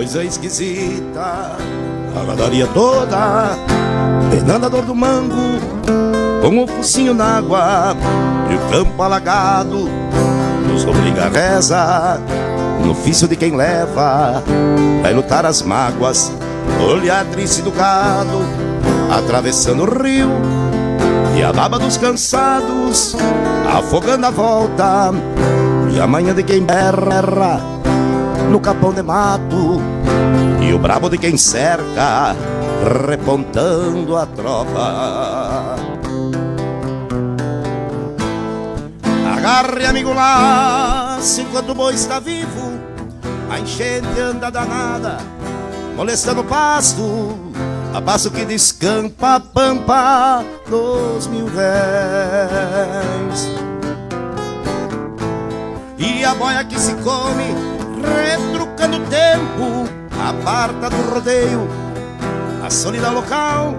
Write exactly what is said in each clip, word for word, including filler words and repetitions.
Coisa esquisita, a gadaria toda, penando a dor do mango, com o focinho na água, e o campo alagado, nos obriga a reza, no ofício de quem leva, vai lutar as mágoas, olhar triste do gado, atravessando o rio, e a baba dos cansados, afogando a volta, e a manha de quem berra, no capão de mato, e o brabo de quem cerca, repontando a tropa. Agarre, amigo laço, enquanto o boi está vivo, a enchente anda danada, molestando o pasto, a passo que descampa a pampa dos mil réis. E a boia que se come, retrucando o tempo, aparta do rodeio a solidão local,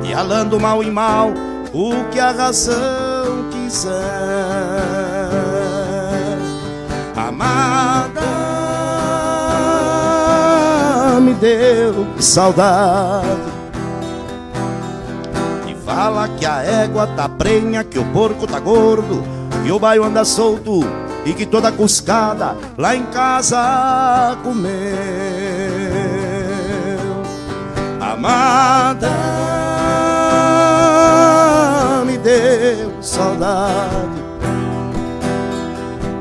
e alando mal em mal o que a razão quiser. Amada, me deu saudade. E fala que a égua tá prenha, que o porco tá gordo, que o baio anda solto e que toda cuscada lá em casa comeu. Amada, me deu saudade.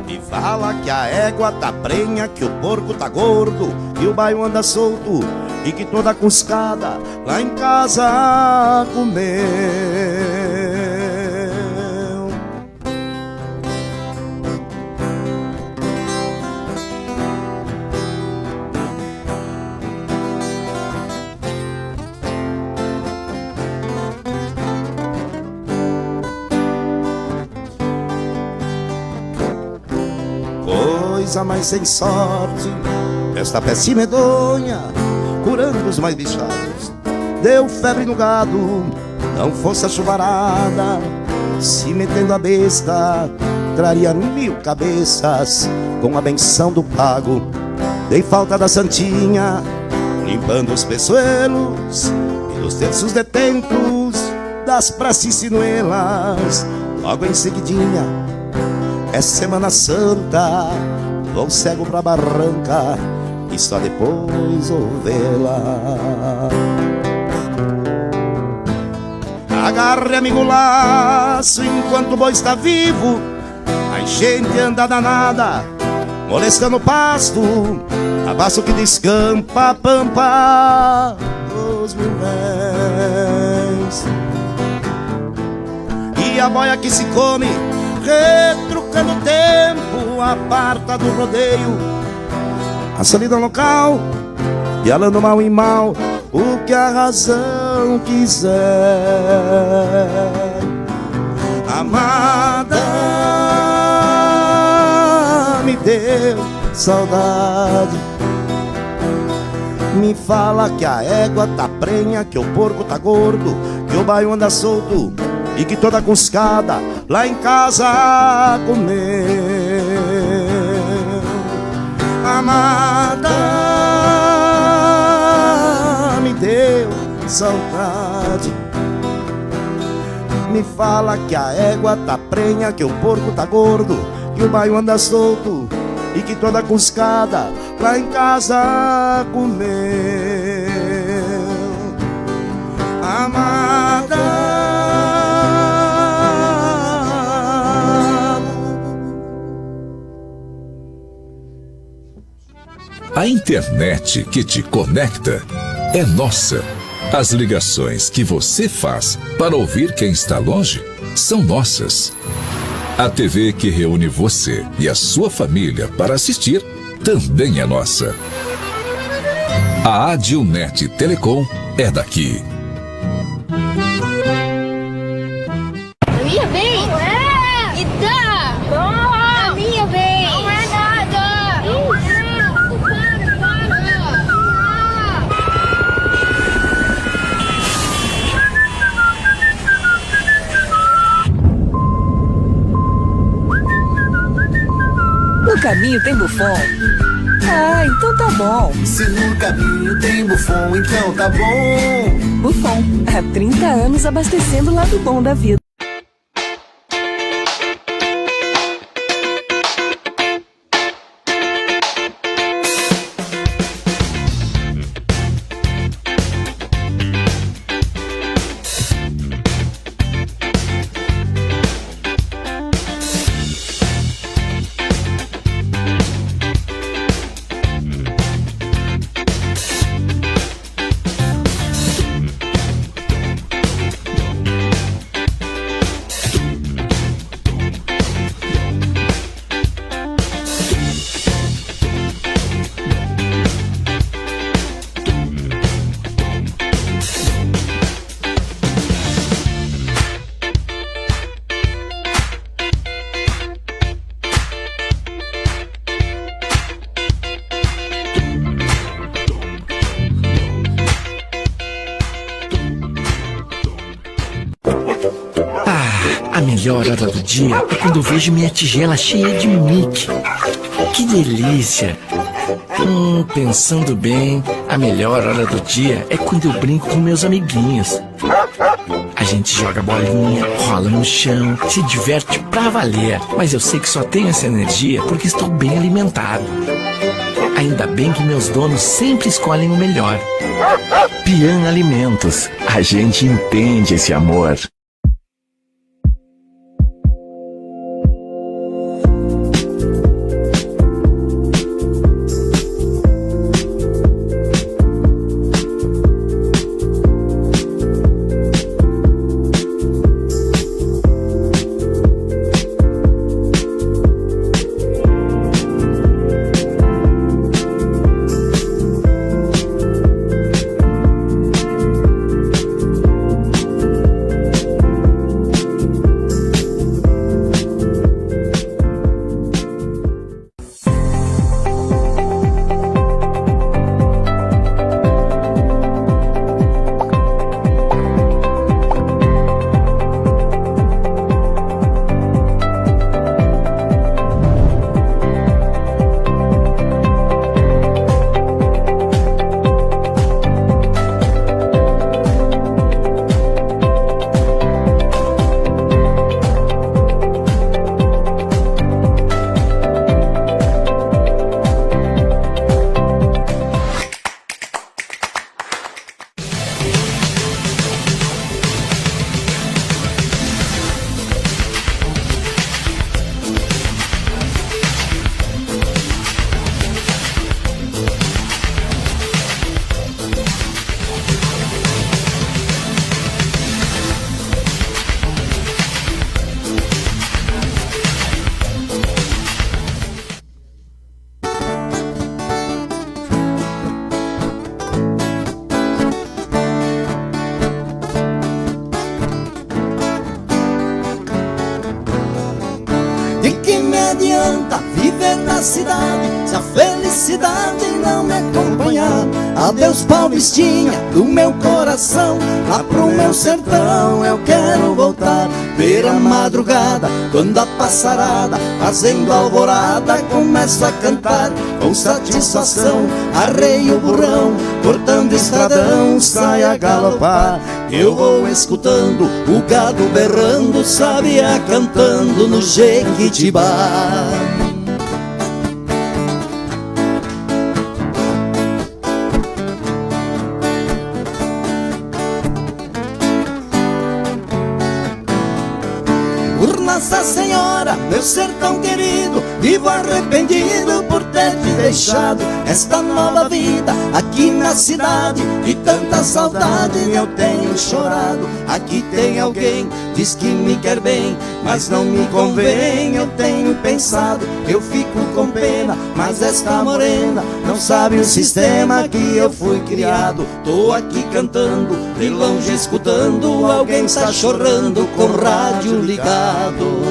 E fala que a égua tá prenha, que o porco tá gordo, que o baio anda solto e que toda cuscada lá em casa comeu. Coisa mais sem sorte, esta peste medonha, curando os mais bichados, deu febre no gado. Não fosse a chuvarada, se metendo a besta, traria mil cabeças com a benção do pago. Dei falta da Santinha, limpando os peçoelos e dos terços detentos, das preces sinuelas. Logo em seguidinha, é Semana Santa, vou cego pra barranca e só depois vou vê-la. Agarre, amigo laço, enquanto o boi está vivo, a enchente anda danada, molestando o pasto, a passo que descampa a pampa dos mil réis. E a boia que se come, retrucando o tempo, aparta do rodeio a solidão local, e alando mal em mal o que a razão quiser. Amada, me deu saudade. Me fala que a égua tá prenha, que o porco tá gordo, que o baio anda solto e que toda cuscada lá em casa comeu. Amada, me deu saudade. Me fala que a égua tá prenha, que o porco tá gordo, que o baio anda solto e que toda cuscada lá em casa comeu. Amada. A internet que te conecta é nossa. As ligações que você faz para ouvir quem está longe são nossas. A T V que reúne você e a sua família para assistir também é nossa. A Adilnet Telecom é daqui. A minha vez? Não é! Me dá! Não! A minha vez! Não é nada! Não! Para, para! No caminho tem Buffon. Ah, então tá bom. Se no caminho tem Buffon, então tá bom. Buffon, há trinta anos abastecendo o lado bom da vida. Ah, a melhor hora do dia é quando eu vejo minha tigela cheia de Mickey. Que delícia! Hum, pensando bem, a melhor hora do dia é quando eu brinco com meus amiguinhos. A gente joga bolinha, rola no chão, se diverte pra valer. Mas eu sei que só tenho essa energia porque estou bem alimentado. Ainda bem que meus donos sempre escolhem o melhor. Pian Alimentos, a gente entende esse amor. De que me adianta viver na cidade se a felicidade não me acompanhar? Adeus, Paulistinha do meu coração, lá pro meu sertão eu quero voltar. Ver a madrugada, quando a passarada, fazendo alvorada, começa a cantar com satisfação. Arreio o burrão, cortando estradão, sai a galopar. Eu vou escutando o gado berrando, sabiá cantando no Jequitibá. Por Nossa Senhora, meu sertão querido, vivo arrependido por ter te deixado. Esta nova vida aqui na cidade, de tanta saudade eu tenho chorado. Aqui tem alguém, diz que me quer bem, mas não me convém, eu tenho pensado. Eu fico com pena, mas esta morena não sabe o sistema que eu fui criado. Tô aqui cantando, de longe escutando, alguém tá chorando com rádio ligado.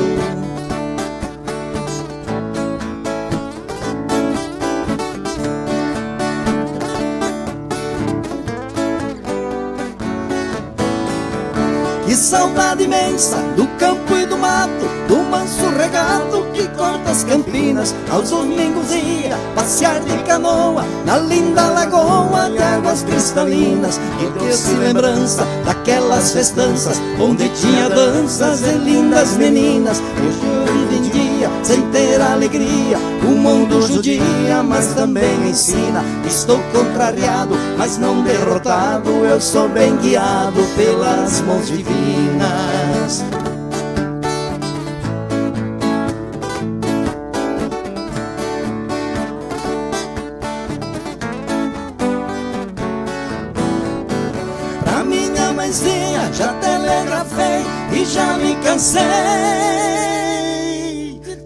Que saudade imensa do campo e do mato, do manso regato que corta as Campinas, aos domingos ia passear de canoa na linda lagoa de águas cristalinas. E trouxe lembrança daquelas festanças onde tinha danças e lindas meninas. Hoje eu vivo em dia sem ter alegria. O mundo judia, mas também ensina. Estou contrariado, mas não derrotado. Eu sou bem guiado pelas mãos divinas. Pra minha mãezinha já telegrafei e já me cansei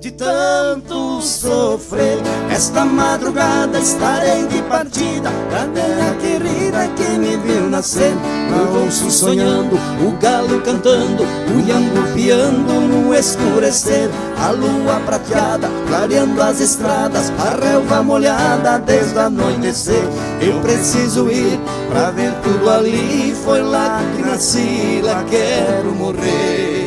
de tanto sofrer. Esta madrugada estarei de partida, cadê a querida que me viu nascer? Eu ouço sonhando, o galo cantando, o iango piando no escurecer. A lua prateada clareando as estradas, a relva molhada desde anoitecer. Eu preciso ir pra ver tudo ali, foi lá que nasci, lá quero morrer.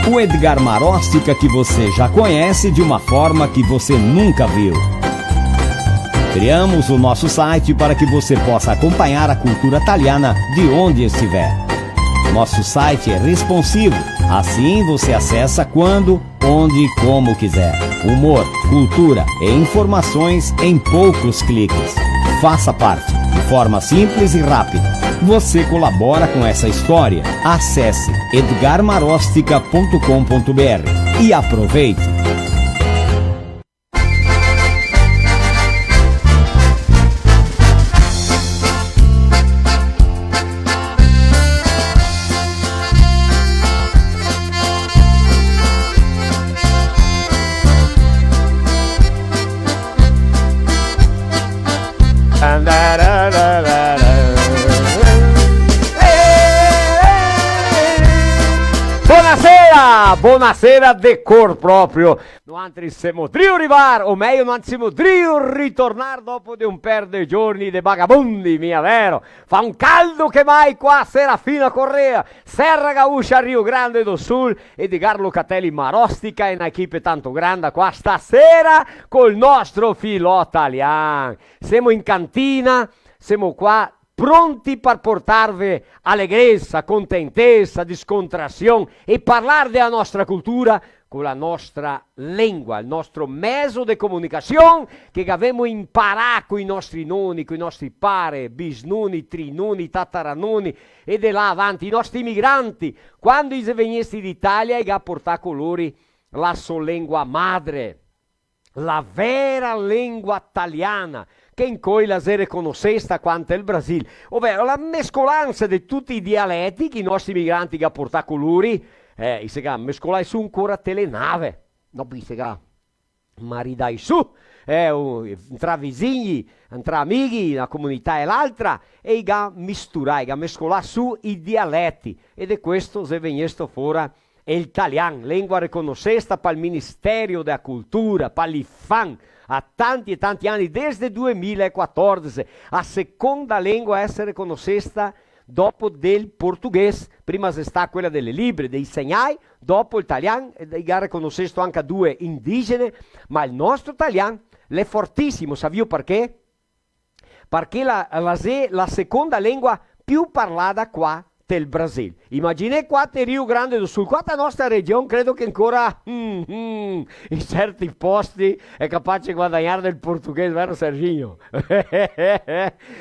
O Edgar Maróstica que você já conhece de uma forma que você nunca viu. Criamos o nosso site para que você possa acompanhar a cultura taliana de onde estiver. Nosso site é responsivo, assim você acessa quando, onde e como quiser. Humor, cultura e informações em poucos cliques. Faça parte, de forma simples e rápida. Você colabora com essa história. Acesse edgar marostica ponto com ponto br e aproveite! Bonasera! Bonasera de cor proprio. Noantri semo drio rivar, o mejo, noantri semo drio ritornar dopo de un per de giorni de vagabondi, mia vero? Fa un caldo che mai qua, Serafina Corrêa, Serra Gaúcha, Rio Grande do Sul, Edgar Locatelli Marostica e na equipe tanto granda qua stasera col nostro filò talian. Semo in cantina, semo qua pronti par portarve alegresa, contentesa, descontrasion e parlar dela nostra cultura co la nostra lengua, el nostro mezo de comunicasion che gavemo imparà coi nostri noni, coi nostri pare, bisnoni, trinoni, tataranoni e de là avanti, i nostri imigranti, quando i xe vegnesti d'Italia, i ga portà co lori la so lengua madre. La vera lengua taliana, che incoi la xe reconosesta qua ntel Brasil, overo la mescolansa de tuti i dialeti che i nostri migranti ga portà co lori, eh, i se ga mescolai su ancora te le nave, dopo i se ga maridai su, eh, u-, ntra visigni, ntra amighi, na comunità e l'altra, e i ga misturai, i ga mescolà su i dialeti, e de questo xe vegnesto fora el talian, lengua reconosesta pal Ministério da Cultura, pa l'IPHAN, a tanti e tanti ani, desde due mila e quatordese, a seconda lengua a eser reconosesta dopo del portoghese, prima xe stà quela dele libre, dei segnai, dopo el talian, e i ga reconosesto anca due indigene, ma el nostro talian l'è fortisimo, savìo parché? Parché la, la xe la seconda lengua più parlada qua tel Brasil. Imaginè qua te Rio Grande do Sul, qua te nostra region, credo che ancora, mm, mm, in certi posti è capace de guadagnar del portoghese, vero Serginho?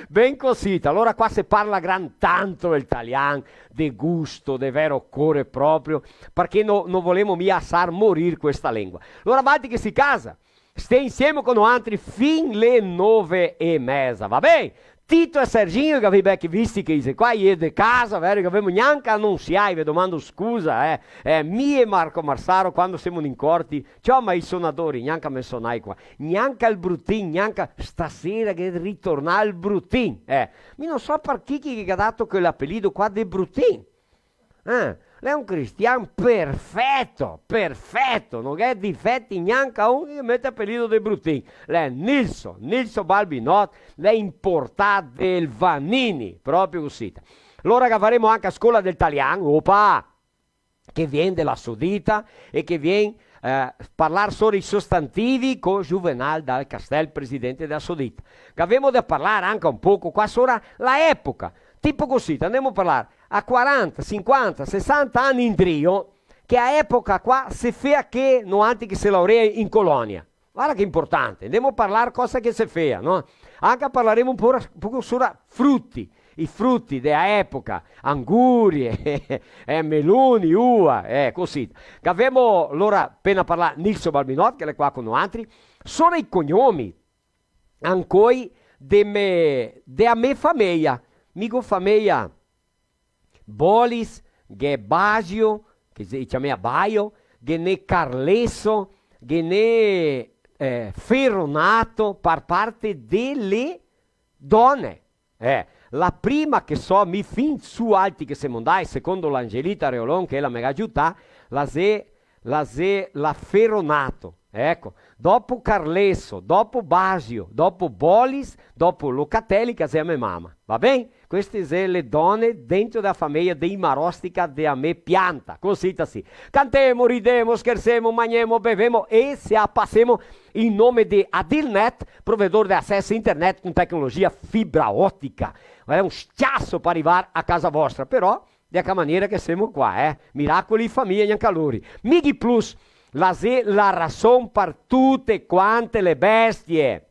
Ben cosita, alora qua se parla gran tanto el talian, de gusto, de vero core proprio, parché no, no volemo mia asar morir questa lengua. Alora, valtri che sì casa, Stè insieme co noantri fin le nove e meza, va ben? Tito e Serginho, che gavì belche visti che i xe qua, i xe de casa, vero? Che gavemo gnanca anunsiai, ve domando scusa, eh. Eh, mi e Marco Marsaro, quando semo incorti, ciò, ma i sonadori, gnanca me sonai qua, gnanca el Brutin, gnanca stasera che ritorna el Brutin, eh. Mi no so par chi che, che ga dato quel apelido qua de Brutin. Eh, l'è un cristian perfeto, perfeto, no gh'è difeti gnanca un, che mete apelido de Brutin. L'è Nilson, Nilson Balbinot, l'è importà del Vanini, proprio cusì. Alora che faremo anca a scola del talian, opa! che vien de la Sodita e che vien, eh, parlar sora i sostantivi co Juvenal Dal Castel, presidente dela Sodita. Gavemo de parlar anca un poco qua sora la epoca. Tipo cusì, andemo a parlar a quaranta, sinquanta, sesanta ani indrio, che a epoca qua se fea che noantri che se laurea in colonia. Varda che inportante, andemo a parlar cosa che se fea, no? Anca parlaremo un po', un poco sora fruti, i fruti de a epoca, angurie, eh, meloni, ua, eh, cusì. Gavemo, alora, pena parlà Nilson Balbinot, che l'è qua co noantri, sora i cognomi, ancoi de me, de a me fameia, mi go fameia Bolis, ghe Basio, che se ciamea Baio, ghe n'è Carleso, ghe n'è, eh, Ferronato, par parte de le done. Eh, la prima che so mi fin su alti che semo ndai, secondo l'Angelita Reolon, che ela me ga giutà, la xe, la xe la Ferronato. Eco, dopo Carleso, dopo Basio, dopo Bolis, dopo Locatelli, che xe a me mama. Va ben? Queste xe le done dentro dela fameia dei Marostica de a me pianta. Cosita sì. Cantemo, ridemo, schersemo, magnemo, bevemo e se a pasemo in nome de Adilnet, provedor de aceso internet con tecnologia fibra otica. Xe un sciaso par rivar a casa vostra, però de che maniera che semo qua, eh? Miracoli in fameia gnanca lori. Mighi Plus, la xe la rason par tute quante le bestie.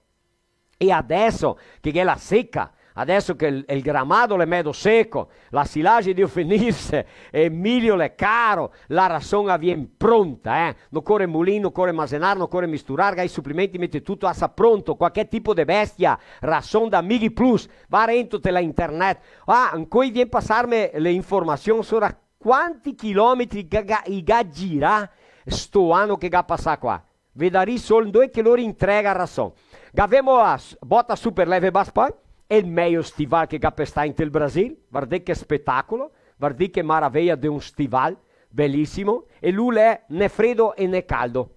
E adeso che gh'è la seca, adeso che el, el gramado l'è medo seco, la silage drio finirse, e el milio l'è caro, la rason a vien pronta, eh? No core mulin, no core masenar, no core misturar, ga i suplementi, mete tuto, asa pronto, qualche tipo de bestia, rason da Mighi Plus, va rento te la internet. Ah, ancoi vien pasarme le informasion sora quanti chilometri ga, ga, i ga girà sto ano che ga pasà qua. Vedarì sol ndove che lori entrega rason. Gavemo a s-, bota super leve Baspan, el mejo stival che ga pestà inte el Brasil, vardè che spetacolo, vardè che maraveja de un stival, belisimo, e lu l'è né fredo e né caldo.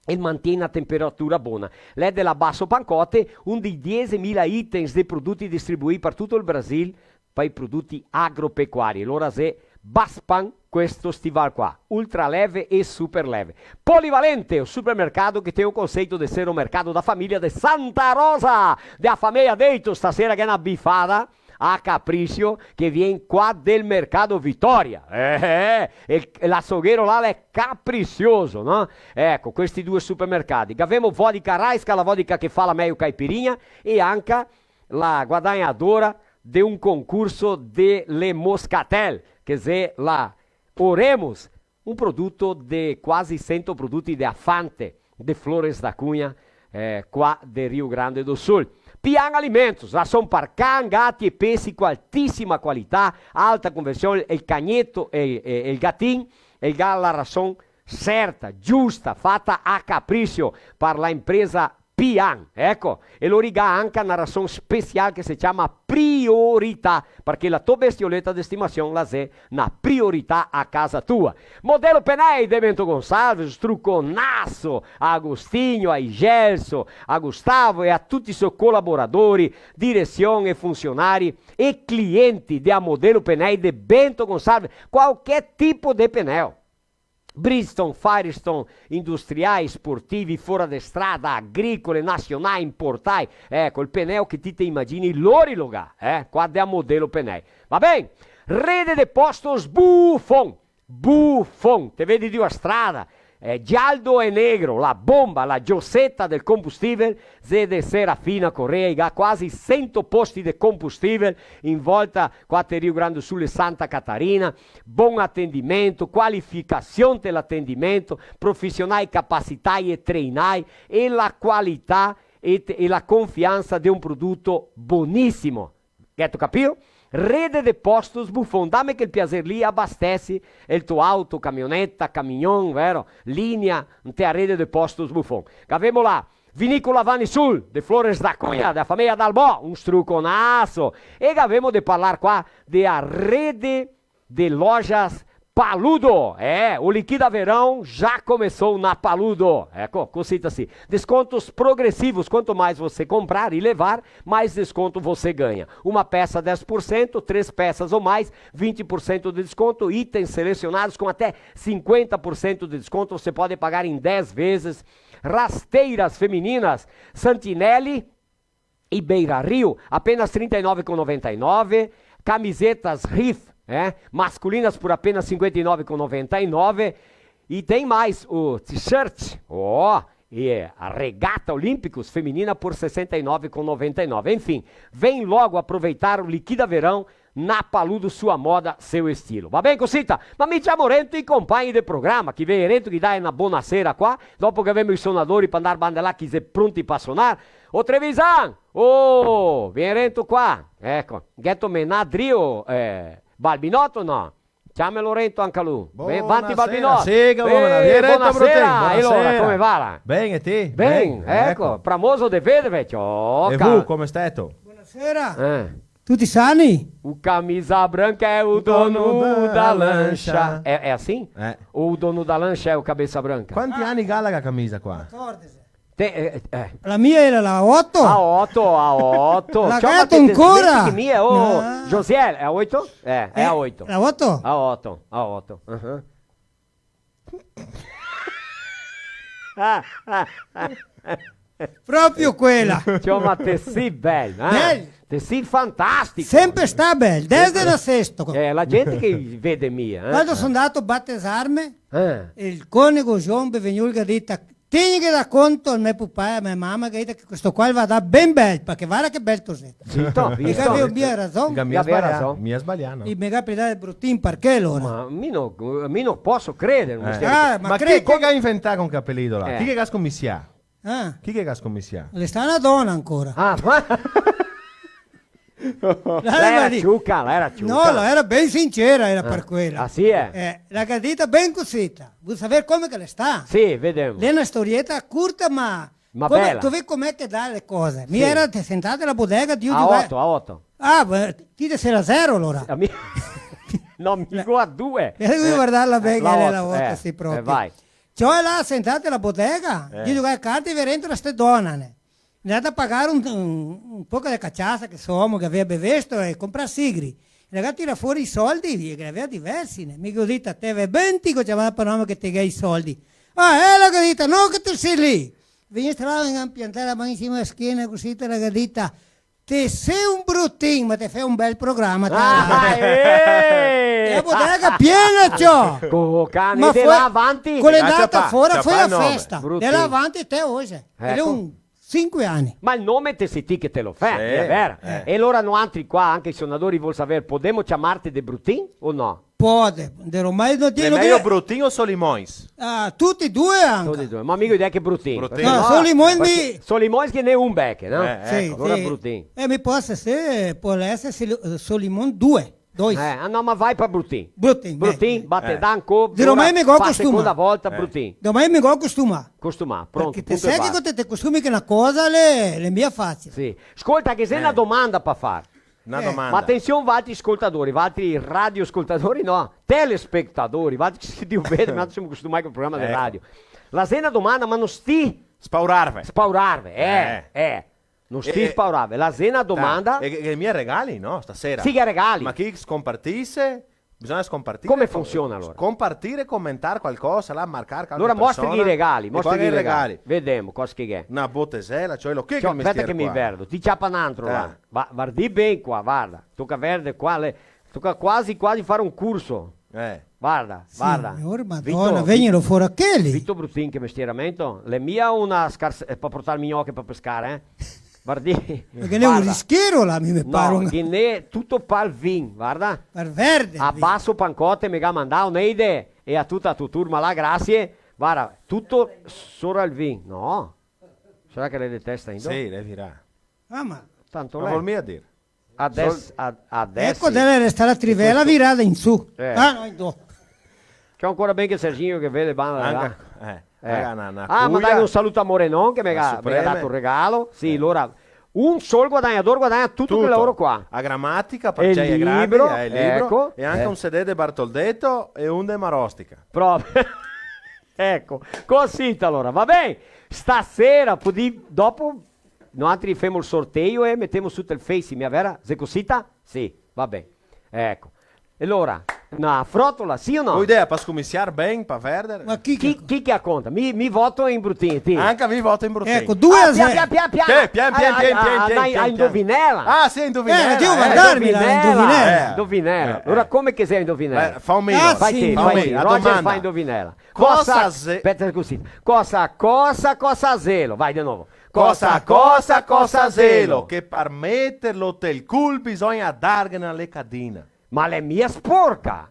El mantien na temperatura bona. L'è de la Basso Pancotte, un dei diesemila items de produti distribuì par tuto el Brasil, par i produti agropecuari. Alora xe Baspan questo stival qua, ultra leve e super leve. Polivalente, o supermercado que tem o conceito de ser o mercado da família de Santa Rosa, de a fameia Deito, stasera che xe na bifada, a capricio, che vien qua del mercato Vittoria. Eh, eh, el, l'açougueiro là l'è caprisioso, no? Eco, questi due supermercati. Gavemo vodka Raiska, la vodka che fa la mejo caipirinha, e anca la guadagnadora de un concurso de le Moscatel, che xe la Oremus, un produto de quasi sento produti de a Fante, de Flores da Cunha, eh, qua de Rio Grande do Sul. Pian Alimentos, rason par can, gati e pesi co altisima qualità, alta conversion, el cagneto e, e, e el gatin, el ga la rason serta, giusta, fata a capricio par la impresa Pian, eco, e lori ga anca na rason special che se ciama Priorità, parché la to bestioleta de stimasion la xe na priorità a casa tua. Modelo Penei de Bento Gonçalves, struconaso a Agostinho, a Igelso, a Gustavo e a tuti i so colaboradori, diresion e funsionari e clienti de a Modelo Penei de Bento Gonçalves, qualche tipo de peneo. Bridgestone, Firestone, industriai, sportivi, fora de strada, agricole, nasionai, importai. Eco, el peneo che ti te imagini, lori lo ga, eh? Qua de a Modelo Penei. Va ben? Rede de Postos Buffon. Buffon, te vedi drio a strada, eh, giallo e negro, la bomba, la gioseta del combustivel, xe de Serafina Corrêa, i ga quasi sento posti de combustivel in volta qua te Rio Grande do Sul e Santa Catarina, bon atendimento, qualificasion te l'atendimento, profisionai capasitai e treinai, e la qualità e te, e la confiansa de un produto bonisimo. Gheto capìo? Rede de Postos Buffon, dame quel piaser lì, abastesi el to auto, camioneta, camion, vero? Linea, inte a Rede de Postos Buffon. Gavemo la Vinícola Vanisul, de Flores da Cunha, da fameia Dalbò, un struconaso. E gavemo de parlar qua de a Rede de Lojas Paludo, é, o Liquida Verão já começou na Paludo. É, co-, cosita sì. Descontos progressivos, quanto mais você comprar e levar, mais desconto você ganha. Uma peça, dez por cento, três peças ou mais, vinte por cento de desconto. Itens selecionados com até cinquenta por cento de desconto, você pode pagar em dez vezes. Rasteiras femininas, Santinelli, e Beira Rio, apenas trinta e nove com noventa e nove. Camisetas Riff, é, masculinas por apenas cinquenta e nove com noventa e nove. E tem mais o t-shirt, ó, e é a regata Olímpicos feminina por sessenta e nove com noventa e nove. Enfim, vem logo aproveitar o Liquida Verão na Paludo, sua moda, seu estilo. Va ben, cosita? Ma mi ciamo rento i compagni del programa, che vien rento, che dà na bona sera qua, dopo che gavemo i sonadori par ndar banda là, che xe pronti par sonar. O Trevisan! Oh, vien rento qua. Eco, gheto menà drio, eh, Balbinotto, no? Ciamelo rento anca lu. Vien, vanti, Balbinotto. Bonasera, sì, come va? Eh, vien rento, bonasera. Brutin, e alora, bonasera. Come va là? Ben, e ti? Ben, ben, eco, eco. Bramoso de veder, vecio. Oh, e vu, come steto? Bonasera. Eh. Tuti sani? O camisa branca é o dono da lancha. É, é assim? É. Ou o dono da lancha é o cabeça branca? Quanti ani gala sta camisa qua? Quatordese. Te, eh, eh. La mia era la oto. A oto, a oto. La gato ancora. Ciò, ma te, te senti che mia, oh, no. Josiel, é a oito? É, é a oito. La oto? A oito, a oito. Aham. Proprio quela. Ciò, ma te sì bel, eh? Bel. Te sì fantastico. Sempre sta bel, desde nasesto. Eh, la gente che vede mia, eh? Quando son ndato a batesarme, eh, el conego João Bevegnol el ga dito, "Tegni che dà conto al me pupà e a me mama, che el ga dito che questo qua el va dar ben bel, parché varda che bel toseto." Zito, visto? E gaveva mia rason. Gaveva rason. Mia sbalià, no? E me ga pidà el brutin parché alora? Ma mi no, mi no poso creder, eh, ah, ma chi, chi che ga inventà con quel apelido là? Eh. Chi che ga scomisià? Ah. Chi che ga scomisià? L'è sta na dona ancora. Ah, ma... La era ciuca, la era ciuca. No, la era ben sincera, era par quela. Ah, sì, eh? Eh, la ga dita ben cosita. Vuto saver come che l'è sta? Sì, vedemo. L'è na storieta curta, ma... Ma come, bela. Te vedi come che dà le cose. Mi era sentà a la bodega, drio... A oto, a oto. Ah, beh, ti te sera a zero alora. A mi... No, mi go a due. Eh, devi vardarla ben, eh, che la oto, sì, proprio. Eh, vai. Ciò, là, sentà a la bodega, eh, drio giugar carte, vien rento ste dona, né. Ndata a pagar un, un, un poco de cachaça, che so omo che gaveva bevesto, e comprar sigri. E la ga tirà fora i soldi, che gaveva diversi, né. Mi go dito, "Te ve ben ti co ciamar par nome che te ga i soldi." "Ah, eh," la ga dito, "no che te si lì." Vegnesta là, me ga piantà la man in sima a la schena, cusì, te la ga dita, "Te si un brutin, ma te fè un bel programa, te." Ah, eh! E la bodega piena, ciò! Co cane de là avanti. Ma foi, co l'è ndata fora, foi la festa. Brutin. De là avanti te oje. Eco. E l'è un sinque ani. Ma el nome te si ti che te lo fè, sì, xe vera. Eh. E alora noantri qua, anca i sonadori vol saver, podemo ciamarte de Brutin o no? Pode, de ormai no... L'è mejo Brutin o Solimões? Ah, tuti e due anca. Tuti e due, ma mi go idea che Brutin. Brutin. No, no, Solimões parché mi... Solimões che n'è un beche, no? Eh, sì, eco. Alora sì. Brutin. Eh, mi pol eser, pol eser Soli-, Solimões due. Dois. Eh, ah, no, ma vai par Brutin. Brutin, Brutin, eh, bate, eh. Danco, de ormai mi go costumà. Seconda volta, eh. Brutin. De ormai mi go costumà. Costumà, pronto, punto e basta. Parché te sè che co te, te costumi che na cosa l'è, l'è mia facile. Sì. Scolta, che xe na domanda par far. Na domanda. Ma atension, valtri scoltadori, valtri radioscoltadori, no, telespetadori, valtri che sentì bene, ma semo costumai col programa de radio. Eco. La xe na domanda, ma no stì spaurarve. Spaurarve, eh, eh. No stì spaurarve. La xe na domanda. Eh, e, e mia regali, no, stasera? Sì, che regali. Ma chi scompartise, bisogna scompartire. Come funsiona alora? Scompartire, comentar qualcosa, là, marcar qualche persona. Alora mostri i regali, mostri i regali. Vedemo cosa che xe. Na botesela, ciò, lo che... Ciò, che mestier qua? Speta che mi verdo, ti ciapa n'antro là. Eh. Va, vardì ben qua, varda. Toca verder qua, le, toca quasi, quasi far un curso. Eh. Varda, varda. Signor Madona, Vito, vegnelo fora cheli. Vito Brutin, che mestieramento. L'è mia una scarse-, eh, par portar mignoche par pescar, eh? Vardì. Parché l'è un rischiero là, mi me pare. No, che n'è tuto pal vin, varda. Par verder, a vin. Basso Pancote me ga mandà, Oneide, e a tuta a to turma là, grasie. Varda, tuto sora el vin, no? Sarà che l'è de testa in do? Sì, l'è virà. Ah, ma... Tanto l'è. Ma vol mia dir. Ades-, ad-, adeso. Eco, deve restar la trivela virada in su. Eh. Ah, no, in do. Ciò, ancora ben che Serginho che vede, banda là. Anca, eh, eh. Anca na, na cuia. Ah, mandar un saluto a Morenon che me ga, me ga dato un regalo. Sì, eh. Alora, Un sol guadagnador guadagna tuto quel laoro qua. A gramatica, parché xe grandi, libro, eh, el libro, eco, e anca un C D de Bartoldeto e un de Marostica. Proprio. Eco, cosita alora, va ben? Stasera, podì, dopo, noantri femo el sorteio e metemo su tel Face, mia vera? Xe cosita? Sì, va ben. Eco. E alora, na frotola, sì o no? Bo idea, par scominsiar ben, par verder. Ma chi, chi, chi che a conta? Mi, mi voto in brutin, ti? Anca mi voto in brutin. Eco, due a zero. Pian, pian, pian, pian. Che? Pian, pian, pian, pian, pian. A indovinela. Ah, sì, indovinela. Eh, devo guardarmi la indovinela. Indovinela. Eh, eh. Alora, come che xe indovinela? Eh, fa un minuto. Ah, sì. Fai ti, fai ti. Roger fa indovinela. Cosa xe-, speta cusì. Cosa, cosa, cosa xelo? Vai de novo. Cosa, cosa, cosa xelo? Che par meterlo tel cul bisogna darghe na lecadina. Ma l'è mia sporca.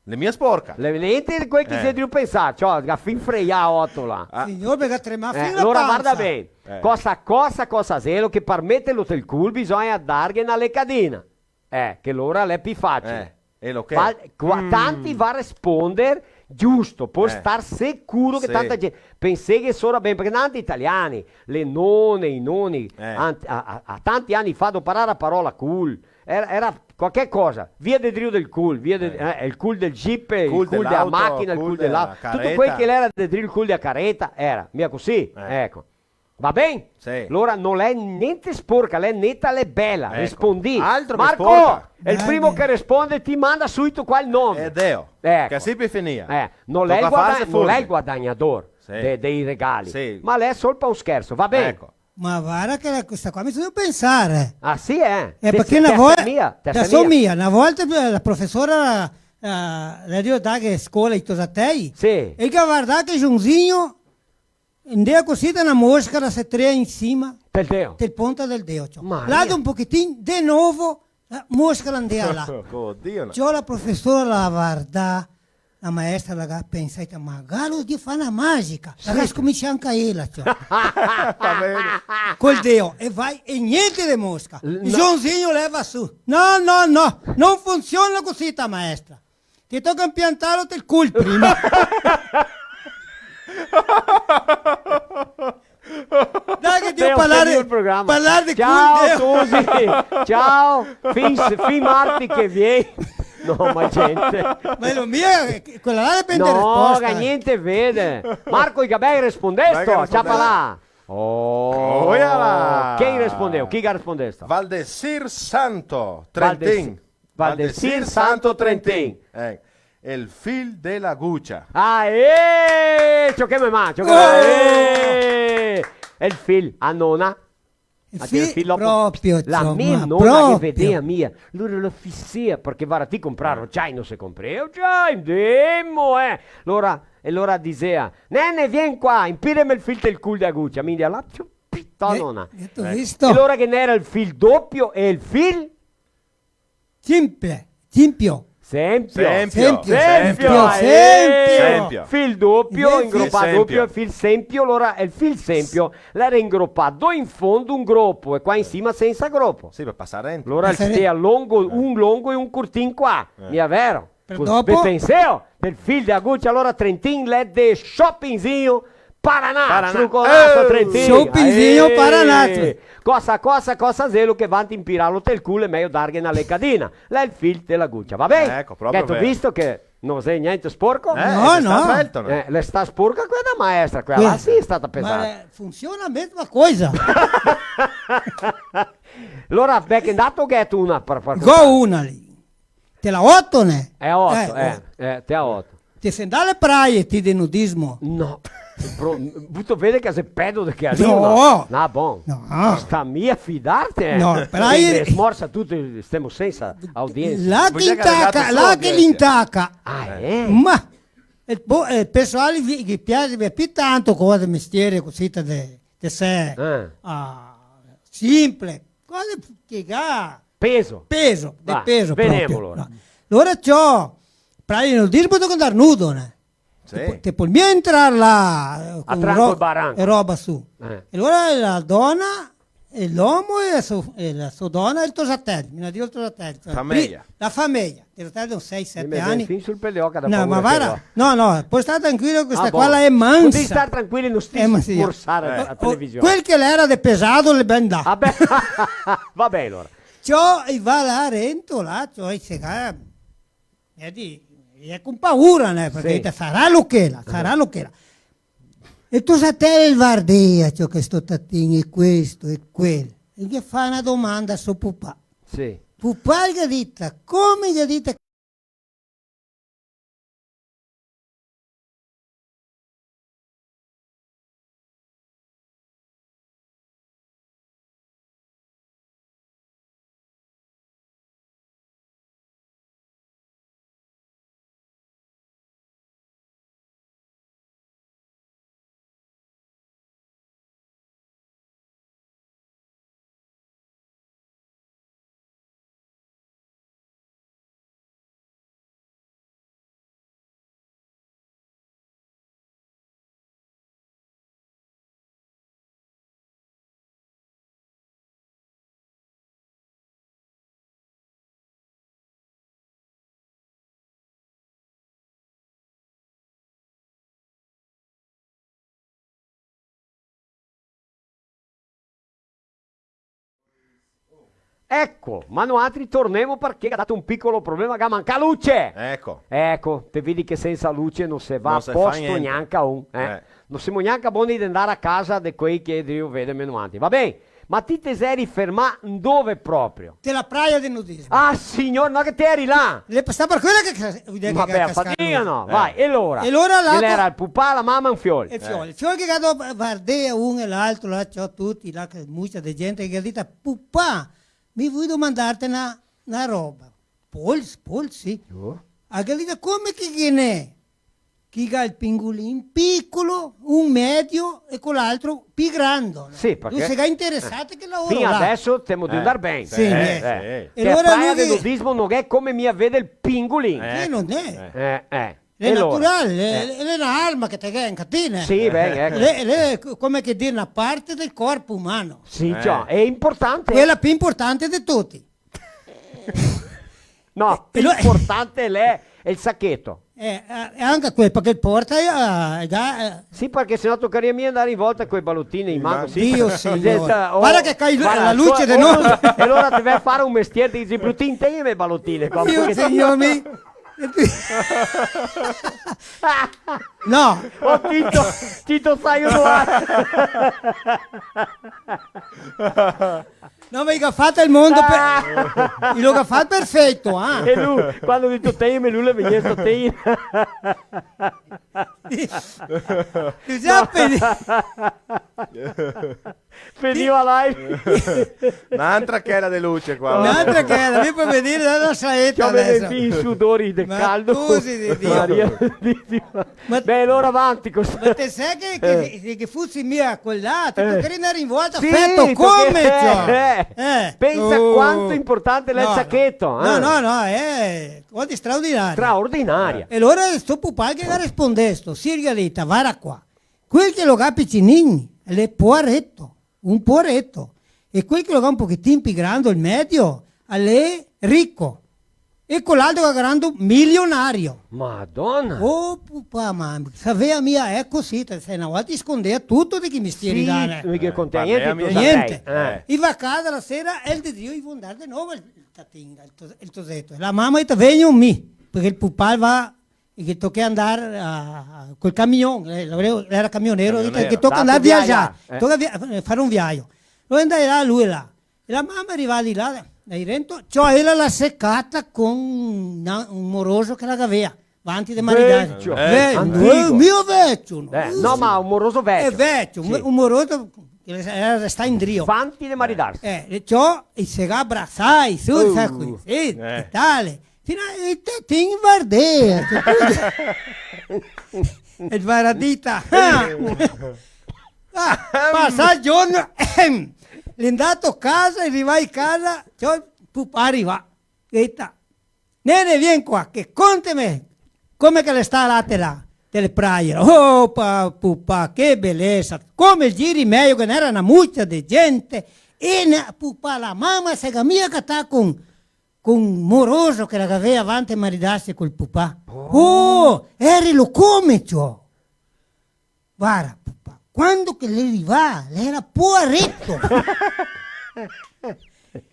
L'è mia sporca. L'è nente de quel che xe drio pensar, ciò, ga fin freià otola. Ah. Signor, me ga tremà fin la pansa. Eh, alora varda ben. Eh. Cosa, cosa, cosa xelo che par meterlo tel cul bisogna darghe na lecadina. Eh, che lora l'è pi facile. Eh, e lo che? Tanti va responder giusto, par star sicuro che tanta gente. Penseghe sora ben, parché tanti italiani, le none, i noni, a, a, a tanti ani fa, doparà la parola cul, era, era qualche cosa, via de drio del cul, via de, eh, el cul del jeep, el cul dela machina, el cul dela, tuto quel che l'era de drio el cul dela careta, era, mia cusì? Eh. Eco. Va ben? Sì. Alora no l'è nente sporca, l'è neta, l'è bela. Eco. Respondì. Altro che sporca. Marco, el primo che responde ti manda suito qua el nome. E deo. Eco. Che sì, pi finìa. Eh, no l'è el guada-, no l'è el guadagnador de, dei regali. Sì. Ma l'è sol pa un scherso, va ben? Eco. Ma varda che la, questa qua mi devo pensar. Ah, sì, eh? Eh, parché na volta, te sa mia, na volta, eh, la profesora, eh, la drio dare scola ai tosatei. Sì. E che varda che Joãozinho ndea cusì, na mosca la se trea in sima del deo. Del ponta del deo, ciò. Maria. Là de un pochetin, de novo, la mosca la ndea là. Oddio, no. Ciò, la profesora la vardà, la maestra la ga pensà, "Ma galo drio far na magica." Sì. La ga scominsià anca ela, ciò. Va ben. Col deo, e vai, e gnente de mosca. L-, no. Joãozinho leva su. "No, no, no, no funsiona cusì, ta maestra. Te toca impiantarlo tel cul prima." Dai che devo parlar, parlar de cul. Ciao, Susi. Ciao. Fin, fin marti che vien. No, ma gente. Ma no, mia, quela là depende da risposta. No, che gnente vede. Marco, i ga ben respondesto? Dai che responde. Ciapa là. Oh. Oiala. Chi respondeu? Chi ga respondesto? Valdecir Santo, Trentin. Valdecir. Valdecir Santo Trentin. Eh, el fil de la gucia. Ah, eh! Ciò che me ma-, ciò che me ma-, eh! El fil, a nona. El fil, el fil dopo. Proprio, la me nona che vedea mia, lora la fisea, parché varda, ti comprare, già no se compreo, già, ndemo, eh! Lora, e lora disea, "Nene, vien qua, impireme el fil del cul dela gucia", mi ndea là, ciò, pito, nona. Eh, gheto visto? E lora ghe n'era el fil dopio e el fil Simple, simpio. Sempio. Sempio. Sempio, sempio, eh! Sempio. Fil dopio, ingropà dopio, fil sempio, alora el fil sempio l'era ingropà in fondo un gropo e qua in sima sensa gropo. Sì, par pasar dentro. Alora el stea longo, un longo e un curtin qua. Eh. Mia vero? Par dopo? Penseo, del fil dela gucia, alora Trentin l'è de Shoppingzinho, Paraná, Paraná. Struconaso, eh! Trentin. Shoppingzinho, aê! Paraná. Cosa, cosa, cosa xelo che vanti impirarlo tel cul, l'è mejo darghe na lecadina. L'è el fil dela gucia, va ben? Eco, proprio vero. Gheto visto che no xe gnente sporco? Eh, no, no. L'è stà svelto, no? Eh, l'è stà sporca quela dela maestra, quela là sì, l'è stata pesada. Ma, eh, funsiona la mesma cosa. Alora, beh, che ndato gheto una par, par... Go una lì. Te la oto, né? Xe oto, eh, eh, eh, te la oto. Te sè ndà a le praie, ti, de nudismo? No. Pro-, vuto veder che xe pedo de che a lì, no? No. Ah, bon. No. Sta mia fidarte, eh. No, praie... Te smorsa tuto, stemo sensa audiensa. Là che intaca, là che l'intaca. Ah, eh? Ma, el po-, el personale vi-, ghe piase pi tanto cose, mestiere, cosita de, de sé. Eh. Ah, simple. Cose che ga peso. Peso, de peso proprio. Va, vedemo alora. No. Alora ciò, praie de nudismo toca ndar nudo, né? Sì. Te po-, te pol mia entrar là, eh, con ro-, e roba su. Eh. E alora la dona, E l'omo e la so, e la so dona e el tosatel, mi no digo el tosatel, cioè, fameia. Pri-, la fameia, el tosatel de un sei, sete ani. Fin sul peleoca da... No, paura ma che varda, no, no, pol star tranquilo che sta qua la xe mansa. Podì star tranquili, no sti smorsar a television. Quel che l'era de pesado l'è ben ndà. Va ben. Va ben, alora. Ciò, i va là rento, là, ciò, i se ga-, e di-, e con paura, né, parché te sarà lo che la, sarà lo che la. E el tosatel el vardea, ciò, che sto tatin e questo e quel. E ghe fa na domanda a so pupà. Sì. Pupà, el ghe dita, come ghe dita? Eco, ma noatri tornemo parché ga dato un picolo problema, ga mancà luce! Eco. Eco, te vedi che sensa luce no se va a posto gnanca un, eh? No semo gnanca boni de ndar a casa de quei che drio veder meno avanti. Va ben, ma ti te seri fermà ndove proprio? Te la praia de nudismo. Ah, signor, no che te eri là! L'è sta par quela che ca-, vuol dir che... Vabbè, che cascà fadiga, no? Vai, e alora? E alora là... L'era el pupà, la mama e un fiol. E fiol. Eh. Fiol che ga do-, vardea un e l'altro, là, ciò, tuti, là, che mucia de gente, che ga dito: "Pupà, mi vui domandarte na, na roba." "Pol, pol, sì." Oh. A ga dito: "Come che ghe n'è? Chi ga el pingolin picolo, un medio e quel altro pi grando, no?" Sì, parché... No se ga interesà che laoro là. Fin adeso temo de ndar ben. Sì, eh, eh. E che alora praia de nudismo no gh'è come mia veder el pingolin. Eh, no gh'è. Eh, eh. L'è natural, l'è, l'è na arma che te ghe in catina. Sì, ben, eco. L'è, l'è, come che dir, na parte del corpo umano. Sì, ciò, l'è inportante. Quela pi inportante de tuti. No, e lo-, inportante l'è, l'è el sacheto. Eh, eh, e anca quel, parché el porta, eh, ga-, eh. Sì, parché se no tocaria mia ndar in volta coi balotini in man, cusì. Dio signor. Varda che cai la luce de novo. E alora te ve far un mestier, te disi: "Brutin, tegnime le balotine qua." Dio signor, mi... No. Oh, Tito, Tito, sai un... No, ma i ga fato el mondo per-, i lo ga fato perfeto, ah. E lu, quando ga dito: "Tegnime", lu l'è vegnesto: "Tegni." Giuseppe, no. Finiva live. N'altra chela de luce qua. N'altra chela, mi pol vedere da la saeta adeso. Fin sudori de caldo. Ma scusi, Dio. Maria, di, di, ma... Beh, alora avanti cusì. Ma te sa che, che, che, che fusi mia quel là, te tocaria ndar in volta, sì, feto, come, ciò? Eh, eh. Pensa quanto inportante l'è el sacheto, eh. No, no, no, eh, cosa straordinaria. Straordinaria. E alora sto pupà che ga rispondesto, Sirgalita, varda qua. Quel che lo ga picinin, l'è poareto, un poareto. E quel che lo ga un pochetin pi grando, el medio, l'è rico. E quel altro che ga grando, milionario. Madona! Oh, pupà, ma savea mia, eco, sì, te, se na volta i scondea tuto de chi mestieri là, eh. Sì, mi che conte, eh, gnente, parlea mia. Gnente. Eh. I va a casa la sera e el dì, "Io devo ndar de novo el tatin, el to-, el toseto." E la mama i ga dito: "Vegno mi", parché el pupà va e che toca ndar a, a, col camion, eh, l'era camionero, camionero, che toca ndar a viajar, eh. Toca via-, far un viajo. Lo ndea là, lu là. E la mama riva de là, de rento, ciò, ela la se cata con na, un moroso che la gavea, vanti de maridarse. Vecio. Eh, ve-, antico. Eh, mio vecio, no? Eh, no, ma un moroso vecio. Xe vecio, un, sì, un moroso che l'era restà indrio. Vanti de maridarse. Eh, e ciò, e se ga abrasai, su, uh, sa, cusì, sì, eh, e tale. Fin a, e te, te invardea. E varda, dita. Ah. Ah, pasà el giorno, l'è ndato casa, l'è rivà in casa, ciò, pupà riva. Dita: "Nene, vien qua, che conteme come che l'è stà là te là, te le praie." Oh, pa-, pupà, che belesa! Come el giri mejo, che n'era na mucia de gente, E na, pupà, la mama se ga mia catà con, con moroso che la gavea avanti maridarse col pupà. Oh! Oh, ere lo come, ciò. Varda, pupà, quando che l'è rivà, l'era poareto.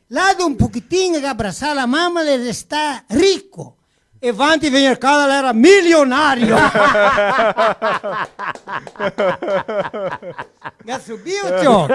Là de un pochetin che ga brasà la mama, l'è restà rico. E vanti vegner casa l'era milionario. Ga subìo, ciò.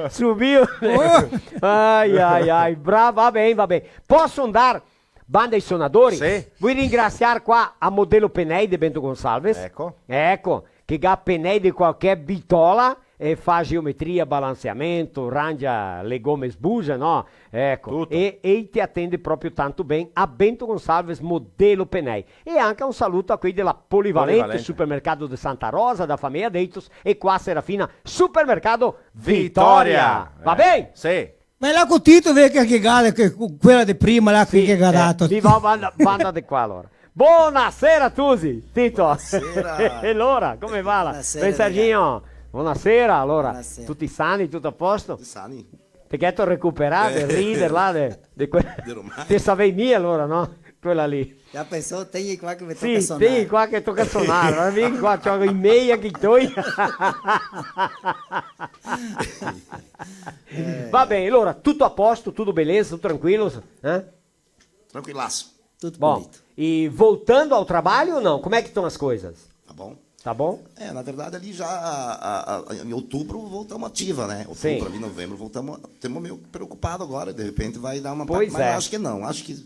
Subìo. Oh. Ai, ai, ai, bravo, va ben, va ben. Posso andar, banda i sonadori? Sì. Vui ringrasiar qua a Modelo Penei de Bento Gonçalves. Eco. Eco, che ga penei de qualche bitola e fa geometria, balanceamento, rangia le gome sbusa, no? Eco. Tuto. E, e te atende proprio tanto ben a Bento Gonçalves Modelo Penei. E anca un saluto a quei dela Polivalente, Polivalente. Supermercado de Santa Rosa, da fameia Deitos, e qua Serafina, Supermercado Vitória. Vitória. Va ben? Sì. Ma là co Tito, vedi che, che gale, che, quela de prima là, sì, che, che ga dato. Mi va, banda, banda de qua, alora. Bonasera, Tusi, Tito. Bonasera. E alora, come va là? Bonasera, ben, Serginho. Bonasera, alora. Bonasera. Tuti sani, tuto a posto? Tuti sani. Te gheto recuperà de rider là, de, de que-, de romai. Te savei mia, alora, no? Quela lì. Già pensò, tegni qua che me toca sonar. Sì, tegni qua che toca sonar, eh, vien qua, ciò, i mei, anca i toi. Eh. Va ben, alora, tuto a posto, tuto beleza, tuto tranquilo, eh? Tranquilaço. Tuto bonito. Bom, e voltando ao trabalho ou não? Como é que estão as coisas? Tá bom. Tá bom? É, na verdade, ali já a, a, a, em outubro voltamos ativa, né? Outubro, sim, ali, novembro, voltamos. Temos meio preocupado agora, de repente vai dar uma... Pois é. Mas acho que não, acho que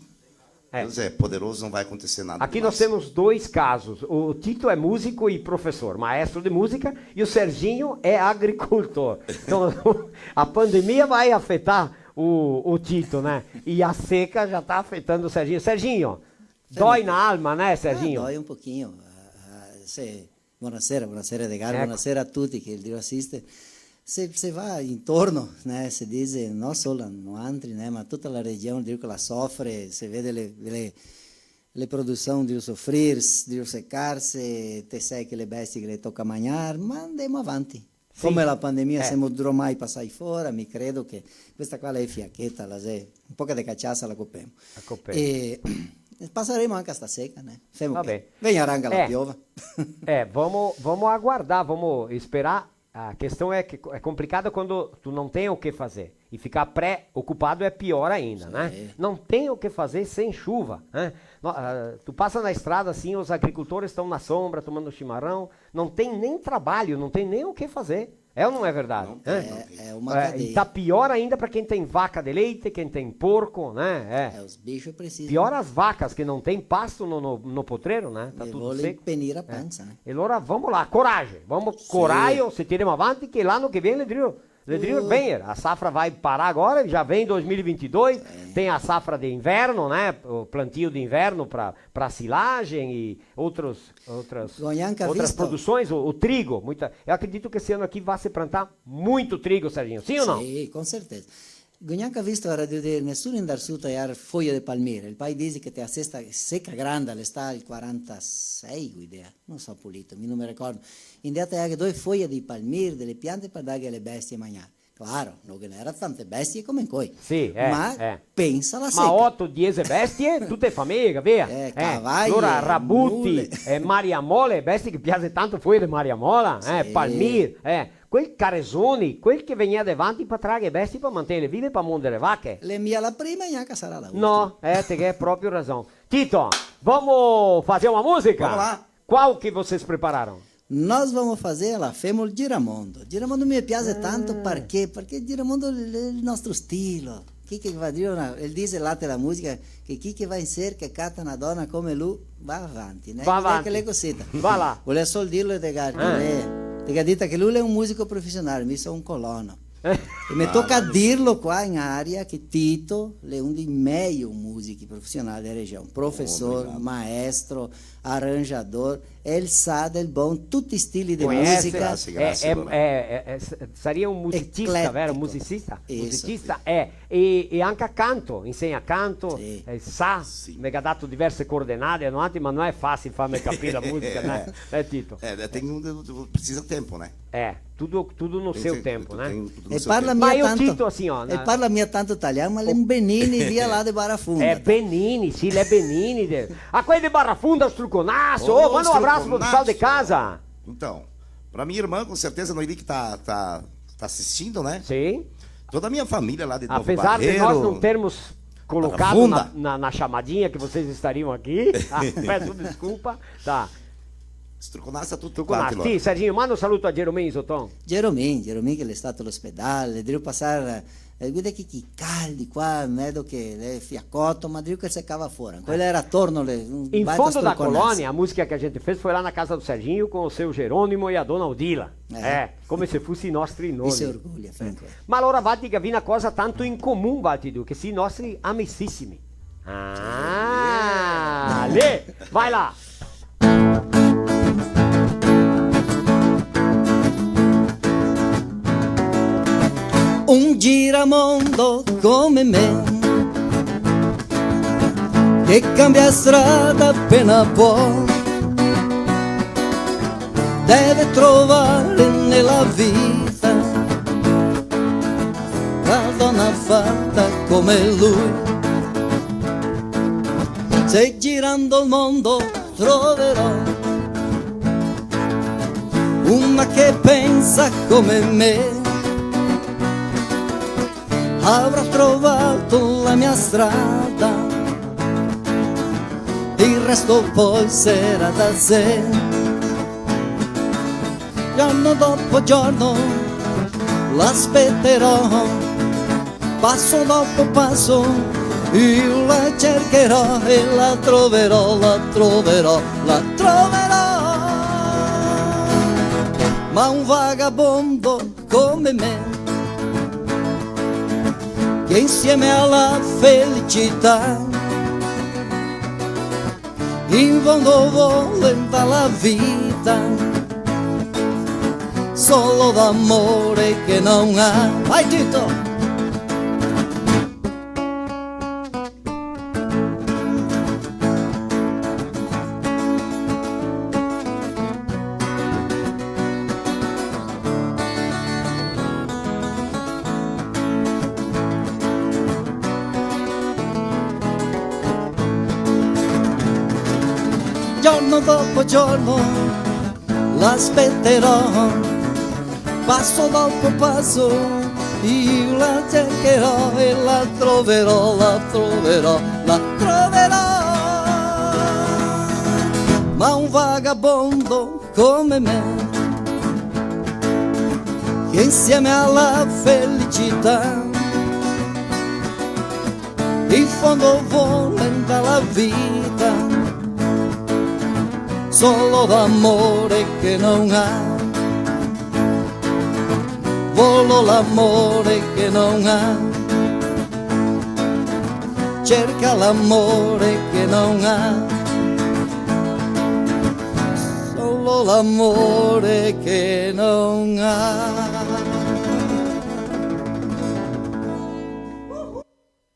É. Deus é poderoso, não vai acontecer nada demais. Aqui nós temos dois casos. O Tito é músico e professor, maestro de música, e o Serginho é agricultor. Então, a pandemia vai afetar o, o Tito, né? E a seca já tá afetando o Serginho. Serginho, dói na alma, né, Serginho? Ah, dói um pouquinho. Ah, ah, cê Bonasera, bonasera Edgar, eco, bonasera a tuti che el Dio asiste. Se, se va intorno, né, se dixe, no solo a noantri, né, ma tuta la region, digo, che la sofre, se vede le, le, le produsion, digo, sofrir, digo, secarse, te sè che le bestie che le toca magnar, ma andemo avanti. Sì. Come la pandemia, eh, semo dromai pasai fora, mi credo che questa qua la xe fiacheta, la xe un poca de cachaça la copemo. La copemo. E pasaremo anca sta seca, né? Femo che. Va ben. Vegna anca la piova. Eh, vamos, vamos aguardar, vamos esperar. A questão é que é complicado quando tu não tem o que fazer. E ficar pré-ocupado é pior ainda, né? Sim. Não tem o que fazer sem chuva, né? No, ah, tu passa na estrada assim, os agricultores estão na sombra, tomando chimarrão, não tem nem trabalho, não tem nem o que fazer. É ou não é verdade? Não tem, não tem. É, é uma cadeia. E tá pior ainda pra quem tem vaca de leite, quem tem porco, né? É. É, os bichos precisam. Pior as vacas que não tem pasto no, no, no potreiro, né? Tá tudo seco. Penir a pança, né? E agora vamos lá, coragem. Vamos, coragem, se tiremos avanti, que l'ano que vem, l'è drio, l'è drio vegner. A safra vai parar agora, já vem dois mil e vinte e dois, tem a safra de inverno, né? O plantio de inverno pra, pra silagem e outros, outras, outras produções, o, o trigo, muita, eu acredito que esse ano aqui vai se plantar muito trigo, Serginho, sim ou não? Sì, con certesa. Go gnanca visto la radio de nesuni ndar su tajar foia de palmir. El pai dise che te a sesta seca granda, l'è sta el quarantasei, go idea, no so pulito, mi no me ricordo. Ndea tajar due foie de palmir, de le piante, par darghe a le bestie magnar. Claro, no ghe n'era tante bestie come incoi. Sì, eh, ma eh. Pensa la seca. Ma oto, diese bestie, tute fameie, capìa? Eh, cavai, alora rabuti, mule, eh, mariamole, bestie che piase tanto foie de mariamola, eh, palmir, eh, quei caresoni, quei che vegnea davanti par trarghe bestie par mantenerle vive, par mondere vache. L'è mia la prima e gnanca sarà la ultima. No, eh, te ghè proprio rason. Tito, vamos fazer uma música? Vamos lá. Qual que vocês prepararam? Nós vamos fazer la, femo el giramondo. Giramondo me piase tanto, parché? Parché el giramondo l'è el nostro stilo. Chi che va drio na, el dise là te la musica che chi che va in serca e cata na dona come lu, va avanti, né? Va avanti. Che l'è cosita. Va là. Volea sol dirlo, Edgar, che l'è, te ga dita che lu l'è un musico profesionale, mi so un colono. E me toca dirlo qua in aria che Tito l'è un dei meio musichi profesionali dela region. Profesor, maestro, aranjador, el sa del bon tuti i stili de musica. Conhece, grazie, grazie, eh, eh, eh, eh, s-, saria un musicista, vero? Ecletico. Musicista? Isso. Musicista, eh, e, e anca canto, insegna canto, sì, eh, sa, sì, me ga dato diverse coordenade, no, anti, ma no xe facile farme capir la musica, né? Eh, Tito? Eh, tem um, precisa tempo, né? É, tudo, tudo no seu tempo, né? Tem, tem tudo no seu tempo. Ma io tanto, cito, assim, ó, e parla mia tanto italiano, ma l'è un Benini, via là de Barafunda. É Benini, sì, l'è Benini. De... Ah, quei de Barafunda, struconasso! Oh, manda um abraço pro pessoal de casa. Então, pra minha irmã, com certeza, Noeli, que tá, tá, tá assistindo, né? Sim. Toda a minha família lá de Novo Barreiro, Barafunda. Apesar de nós não termos colocado na, na, na chamadinha que vocês estariam aqui, ah, peço desculpa, tá. Struconasso a tuti quanti, alora. Sì, Serginho, manda un saluto a Geromin, Zoton. Geromin, Geromin che l'è stato a l'ospedale, drio pasar, eh, vede che, che caldi qua, medo che l'è fiacoto, ma drio che se cava fora. Quel era torno, le, un baita struconasso. In fondo da colônia, a música que a gente fez foi lá na casa do Serginho com o seu Jerônimo e a dona Odila. É. É, come se fosse i nostri noni. E se orgoglia, Franco. Ma alora, valtri gavì na cosa tanto in comune, valtri du, che sì i nostri amisissimi. Ah, lì, vai là. Un giramondo come me, che cambia strada apena pol, deve trovare nella vita la donna fatta come lui. Se girando il mondo troverò una che pensa come me, avrò trovato la mia strada, il resto poi sarà da sé. Giorno dopo giorno l'aspetterò, passo dopo passo io la cercherò e la troverò, la troverò, la troverò. Ma un vagabondo come me, che insieme alla felicità in fondo vuole dalla vita solo d'amore che non ha. Vai, Tito! Giorno dopo giorno l'aspetterò, passo dopo passo io la cercherò e la troverò, la troverò, la troverò. Ma un vagabondo come me, che insieme alla felicità in fondo vuole dalla vita solo l'amore che non ha, vuole l'amore che non ha, cerca l'amore che non ha, solo l'amore che non ha.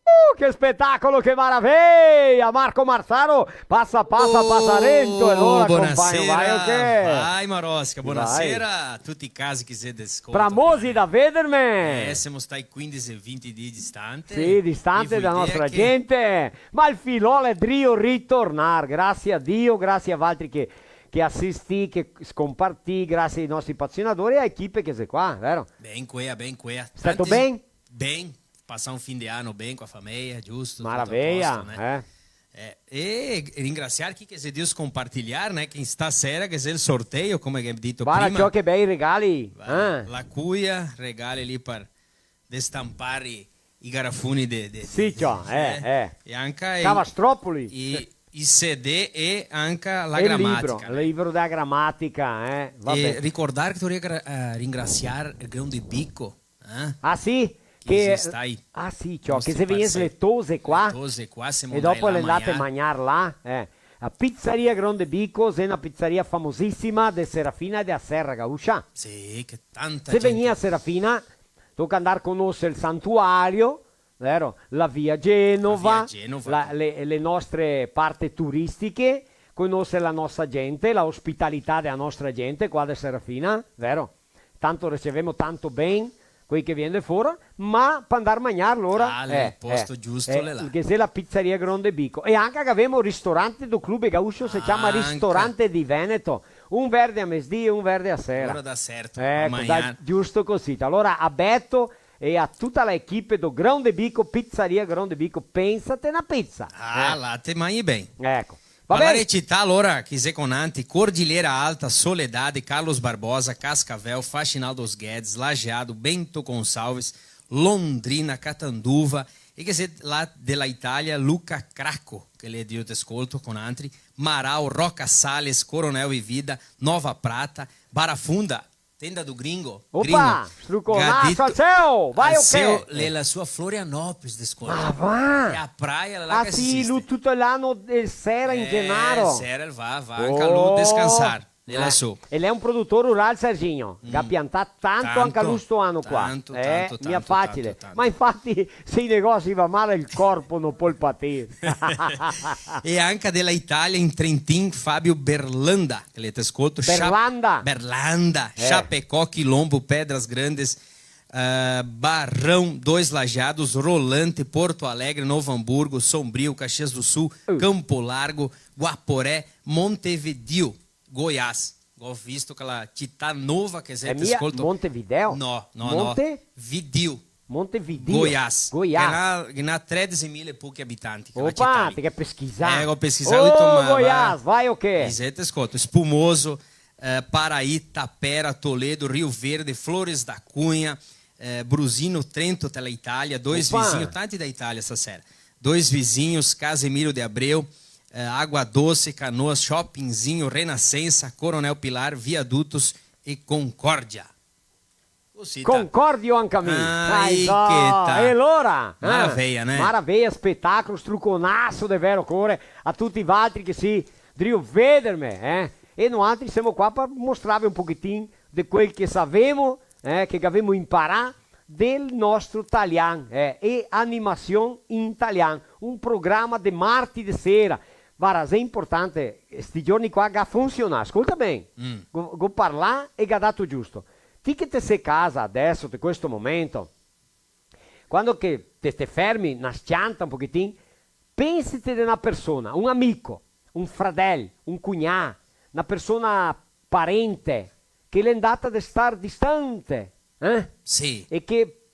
Uh, che spetacolo, che maraveia! Marco Marsaro, pasa, pasa, pasa rento, e alora, compagno, vai o che? Vai, Marosca, bonasera a tuti i casi che se descolta. Bramosi da vederme! Eh, semo stai quindese, vinti dì distante. Sì, distante da nostra gente, ma el filò l'è drio ritornar, grasie a Dio, grasie a valtri che, che asistì, che scompartì, grasie ai nostri patrocinadori e a equipe che xe qua, vero? Ben quea, ben quea. Stato ben? Ben, pasar un fin de ano ben co a fameia, giusto? Maraveia, tuto a posto, né? Eh. Eh, e ringrasiar chi che xe drio scompartiliar, né, che in stasera che xe el sorteio, come che dito prima. Varda ciò che bei regali, eh. La Cuia, regali lì par destampar i, i garafoni de, de, sì, de, ciò, de, eh, eh. E anca i, Cavastropoli, i, i CD e anca la gramatica, né? El libro, el libro dela gramatica, eh. Va ben. E ricordar che dovaria gra-, eh, ringrasiar el Grão de Bico, eh? Ah, sì? Che, che xe stai, ah, sì, ciò, che xe vegnù le tose qua. Le tose qua, semo ndai là a magnar. E dopo le xe ndate a magnar là, eh. La pizzaria Grão de Bico xe na pizzaria famosisima de Serafina e dea Serra Gaúcha. Sì, che tanta gente. Se vegnì a Serafina, toca andar conoser el santuario, vero? La via Genova, la via Genova, la, le, le nostre parte turistiche, conoser la nostra gente, la ospitalità dea nostra gente qua de Serafina, vero? Tanto ricevemo tanto ben quei che vien de fora, ma pa andar a magnar, lora, ah, l'è eh, el posto eh, giusto, eh, l'è là. Che xe la pizzaria Grão de Bico. E anca che gavemo el ristorante do Clube Gaúcho, se ciama Ristorante di Veneto. Un verde a mesdì e un verde a sera. Ora da certo, eco, dai, giusto cusì. Alora, a Beto e a tuta la equipe do Grão de Bico, pizzaria Grão de Bico, pensate na pizza. Ah, eh. Là te magni ben. Eco. Va ben. Parlar de cità, alora, chi xe co nantri, Cordilheira Alta, Soledade, Carlos Barbosa, Cascavel, Faxinal dos Guedes, Lajeado, Bento Gonçalves, Londrina, Catanduva, e chi xe là de la Italia, Luca Craco, che l'è drio te scolto co nantri, Marau, Roca Sales, Coronel Vivida, Nova Prata, Barra Funda, Tenda do Gringo. Opa! Gringo. Struconaso al Seo! Vai, al Seo, l'è la sua Florianópolis de scolto. Ma va! E a Praia, la... Ah, sì, lu tuto l'ano, el sera in genaro. Eh, sera el va, va anca lu descansar. L'è là su. E l'è un produtor rural, Serginho. Che ga piantà tanto anca lu sto ano qua. Tanto, eh, tanto, mia facile. Tanto, tanto. Ma infati, se i negosi va mal, el corpo no pol patir. E anca de la Italia, in Trentin, Fabio Berlanda, che l'è te scolto. Berlanda. Berlanda, eh. Chapecó, Quilombo, Pedras Grandes, eh, Barão, Dois Lajeados, Rolante, Porto Alegre, Novo Hamburgo, Sombrio, Caxias do Sul, eh. Campo Largo, Guaporé, Montevideo, Goiás. Go visto che la cità nova che xe, te scolto. Montevideo? No, no, no. Monte? Video. Montevideo. Goiás. Goiás. Che ga, che ga tredese mila e pochi abitanti, che la cità lì. Opa, te ghe pesquisà. Eh, go pesquisà, oh, ma Goiás, vai o quê? Dizete, scolta, Espumoso, eh, Paraí, Tapera, Toledo, Rio Verde, Flores da Cunha, eh, Brusino, Trento, te la Italia, Dois Vizinhos, tanti da Italia stasera. Dois Vizinhos, Casemiro de Abreu, eh, Água Doce, Canoas, Chopinzinho, Renascença, Coronel Pilar, Viadutos e Concórdia. Cosita. Concordio anca mi. Ah, dai, che ta. E alora, eh? Maraveia, né? Maraveia, spetacolo, struconaso de vero core a tuti valtri che sì drio vederme, eh? E noantri semo qua par mostrarve un pochetin de quel che savemo, eh, che gavemo imparà del nostro talian, eh, e animasion in talian, un programa de marti de sera. Vara, xe importante, sti giorni qua ga funsionà. Scolta ben, mm, go, go parlà e ga dato giusto. Ti che te si casa adeso, te questo momento, quando che te, te fermi, na s-cianta un pochetin, pensite de na persona, un amico, un fradel, un cugnà, na persona parente, che l'è ndata de star distante, eh? Sì. E che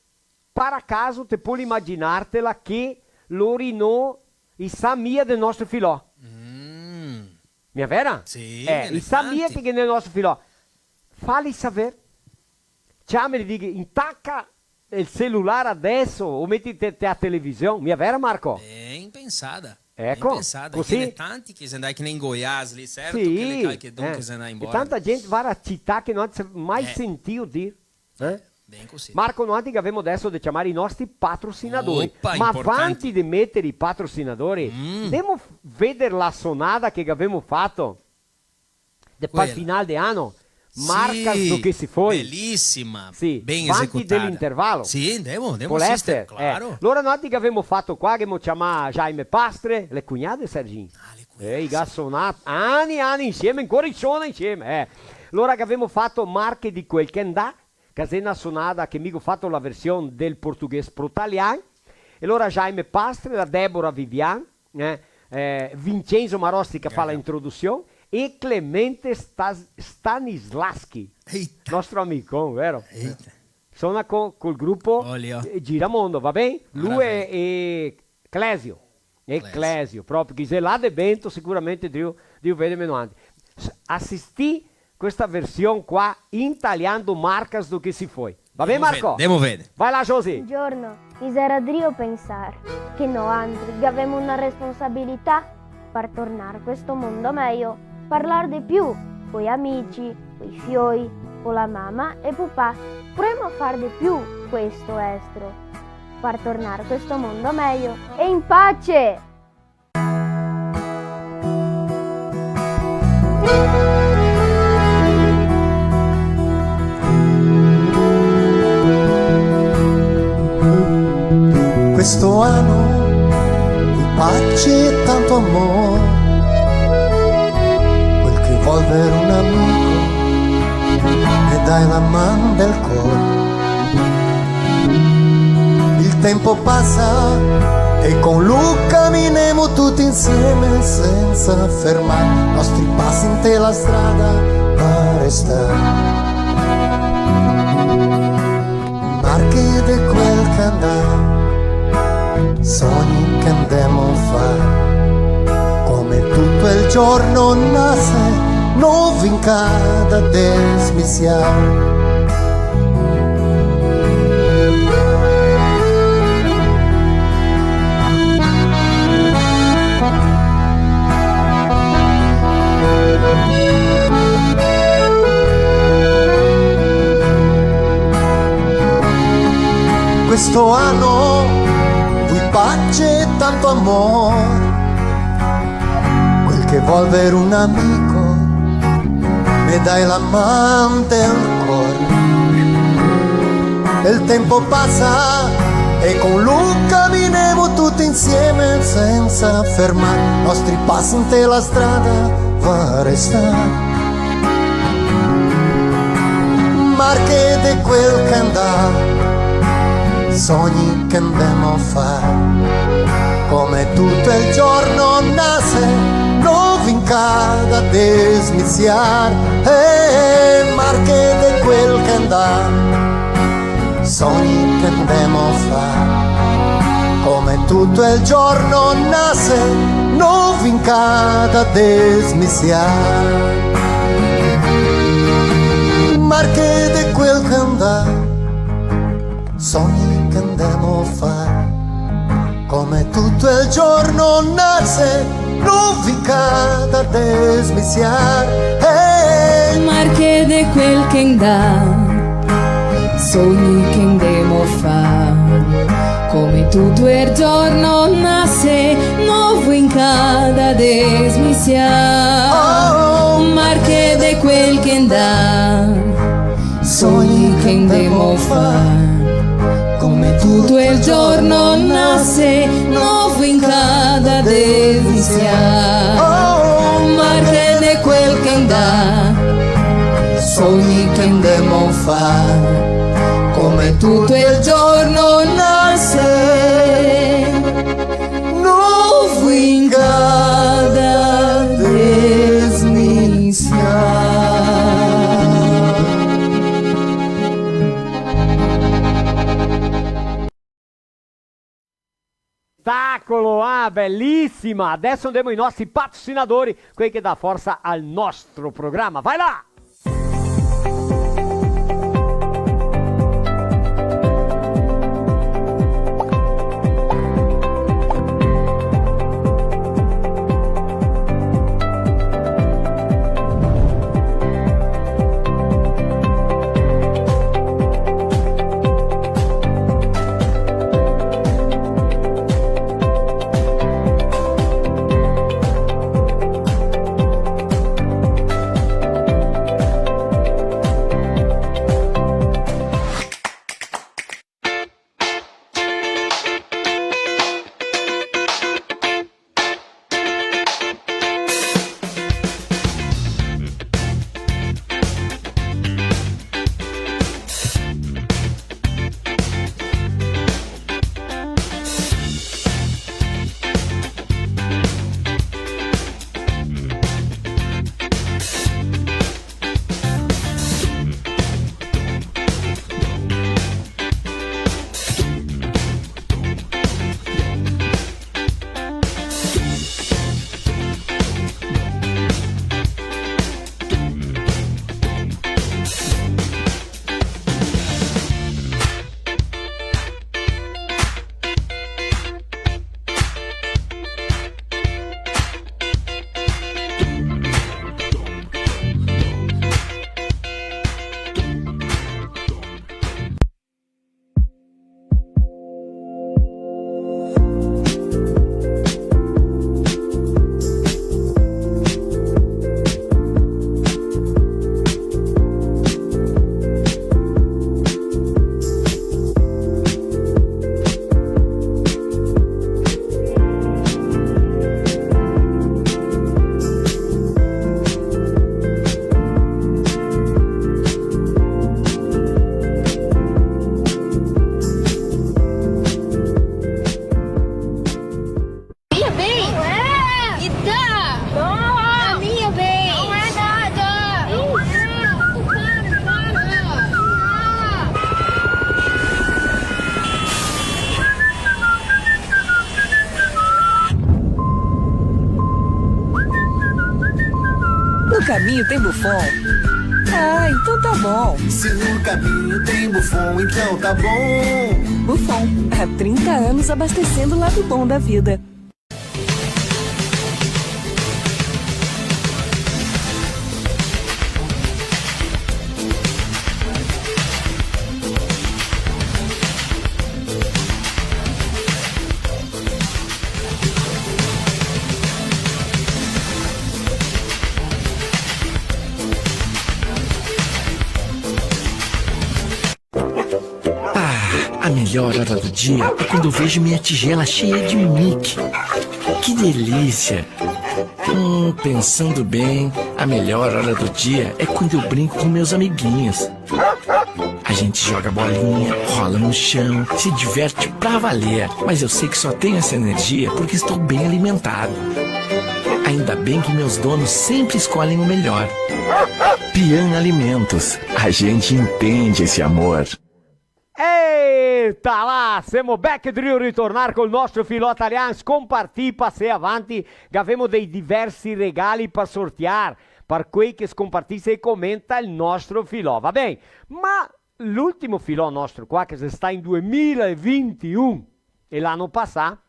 par caso te pol imaginartela che lori no i sa mia del nostro filò. Mm. Mia vera? Sì, eh, i sa mia che, che del nostro filò. Fali saver. Ciameli, dighi, intaca el celular adeso o metite te a television. Mia vera, Marco? Ben pensada. Eco, ben pensada. Cusì. Che ghe n'è tanti che xe ndai, che n'è in Goiás lì, certo, sì, che l'è calchedun, eh, che xe ndai embora. E tanta gente, vara, cità che no se mai sentìo dir. Eh? Ben cusì. Marco, noantri che gavemo adeso de ciamar i nostri patrocinadori. Opa, ma importante. Vanti de meter i patrocinadori, mm, ndemo f-, veder la sonada che gavemo fato de, par final de ano. Sì, marcas do que se foi. Belisima, sì, ben esecutada. Vanti de l'intervalo. Sì, ndemo, ndemo asistere, claro. Pol eser, eh. Alora, noantri che gavemo fato qua, che gavemo ciamà Jaime Pastre, le cugnade, Sergin? Ah, le cugnade. Eh, i ga sonà ani, ani insieme, ancora i sona insieme, eh. Alora che gavemo fato Marche di quel che ndà, che xe na sonada che mi go fato la version del portoghese pro talian, e alora Jaime Pastre, la Débora Vivian, eh, eh, Vincenzo Marostica fa la introdusion, e Clemente Stas-, Stanislaschi, eita, nostro amico, vero? Eita. Sona co-, col grupo, eh, Giramondo, va ben? Lu e, e Clesio. Clesio. Clesio, proprio, che xe là de Bento, sicuramente drio, drio vederme noantri. S-, asistì questa version qua in talian do Marcas do que se foi. Va ben, Marco? Ndemo veder, ndemo veder. Vai là, José. Un giorno mi sarà drio pensar che noantri gavemo na responsabilità par tornar questo mondo mejo, parlar de più coi amici, coi fioi, co la mama e pupà. Provemo a far de più questo estro, par tornar questo mondo mejo e in pace! Ano, cui pace e tanto amor, quel che vol ver un amico, me dai la man del cor. Il tempo pasa e con lu caminemo tuti insieme senza fermar, nostri pasi inte la strada va restar. Marche de quel che andà, sogni che andemo far, come tuto el giorno nase, no vin cada desmisiar. Questo ano vui pace e tanto amor, quel che vol ver un amico, me dai la man del cor. El tempo pasa e con lu caminemo tuti insieme senza fermar, nostri pasi inte la strada va restar. Marche de quel che andà, sogni che andemo far, come tuto el giorno nase, no vin cada desmisiar. Eh, marche de quel che andà, sogni che andemo far, come tuto el giorno nase, no vin cada desmisiar. Marche de quel che andà, sogni che andemo far, come tuto el giorno nase, no vin cada desmisiar. Eh, marche de quel che andà, sogni che andemo far, come tuto el giorno nase, no vin cada desmisiar. Oh, marche de quel che andà, sogni che andemo far, come tuto el giorno nase, no vin cada desmisiar. Oh, marche de quel che andà, sogni che andemo far, come tuto el giorno nase, no vin cada desmisiar. Spetacolo, ah, belissima! Adesso andemo ai nostri patrocinadori, quelli che dà forza al nostro programma. Vai là! Tem Buffon? Ah, então tá bom. Se no caminho tem Buffon, então tá bom. Buffon, há trinta anos abastecendo o lado bom da vida. Ah, a melhor hora do dia é quando eu vejo minha tigela cheia de Mickey. Que delícia! Hum, pensando bem, a melhor hora do dia é quando eu brinco com meus amiguinhos. A gente joga bolinha, rola no chão, se diverte pra valer. Mas eu sei que só tenho essa energia porque estou bem alimentado. Ainda bem que meus donos sempre escolhem o melhor. Pian Alimentos, a gente entende esse amor. Eita là, semo back drio ritornar col nostro filò talian, scompartì, pasè avanti, gavemo dei diversi regali par sortiar, par quei che scompartise e comenta el nostro filò, va ben? Ma l'ultimo filò nostro qua, che xe stà in due mila e vintiun, e l'ano pasà,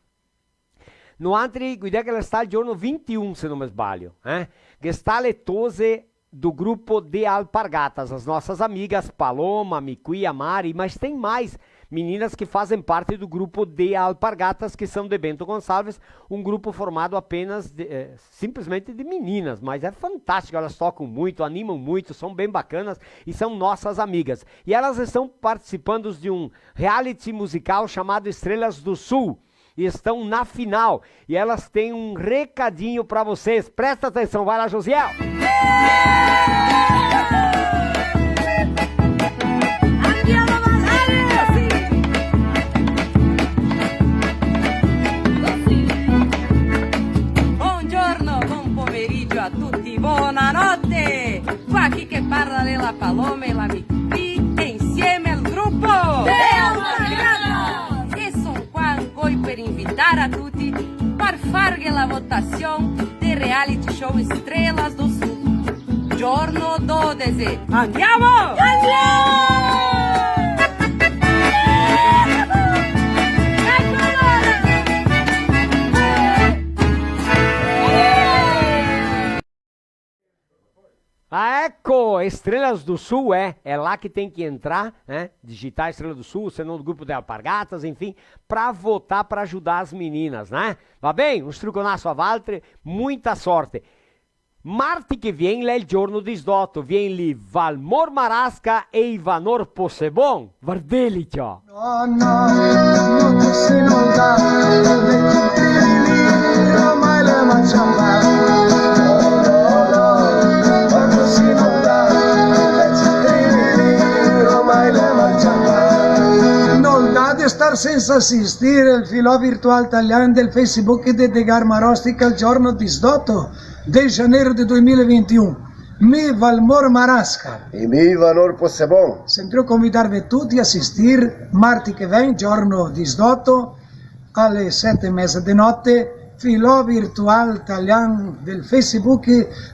noantri, guidè che l'è stà el giorno vintiun, se no me sbalio, eh? Ghe sta le tose do grupo de Alpargatas, as nossas amigas Paloma, Micuia, Mari, mas tem mais meninas que fazem parte do grupo de Alpargatas, que são de Bento Gonçalves, um grupo formado apenas de, eh, simplesmente de meninas, mas é fantástico, elas tocam muito, animam muito, são bem bacanas e são nossas amigas. E elas estão participando de um reality musical chamado Estrelas do Sul, e estão na final. E elas têm um recadinho pra vocês. Presta atenção, vai lá, Josiel. Buongiorno, buon pomeriggio a tutti, buonanotte! Qua chi che parla l'è la Paloma e la Micuì e insieme al gruppo Dea Mariana! E son qua ancoi per invitar a tuti par farghe la votasion del reality show Estrelas do Sul. Giorno dodese. Andiamo! Andiamo! Ecco allora! Ah, eco, Estrelas do Sul, é, é lá que tem que entrar, né? Digitar Estrelas do Sul, senão do grupo de Alpargatas, enfim, pra votar, pra ajudar as meninas, né? Va ben? Un struconaso a valtri, muita sorte. Marti che vien l'è el giorno disdoto, vien lì Valmor Marasca e Ivanor Possebon. Vardeli, ciò! No, no, no te si noldà, el veci trililì, ormai l'è mal ciamà. No, no, no, no te si noldà, el veci trililì, ormai l'è mal ciamà. Noldà de star sensa asistir el filò virtual talian del Facebook de Edgar Marostica el giorno disdoto de janeiro de dois mil e vinte e um. Mi Valmor Marasca. E mi Valmor Possebon. Sentrio convidarve tuti a asistir marti che vien, giorno disdoto, ale sete e meza de note, filò virtual talian del Facebook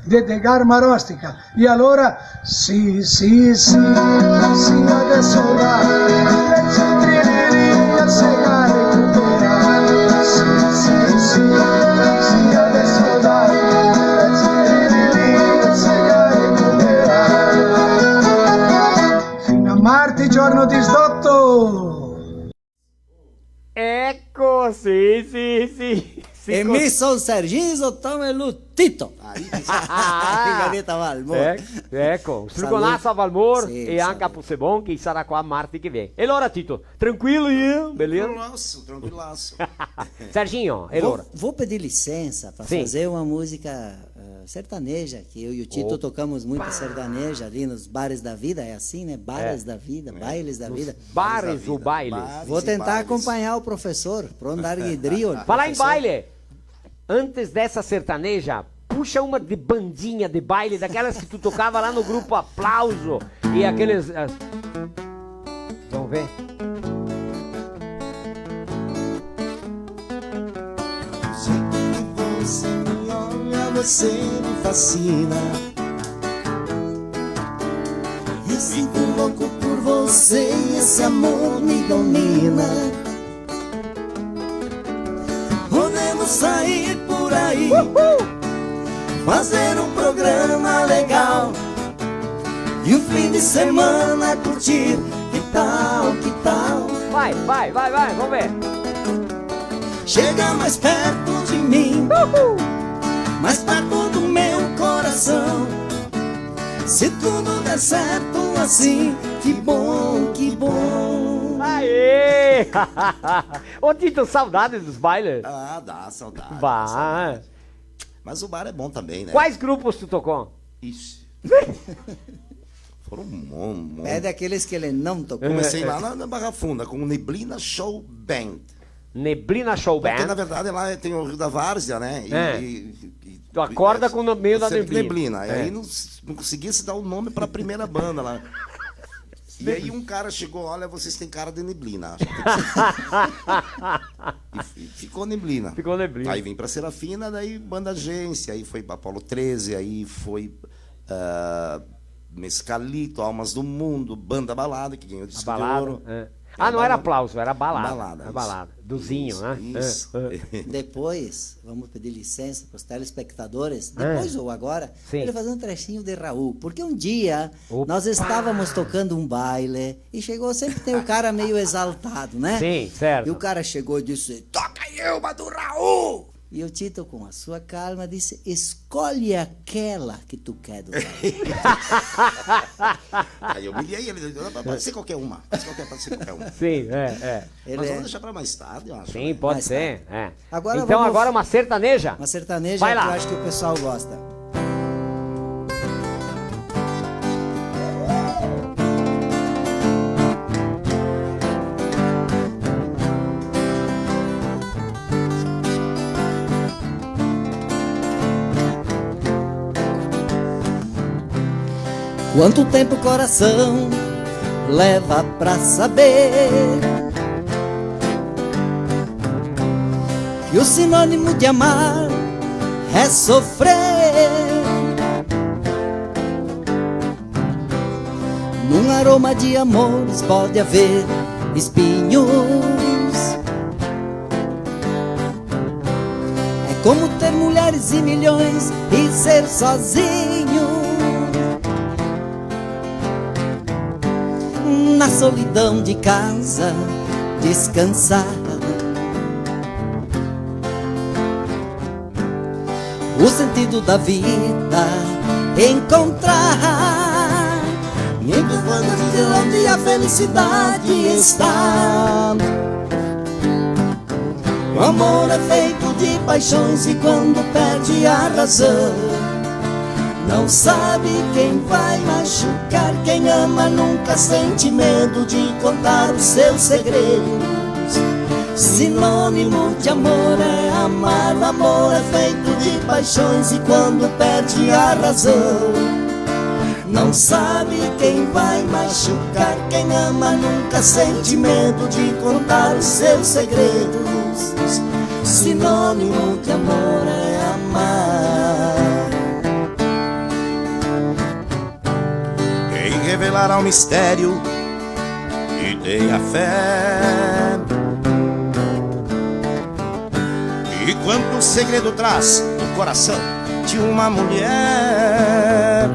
de Edgar Marostica. E alora, sì, sì, sì, sì, adeso va, el veci trililì se ga recuperà. Sì, sì, sì, sì, adeso va, el veci trililì se ga recuperà. Fin a marti, giorno disdoto! Eco, sì, sì, sì, sì, e co- mi son Serginho, tome lu Tito. Ah, Tito. Capito, Valmor? Eco, eco, un struconaso a Valmor e anca a Possebon, che sarà qua marti che vien. E alora, Tito, tranquilo, eh? Beleza? Tranquilaço, tranquilaço. Serginho, e alora? Vou, vou pedir licença pra fazer uma música eh, sertaneja, que eu e o Tito tocamos muito sertaneja ali nos bares da vida, é assim, né? Bares da vida, bailes da vida. Bares ou bailes? Vou tentar acompanhar o professor, pra não dar guidrio. Falar em baile, antes dessa sertaneja, puxa uma de bandinha de baile, daquelas que tu tocava lá no grupo Aplauso e aqueles, as- Vamos ver. Do jeito que você me olha, você me fascina. Sigo louco por você e esse amor me domina. Podemos sair por aí, fazer um programa legal e o fim de semana curtir. Que tal, que tal? Vai, vai, vai, vai, vamos ver. Chega mais perto de mim, mais perto do meu coração. Se tudo der certo assim, que bom, que bom. Aê! Ô, Tito, saudades dos bailes? Ah, dá saudade. Bah. Dá saudade. Mas o bar é bom também, né? Quais grupos tu tocou? Ixi. Foram um mon- um monte. É daqueles que ele não tocou. Comecei lá na, na Barra Funda com o Neblina Show Band. Neblina Show Porque, na Band. Verdade, lá tem o Rio da Várzea, né? E, É. e- e- Tu acorta é, com o meio da sempre neblina. neblina. E É. Aí não, não conseguia se dar o nome pra primeira banda lá. E aí um cara chegou, olha, vocês têm cara de neblina. E f- ficou neblina. Ficou neblina. Aí vim pra Serafina, daí banda agência, aí foi Apolo treze, aí foi ah, Mescalito, Almas do Mundo, Banda Balada, que ganhou o A disco balada. de ouro. É. Tem Ah, a não era balada. Aplauso, era balada. Balada, A isso. Balada. Do Zinho, Isso, né? Isso. É, é. Depois, vamos pedir licença para os telespectadores, É. Depois ou agora, Sim. Ele fazer um trechinho de Raul, porque um dia Opa. Nós estávamos tocando um baile e chegou, sempre tem o cara meio exaltado, né? Sim, certo. E o cara chegou e disse: "Toca aí uma do Raul!" E o Tito, com a sua calma, disse: "Escolhe aquela que tu quer do Raul." Aí eu me liei, ele disse: "Pode ser qualquer uma, pode ser qualquer, pode ser qualquer uma." Sim, é, é. Ele Mas é- vamos deixar pra mais tarde, eu acho. Sim, pode Mais ser. É. Agora Então vamos- agora uma sertaneja? Uma sertaneja Vai que lá. Eu acho que o pessoal gosta. Quanto tempo o coração leva pra saber que o sinônimo de amar é sofrer? Num aroma de amores pode haver espinhos. É como ter mulheres e milhões e ser sozinho. Na solidão de casa, descansar. O sentido da vida encontrar. Muito quando dizer onde a felicidade está. O amor é feito de paixões e quando perde a razão, não sabe quem vai machucar. Quem ama nunca sente medo de contar os seus segredos. Sinônimo de amor é amar. O amor é feito de paixões e quando perde a razão, não sabe quem vai machucar. Quem ama nunca sente medo de contar os seus segredos. Sinônimo de amor é amar. Quem revelará o mistério e tenha fé. E quanto segredo traz o coração de uma mulher.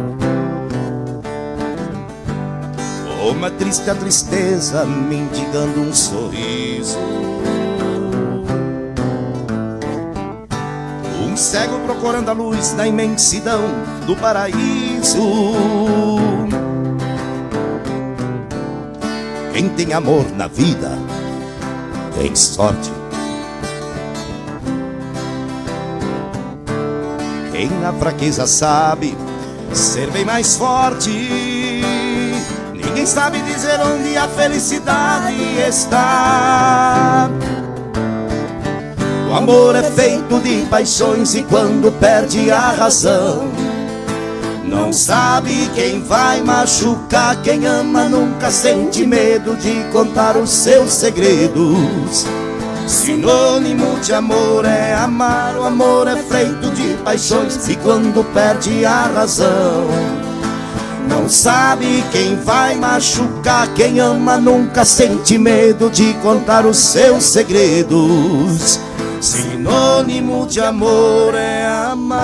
Uma triste a tristeza mendigando um sorriso. Um cego procurando a luz na imensidão do paraíso. Quem tem amor na vida tem sorte. Quem na fraqueza sabe ser bem mais forte. Ninguém sabe dizer onde a felicidade está. O amor é feito de paixões e quando perde a razão, não sabe quem vai machucar. Quem ama nunca sente medo de contar os seus segredos. Sinônimo de amor é amar. O amor é feito de paixões e quando perde a razão, Não sabe quem vai machucar, quem ama nunca sente medo de contar os seus segredos. Sinônimo de amor é amar.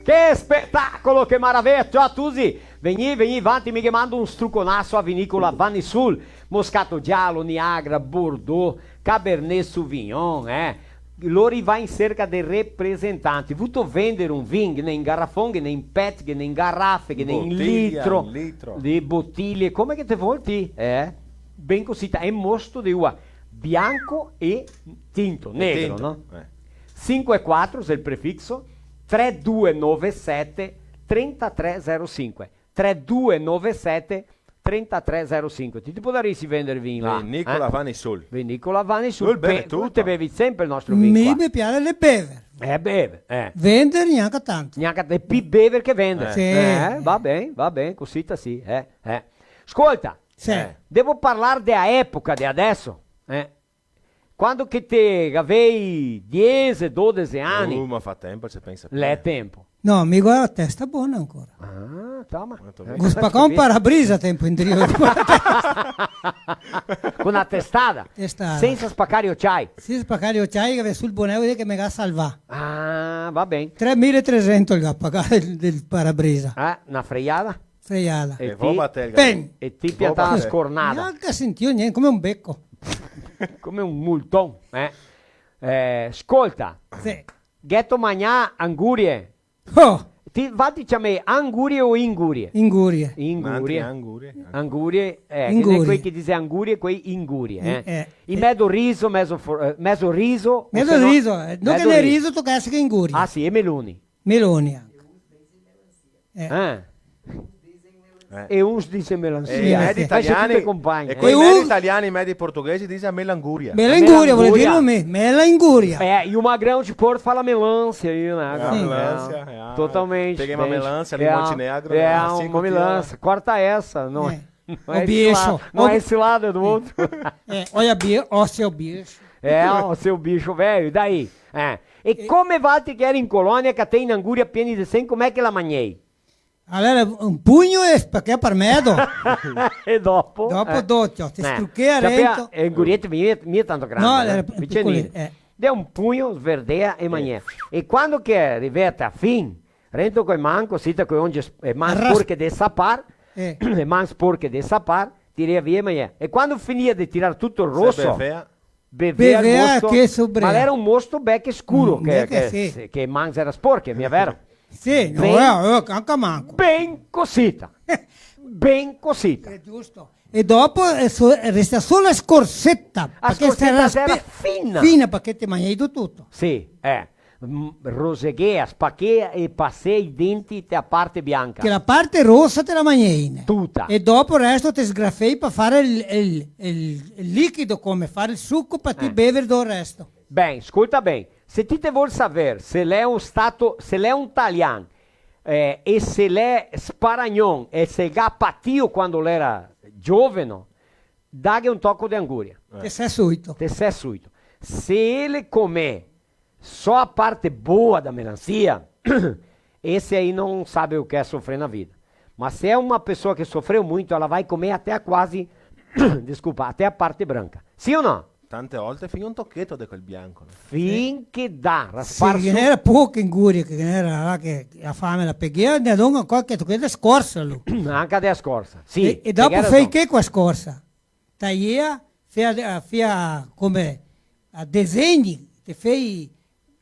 Che spetacolo, che maravea! Ciao a tusi! Vegnì, vegnì vanti, mi ghe mando un struconaso a Vinicola Vanisul, Moscato Giallo, Niagara, Bordeaux, Cabernet Sauvignon, eh? Lori va in serca de representanti. Vuto vender un vin, ghe n'è in garafon, ghe n'è in pet, ghe n'è in garafe, ghe n'è in litro, de botilie, come che te vol ti, eh? Ben cosita, xe mosto de ua, bianco e tinto, negro, no? Sinque quatro, xe el prefiso, tre due nove sete trentatré zero sinque. Tre due nove sete trentatré zero sinque. Ti, ti podarisi vender vin là, eh? Vinicola Vanisul. Vinicola Vanisul. Lu el beve tuto. Te bevi sempre el nostro vin qua. Mi me piaxe de bever. Eh, bever, eh. Vender gnanca tanto. Gnanca de pi bever che vender. Sì. Eh, va ben, va ben, cosita sì, eh, eh. Scolta, devo parlar de a epoca de adeso, eh? Quando che te gavei diese, dodese ani. Uh, ma fa tempo, se pensa. L'è tempo. No, mi go a testa bona ancora. Ah, toma. Go spacà un parabrisa tempo indrio. Co na testada? Testada. Sensa spacar i ociai? Sensa spacar i ociai, che gavea su el bonè, vol dir che me ga salvà. Ah, va ben. Tremila e tresento el ga pagà del, del parabrisa. Ah, na freiada? Freiada. E ti? Pen! E ti piantà na scornada. Gnanca sentìo gnente, come un beco. Come un multon, eh? Eh, scolta. Sì. Gheto magnà angurie? Oh! Ti, va ti ciamè angurie o ingurie? Ingurie. Ingurie. Angurie. Angurie, eh, che ghe n'è quei che dise angurie, quei ingurie, eh. Eh, eh. In medo riso, mezo for-, eh, mezo riso, o se no, mezo riso, eh. No che n'è riso, toca esser che ingurie. Ah, sì, e meloni. Meloni anca. Eh. Eh. E uns dise melansia. Eh, i medi italiani, e quei medi italiani, i medi portoghesi dise a melanguria. Melanguria, vol dir me, mela inguria. Eh, e o Magrão de Porto fala melancia aí, né? Ah, melancia, ah. Totalmente. Peguei uma melancia ali em Montenegro, é, uma melancia. Corta essa, não é? O bicho. Não é esse lado, é do outro. É, olha, o seu bicho. É, o seu bicho velho, e daí? É. E come valtri che geri in colonia, catei na anguria pieni de sen, come che la magnei? Alora, un pugno e spachea par medo. E dopo? Dopo, eh, docio, te struchea rento. E anguriete mia, mia tanto grande, no, eh? Era picolin, picenine. Eh. De un pugno, sverdea e magnea. E quando che rivea a fin, rento coi man, cosita, coi onge, eh, man sporche de sapar, eh, e man sporche de sapar, tirea via e magnea. E quando finia de tirar tuto el roso, bevea, bevea el mosto, che sobrava. Ma l'era un mosto bel che scuro, mm, che, che, che, sì, che man era sporche, mia vero? Sì, no, ben, eh, eh, anca manco. Ben cosita. Ben cosita. Xe giusto. E dopo, eh, so-, resta solo la scorseta, a parché scorseta sarà fina. Fina, parché te magnei tuto. Sì, eh. Mm, roseghea, spachea e pasea i denti te a parte bianca. Che la parte rosa te la magnei, né? Tuta. E dopo el resto te sgrafei par far el, el, el, el liquido, come far el suco par ti bever do resto. Ben, scolta ben. Se ti te vol saver se l'è un stato, se l'è un talian, eh, e se l'è sparagnon, e se el ga patìo quando l'era gioveno, daghe un toco de anguria. Eh. Te sè suito. Te sè suito. Se ele comer só a parte boa da melancia, esse aí não sabe o que é sofrer na vida. Mas se é uma pessoa que sofreu muito, ela vai comer até a quase, desculpa, até a parte branca. Sim ou não? Tante volte fin un tocheto de quel bianco, no? Fin che dà, sì, rasparso. Che ghe n'era poche angurie, che ghe n'era là che la fame la peghea, ne dona qualche tocheto de scorsa, lu. Anca de scorsa, sì. E, e dopo fea che co la scorsa? Taiea, fea, fea come a disegni, te fei,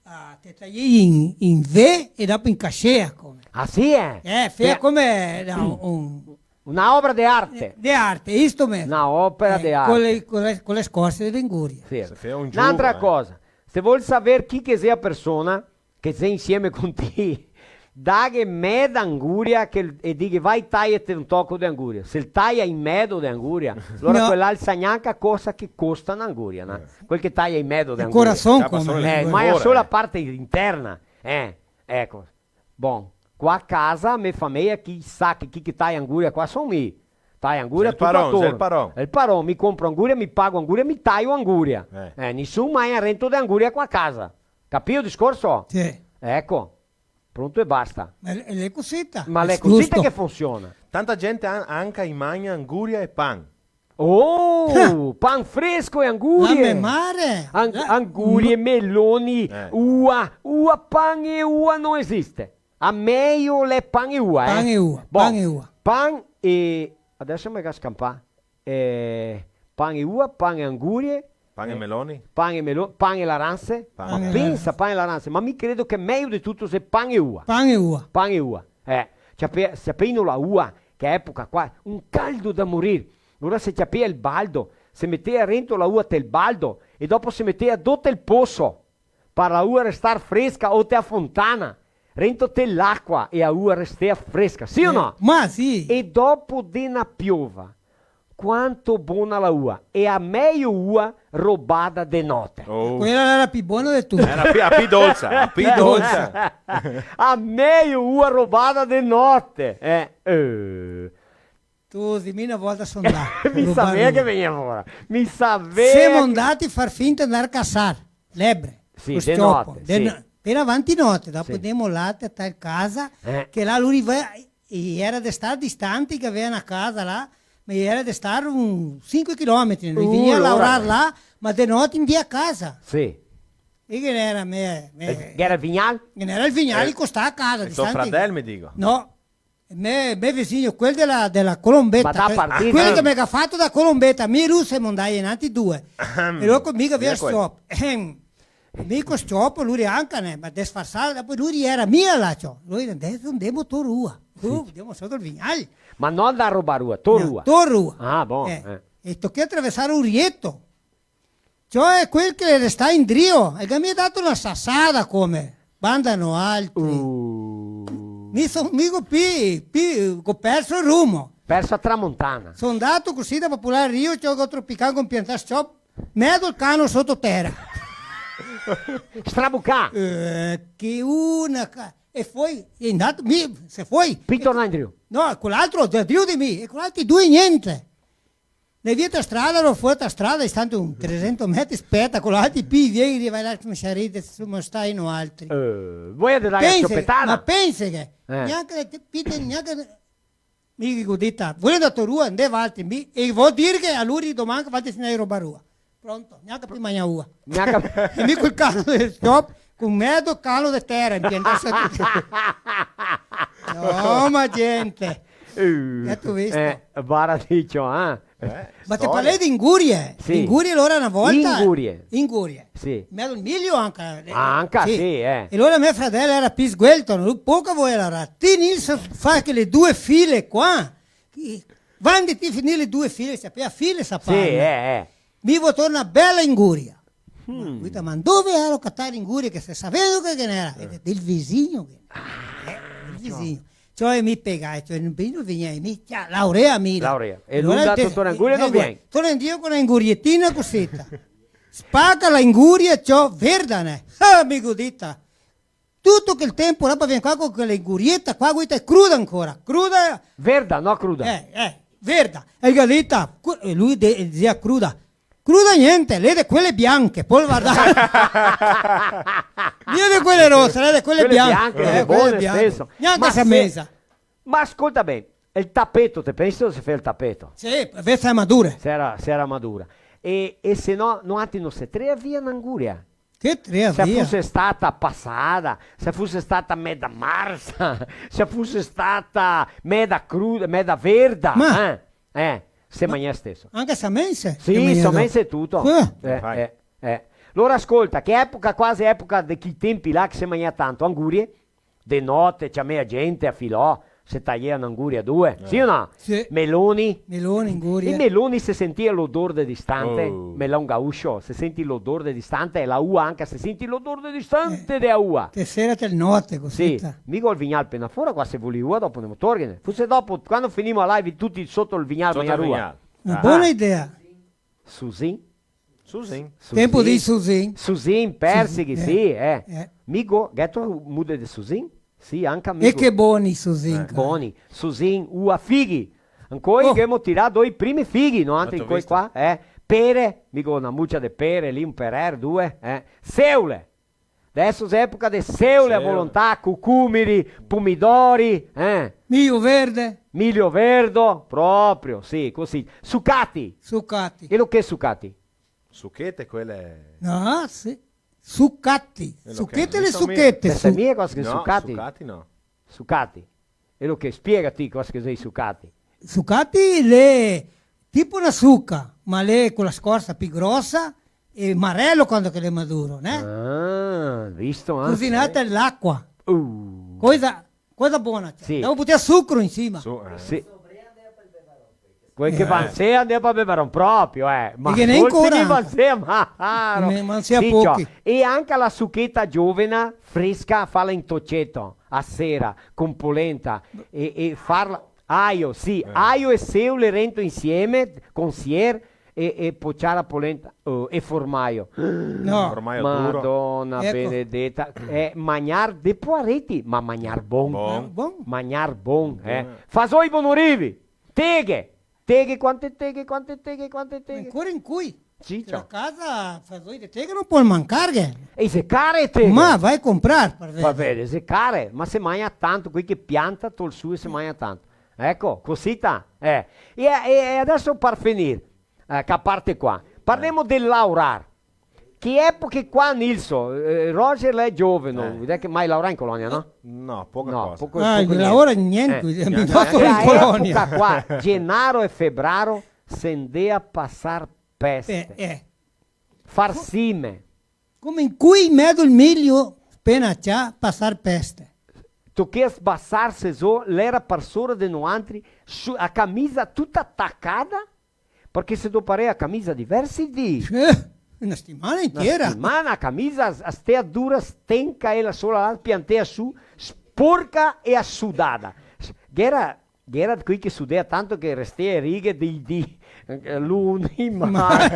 a, te taiei in, in V e dopo in cachea, come. Ah, sì, eh? Eh, fea come, no, un, Una opera de arte. De arte, isto mesmo. Una opera de arte. Co le, co le, co le scorse de anguria. Sì. Se fea un giogo, eh. N'altra cosa, se vol saver chi che xe a persona che xe insieme con ti, daghe meda anguria che, e dighe: "Vai, taiate un toco de anguria." Se el taia in medo de anguria, alora quel là el sa gnanca cosa che costa na anguria, no? Eh. Quel che taia in medo de anguria. El corason, come? Eh, ma xe solo la parte interna. Eh, eco. Bon, qua casa, me fameia, chi sa che, chi che taia anguria qua son mi. Taia anguria tuto atorno. Xe el paron. Xe el paron, mi compro anguria, mi pago anguria, mi taio anguria. Eh. Eh, nisun magna rento de anguria qua casa. Capìo el discorso? Sì. Eco, pronto e basta. Ma l'è, l'è cosita. Ma l'è cosita che funsiona. Tanta gente an-, anca i magna anguria e pan. Oh, pan fresco e angurie. La me mare. An-, la angurie, meloni, ua, ua, pan e ua no esiste. A meio l'è pan e ua, eh. Pan e ua, bon, pan e ua. Pan e, adeso me ga scampà. Eh, pan e ua, pan e angurie. Pan e meloni. Pan e melo-, pan e laranse. Pan e laranse. Ma pensa, pan e laranse. Ma mi credo che meio de tuto xe pan e ua. Pan e ua. Pan e ua. Eh, ciapea-, ciapea la ua, che epoca qua, un caldo da morir. Alora se ciapea el baldo, se metea rento la ua tel baldo, e dopo se metea do tel poso. Par la ua restar fresca o te a fontana, rento te l'acua e a ua restea fresca, sì o no? Eh, ma sì. E dopo de na piova, quanto bona la ua, e a meio ua robada de note. Oh. Quela l'era pi bona de tute. Era pi, a pi dolsa, a pi dolsa. A meio ua robada de note, eh, eh. Tusi, mi na volta so ndà. Mi savea che vegnea fora. Mi savea. Semo ndati far finta de ndar casar lebre. Sì, co de sciòpo. Note, de sì. No-, per avanti note, dopo sì. Ndemo là, te, te casa, eh, che là lu riva-, e era de star distanti, che gavea na casa là, ma era de star un sinque chilometri, lu vegnea a laorar là, ma de note ndea casa. Sì. E che n'era me, me... Eh, che era el vignal? Che n'era el vignal, eh, costà casa, distanti. El to fradel, me digo. No. Me, me visigno, quel de la, de la Colombeta, ma da quel, partita, quel che me ga fato da Colombeta, mi e lu semo ndai inanti due. Ehem. E lu co mi che via sciòpo. Ehem. Mi co sciòpo, lu anca, né, ma desfarsà, dopo lu era mia là, ciò. Lu deso ndemo to rua. Sì. Lu, ndemo soto el vignal. Ma no ndar robar rua, to rua. No, to rua. Ah, bon, eh, eh. E tochea traversar un rieto. Ciò, e quel che resta indrio, el ga mia dato na sasada come, banda noaltri. Uh. Mi so, mi go pi, pi, go perso el rumo. Perso a tramontana. So ndato cusì da Popular Rio, ciò, go tropicà con piantà sciòpo, medo el cano soto tera. Strabucà. Eh, che una ca-, e foi, e ndato, mi, se foi. Pi tornà indrio. No, quel altro, de, drio de mi, e quel altri due gnente. Ne via ta strada, ero fora ta strada, distante un tresento metri, speta, co l'altri pi vien, riva là, come se ride, insoma, stai noaltri. Eh, voi andate a sciopetare? Ma pense che, eh, gnanca le te-, pite, gnanca, mi digo, dita, volendo a to rua, ndè valtri, mi, e vol dir che a lori doman che valtri se ne roba rua. Pronto, gnanca pi magna ua. Gnanca... E mi col cano del sciòpo, con medo cano de tera, in pianta sotto. No, ma gente. Uh, eh, tu visto? Eh, bara dicio, eh? Eh, ma te parlè de ingurie? Sì. Ingurie, alora, na volta. Ingurie. Ingurie. Sì. Medo milio anca, eh. Ah, anca, sì, eh. E alora me fradel era pi sguelto, no? Poco voleva laorar. Ti, Nilson, fa che le due file qua. Ti, quando ti finì le due file, se fa file, sa parla. Sì, eh, eh. Mi vo tor na bela inguria. Mm. Ma, guita, ma dove ero catar inguria che se saveva che, che n'era? Eh. Del visigno che, eh, del visigno. Ciò, e mi pegai, ciò, no vegnia, mi, ciò, laurea mi. Laurea. E alora lu ga dato te-, tor inguria, eh, no vien. Torna indrio co na ingurietina cusita. Spaca la inguria, ciò, verda, né? Ah, mi go dita. Tuto quel tempo là, pa vien qua co quela ingurieta qua, guita, xe cruda ancora, cruda. Verda, no cruda. Eh, eh, verda. E el ga dita, cu-, e lu de-, el dizea cruda. Cruda gnente, l'è de quele bianche, pol vardar. Mia de quele rose, l'è de quele bianche. Quele bianche, eh, quele bianche. Gnanca se mesa. Ma scolta ben, el tapeto, te pensi se fea el tapeto? Sì, veste madure. Se era, se era madura. E, e se no, noantri no se trea via na inguria. Che trea via? Se fuse stata pasada, se fuse stata meda marsa, se fuse stata meda cruda, meda verda, eh? Eh, se magnea steso. Anca samense? Sì, samense e tuto. Eh, eh, eh. Alora, scolta, che epoca, quasi epoca de chi tempi là che se magnea tanto, angurie, de note, ciamea gente a filò, se taiea na anguria due, sì o no? Sì. Meloni. Meloni, anguria. I meloni se sentia l'odor de distante, oh. Melon gaúcho, se senti l'odor de distante, e la ua anca se senti l'odor de distante de a ua. Te sera te note, cusì. Sì, mi go el vignal pena fora qua, se volì ua, dopo ndemo torghene. Fuse dopo, quando finimo a live, tuti soto el vignal, soto el vignal. Na bona idea. Susin? Susin. Susin. Tempo dei susin. Susin, persighi, sì, eh. Migo, gheto mude de susin? Sì, anca migo. E che boni susin, cara. Boni. Susin, ua, fighi. Ancoi ghemo tirà doi primi fighi, no? Anca incoi qua, eh. Pere, migo na mucia de pere, lì un perer, due, eh. Seule. Deso xe epoca de seole a volontà, cucumiri, pomidori, eh? Milio verde. Milio verdo, proprio, sì, cusì. Sucati. Sucati. E lo che xe sucati? Suchete, quele... No, sì. Sucati. Suchete, le suchete. Te sa mia cosa che xe sucati? No, sucati no. Sucati. E lo che, spiega ti cosa che xe i sucati. Sucati l'è tipo na suca, ma l'è co la scorsa pi grosa e marelo quando che l'è maduro, né? Ah, visto, eh? Cusinata nell'acqua. Uh. Cosa, cosa bona, cioè. Sì. Dopo butà sucro in sima. Su, eh. Sì. Quel che va in sé, andea pa bevaron proprio, eh. Ma che ne forse ancora mi va in sé, ma, ah, no. Me, ma sia... Sì, pochi. Ciò. E anca la sucheta giovena, fresca, fala in toceto, a sera, con polenta, e, e farla, aio, sì, eh, aio e seole rento insieme, con sier, e, e pociar la polenta, oh, e formaio. No. Formaio duro. Madona benedeta, eh, magnar de poareti, ma magnar bon. Bon. Bon. Magnar bon, eh. Bon. Fasoi bonorivi, teghe, teghe, quante teghe, quante teghe, quante teghe. Ancora incoi. Sì, ciò. La casa, fasoi de teghe no pol mancarghe. E xe care teghe. Ma va comprar, par veder. Va veder, xe care, ma se magna tanto, quei che pianta, tol su e se magna tanto. Eco, cosita, eh. E, e, e adeso par finir, eh, che parte qua. Parlemo del laorar. Che epoche qua, Nilso, eh, Roger l'è gioveno, eh, vedè che mai laorà in colonia, no? No, poca cosa. Poco, ah, poco, gnente. Laora gnente, eh, mi no so in colonia. Epoca qua, genaro e febraro, se ndea a pasar peste. Eh, eh. Far sime. Come incoi medo el milio, pena cià, pasar peste. Tochea sbasarse zo, l'era par sora de noantri, su, a camisa tuta tacada, parché se doparea a camisa diversi dì. Eh, na setimana intiera. Na setimana, a camisa, a stea dura, stenca, ela sola là, piantea su, sporca e asudada. Gh'era Gh'era quei che sudea tanto che restea righe dei dì, eh, luni, marti,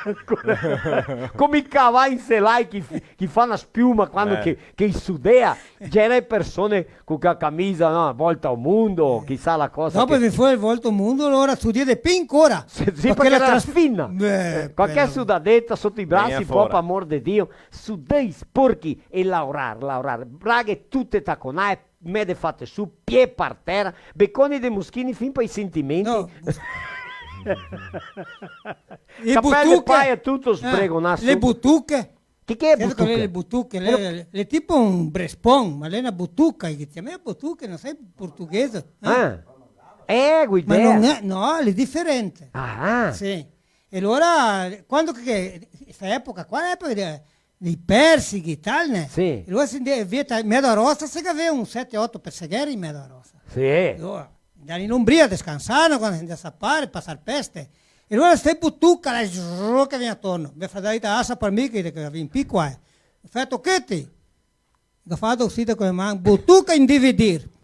mercure. Come i cavai inselai che f-, che fa na spiuma quando che, che i sudea. Gh'era e persone co ca-, camisa, no, volta al mondo, chisà la cosa. Dopo che vien fora volta al mondo, alora sudia de pì ancora. Sì, sì, parché l'era tras-, fina. Eh, qualche sudadeta soto i brasi, po, par amor de Dio. Sudei sporchi e laorar, laorar. Braghe tute taconae, mede fate su, pie par tera, beconi de moschini fin pai sentimenti. No. Capele de paia tuto sbregonà su. Le butuche. Che che xe butuche? Le butuche, le, le tipo un brespon, ma l'è na butuca, che ciamea butuche, no so, portoghese, eh? Ah. Eh, go idea. Ma no xe, no, l'è diferente. Ah. Sì. E alora, quando che, sta epoca qua, l'epoca de, dei persighi e tal, né? Sì. E alora se ndea via, ta-, in medo a rosa, se gavea un sete, oto persegheri in medo a rosa. Sì. E alora, ndea in ombria, descansar, quando se ndea a sapar, pasar peste. E alora ste butuca, la zrrr, che vien atorno. Me fa: "Dai, da asa par mi, che, che vien pi qua, eh." Fa: "Tochete." Ga fato cusì co le man, butuca individir.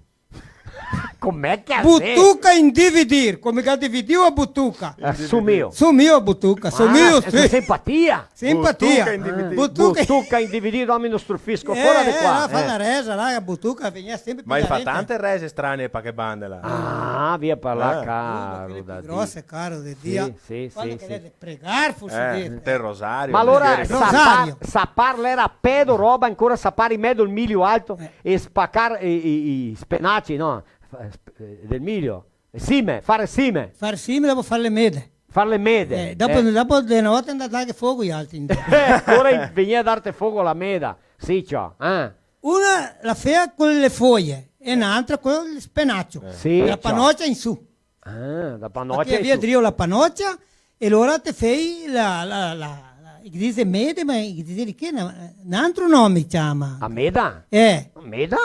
Come che xe? Butuca individir, come che dividio a butuca. Eh, su mio. Su mio butuca, su mio, sì. Simpatia. Simpatia. Butuca individir. Butuca. Butuca individir, no, mi no strufisco, fora de qua. Eh, là, fa na resa, là, a butuca vegnea sempre pi darente. Ma i fa tante rese strane pa che bande là. Ah, via par là, caro da Dio. Grose, caro de Dio. Sì, sì, sì. Quando che l'è de pregar, forse. Eh, del rosario. Ma alora, rosario. Sapar, sapar l'era pedo roba, ancora sapar in medo el milio alto e spacar i, i, i spenaci, no? Fa-, sp-, eh, del milio. Sime, far sime. Far sime, dopo far le mede. Far le mede. Eh, dopo, eh, dopo de na volta ndar a darghe fogo i altri. Eh, ancora in-, vegnea a darte fogo la meda. Sì, ciò, eh. Una la fea co le foie e n'antra co el spenacio. Eh. Sì, ciò. La panocia in su. Ah, la panocia. Parché via drio la panocia, e alora te fei la, la, la, la, i dixe mede, ma i dixe de che? Na-, n'antro nome i ciama. A meda? Eh. A meda?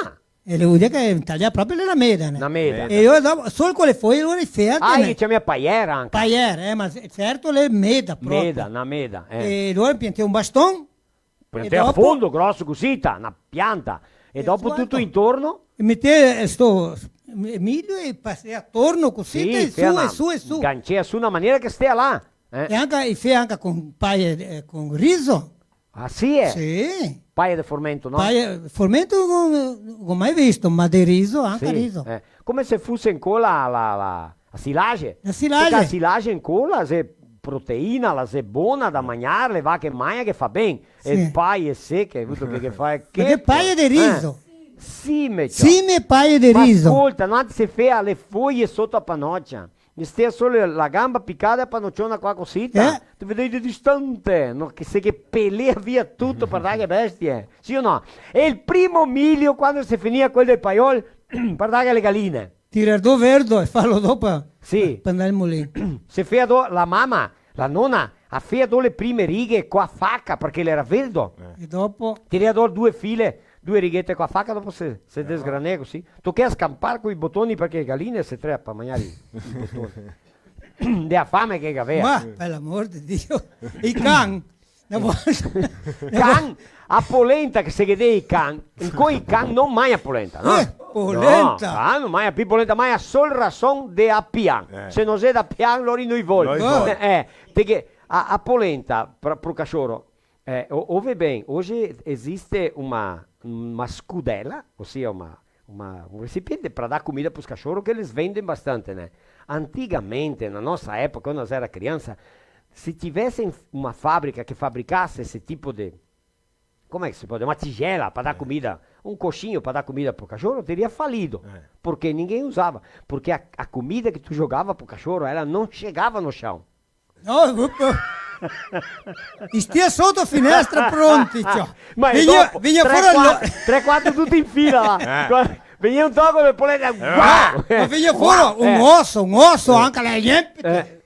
E lu dixe che in italian proprio l'è la meda, né? Na meda. E alora dopo, sol co le foie, alora i fea. Ah, i ciama paiera anca. Paiera, eh, ma certo l'è meda proprio. Meda, na meda, eh. E alora piantei un baston, Piantei a fondo, groso cusì, ta, na pianta. E dopo tuto intorno? E metei, eh, sto, eh, milio e pasei atorno cusì, e su, e su, e su. Gancea su na maniera che stea là, eh. E anca, i fea anca con paie, eh, con riso. Ah, sì, eh? Sì. Paie de formento, no? Paie, formento no, no go mai visto, ma de riso, anca riso. Sì, eh. Come se fuse ancora la, la, la silage. La silage. Parché la silage ancora se proteina, la xe bona da magnar, le vache magna che fa ben. Sì. E paie seche, vuto che, che fa, che... Parché paie de riso. Eh. Sime, ciò. Sime e paie de riso. Ma scolta, no, se fea le foie soto a panocia. Ne stea solo la gamba picada e a panociona qua cosita. Eh? Te vedevi de distante, no? Che se che pelea via tuto par darghe bestie. Sì o no? E el primo milio, quando se finia quel del paiol, par darghe le galine. Tirar do verdo e farlo dopo. Sì. Par andar al mulin. Se fea do, la mama, la nona, a fea do le prime righe co a faca, parché l'era verdo. Eh. E dopo? Tirea do due file, due righete co a faca, dopo se, se desgranea cusì. Tochea scampar coi botoni, parché le galine se trea par magnar i, i botoni. De a fame che gavea. Ma, par l'amor de Dio. I can. Na volta, na volta. Can, a polenta che se ghe dea i can, incoi i can no magna polenta, no? Eh, polenta! No, can no magna pi polenta, magna sol rason de a pian. Eh. Se no xe da pian, lori no i vol. No i vol. Eh, te ghe, a, a polenta, pro, pro cachorro, eh, o, o ve ben, oje esiste una, una scudela, osia una, una, un recipiente pra dar comida pros cachorro, che eles vendem bastante, né? Antigamente, na nossa época, quando nós era criança, se tivesse uma fábrica que fabricasse esse tipo de, como é que se pode? Uma tigela pra dar comida, um coxinho pra dar comida pro cachorro, teria falido. É. Porque ninguém usava. Porque a, a comida que tu jogava pro cachorro, ela não chegava no chão. No, upa. I stia soto finestra pronti, ciò. Ma vegnea, dopo, vegnea tre, fora quatro, lo- tre, quatro tuti in fila, là. Eh. Vegnea un toco de polenta, eh, guau! Ma vegnea fora un oso, un oso, eh, anca la gente. Eh.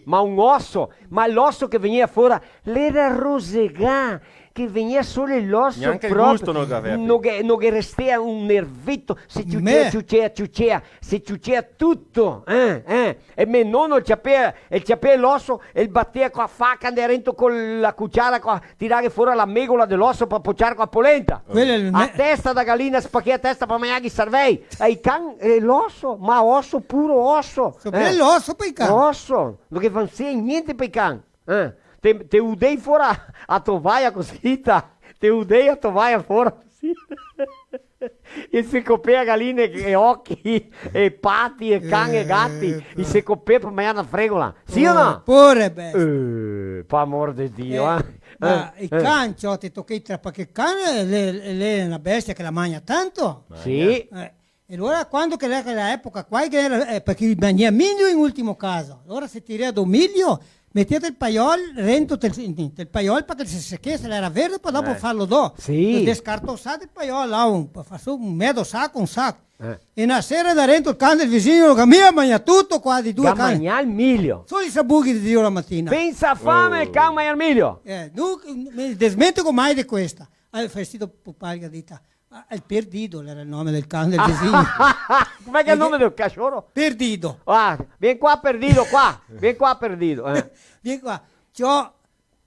Ma un oso, ma l'oso che vegnea fora, l'era rosegà, che vegnea solo l'oso proprio. Gnanca el gusto no gavea. No ghe, no ghe restea un nerveto, se ciucea, ciucea, ciucea, se ciucea tuto, eh, eh. E me nono el ciapea, el ciapea l'oso, el batea co a faca, andea rento co la cuciara, co a, tirare fora la megola de l'oso par pociar co a polenta. Quela xe el me- A testa da galina, spachea a testa par magnar i sarvei. E i can, e l'oso, ma oso, puro oso. So bel oso par i can. Oso, no ghe fansea gnente par i can. Eh? Te, te udei fora a tovaia cosita, te udei a tovaia fora cosita. E se copea galine e ochi, e pati, e can e gati, e se copea par magnar na fregola. Sì o no? Pure, beh. Eh, par amor de Dio, eh. Ma i can, ciò, te tochei tra, parché el can l'è, l'è na bestia che la magna tanto. Sì. Eh. E alora, quando che l'era quela epoca qua, che l'era, eh, parché i magnea milio in ultimo caso. Alora se tirea do milio, metea del paiol, rento del, del paiol, parché se sechese, l'era verde, po dopo farlo do. Sì. Descartosar del paiol, là, un, par far su un medo saco, un saco. Eh. E na sera da rento el can del visin, lo ga mia magnà tuto, quasi due can. Ga magnà el milio. Solo i sabughi de dio la matina. Pensa fame, el can magna el milio. Eh, no me desmentego mai de questa. Ah, el vestito pupà, el ga dito, ah, el Perdido l'era el nome del can del visin. Come che xe el nome del cachorro? Perdido. Ah, vien qua, Perdido, qua. Vien qua, Perdido, eh. Vien qua. Ciò,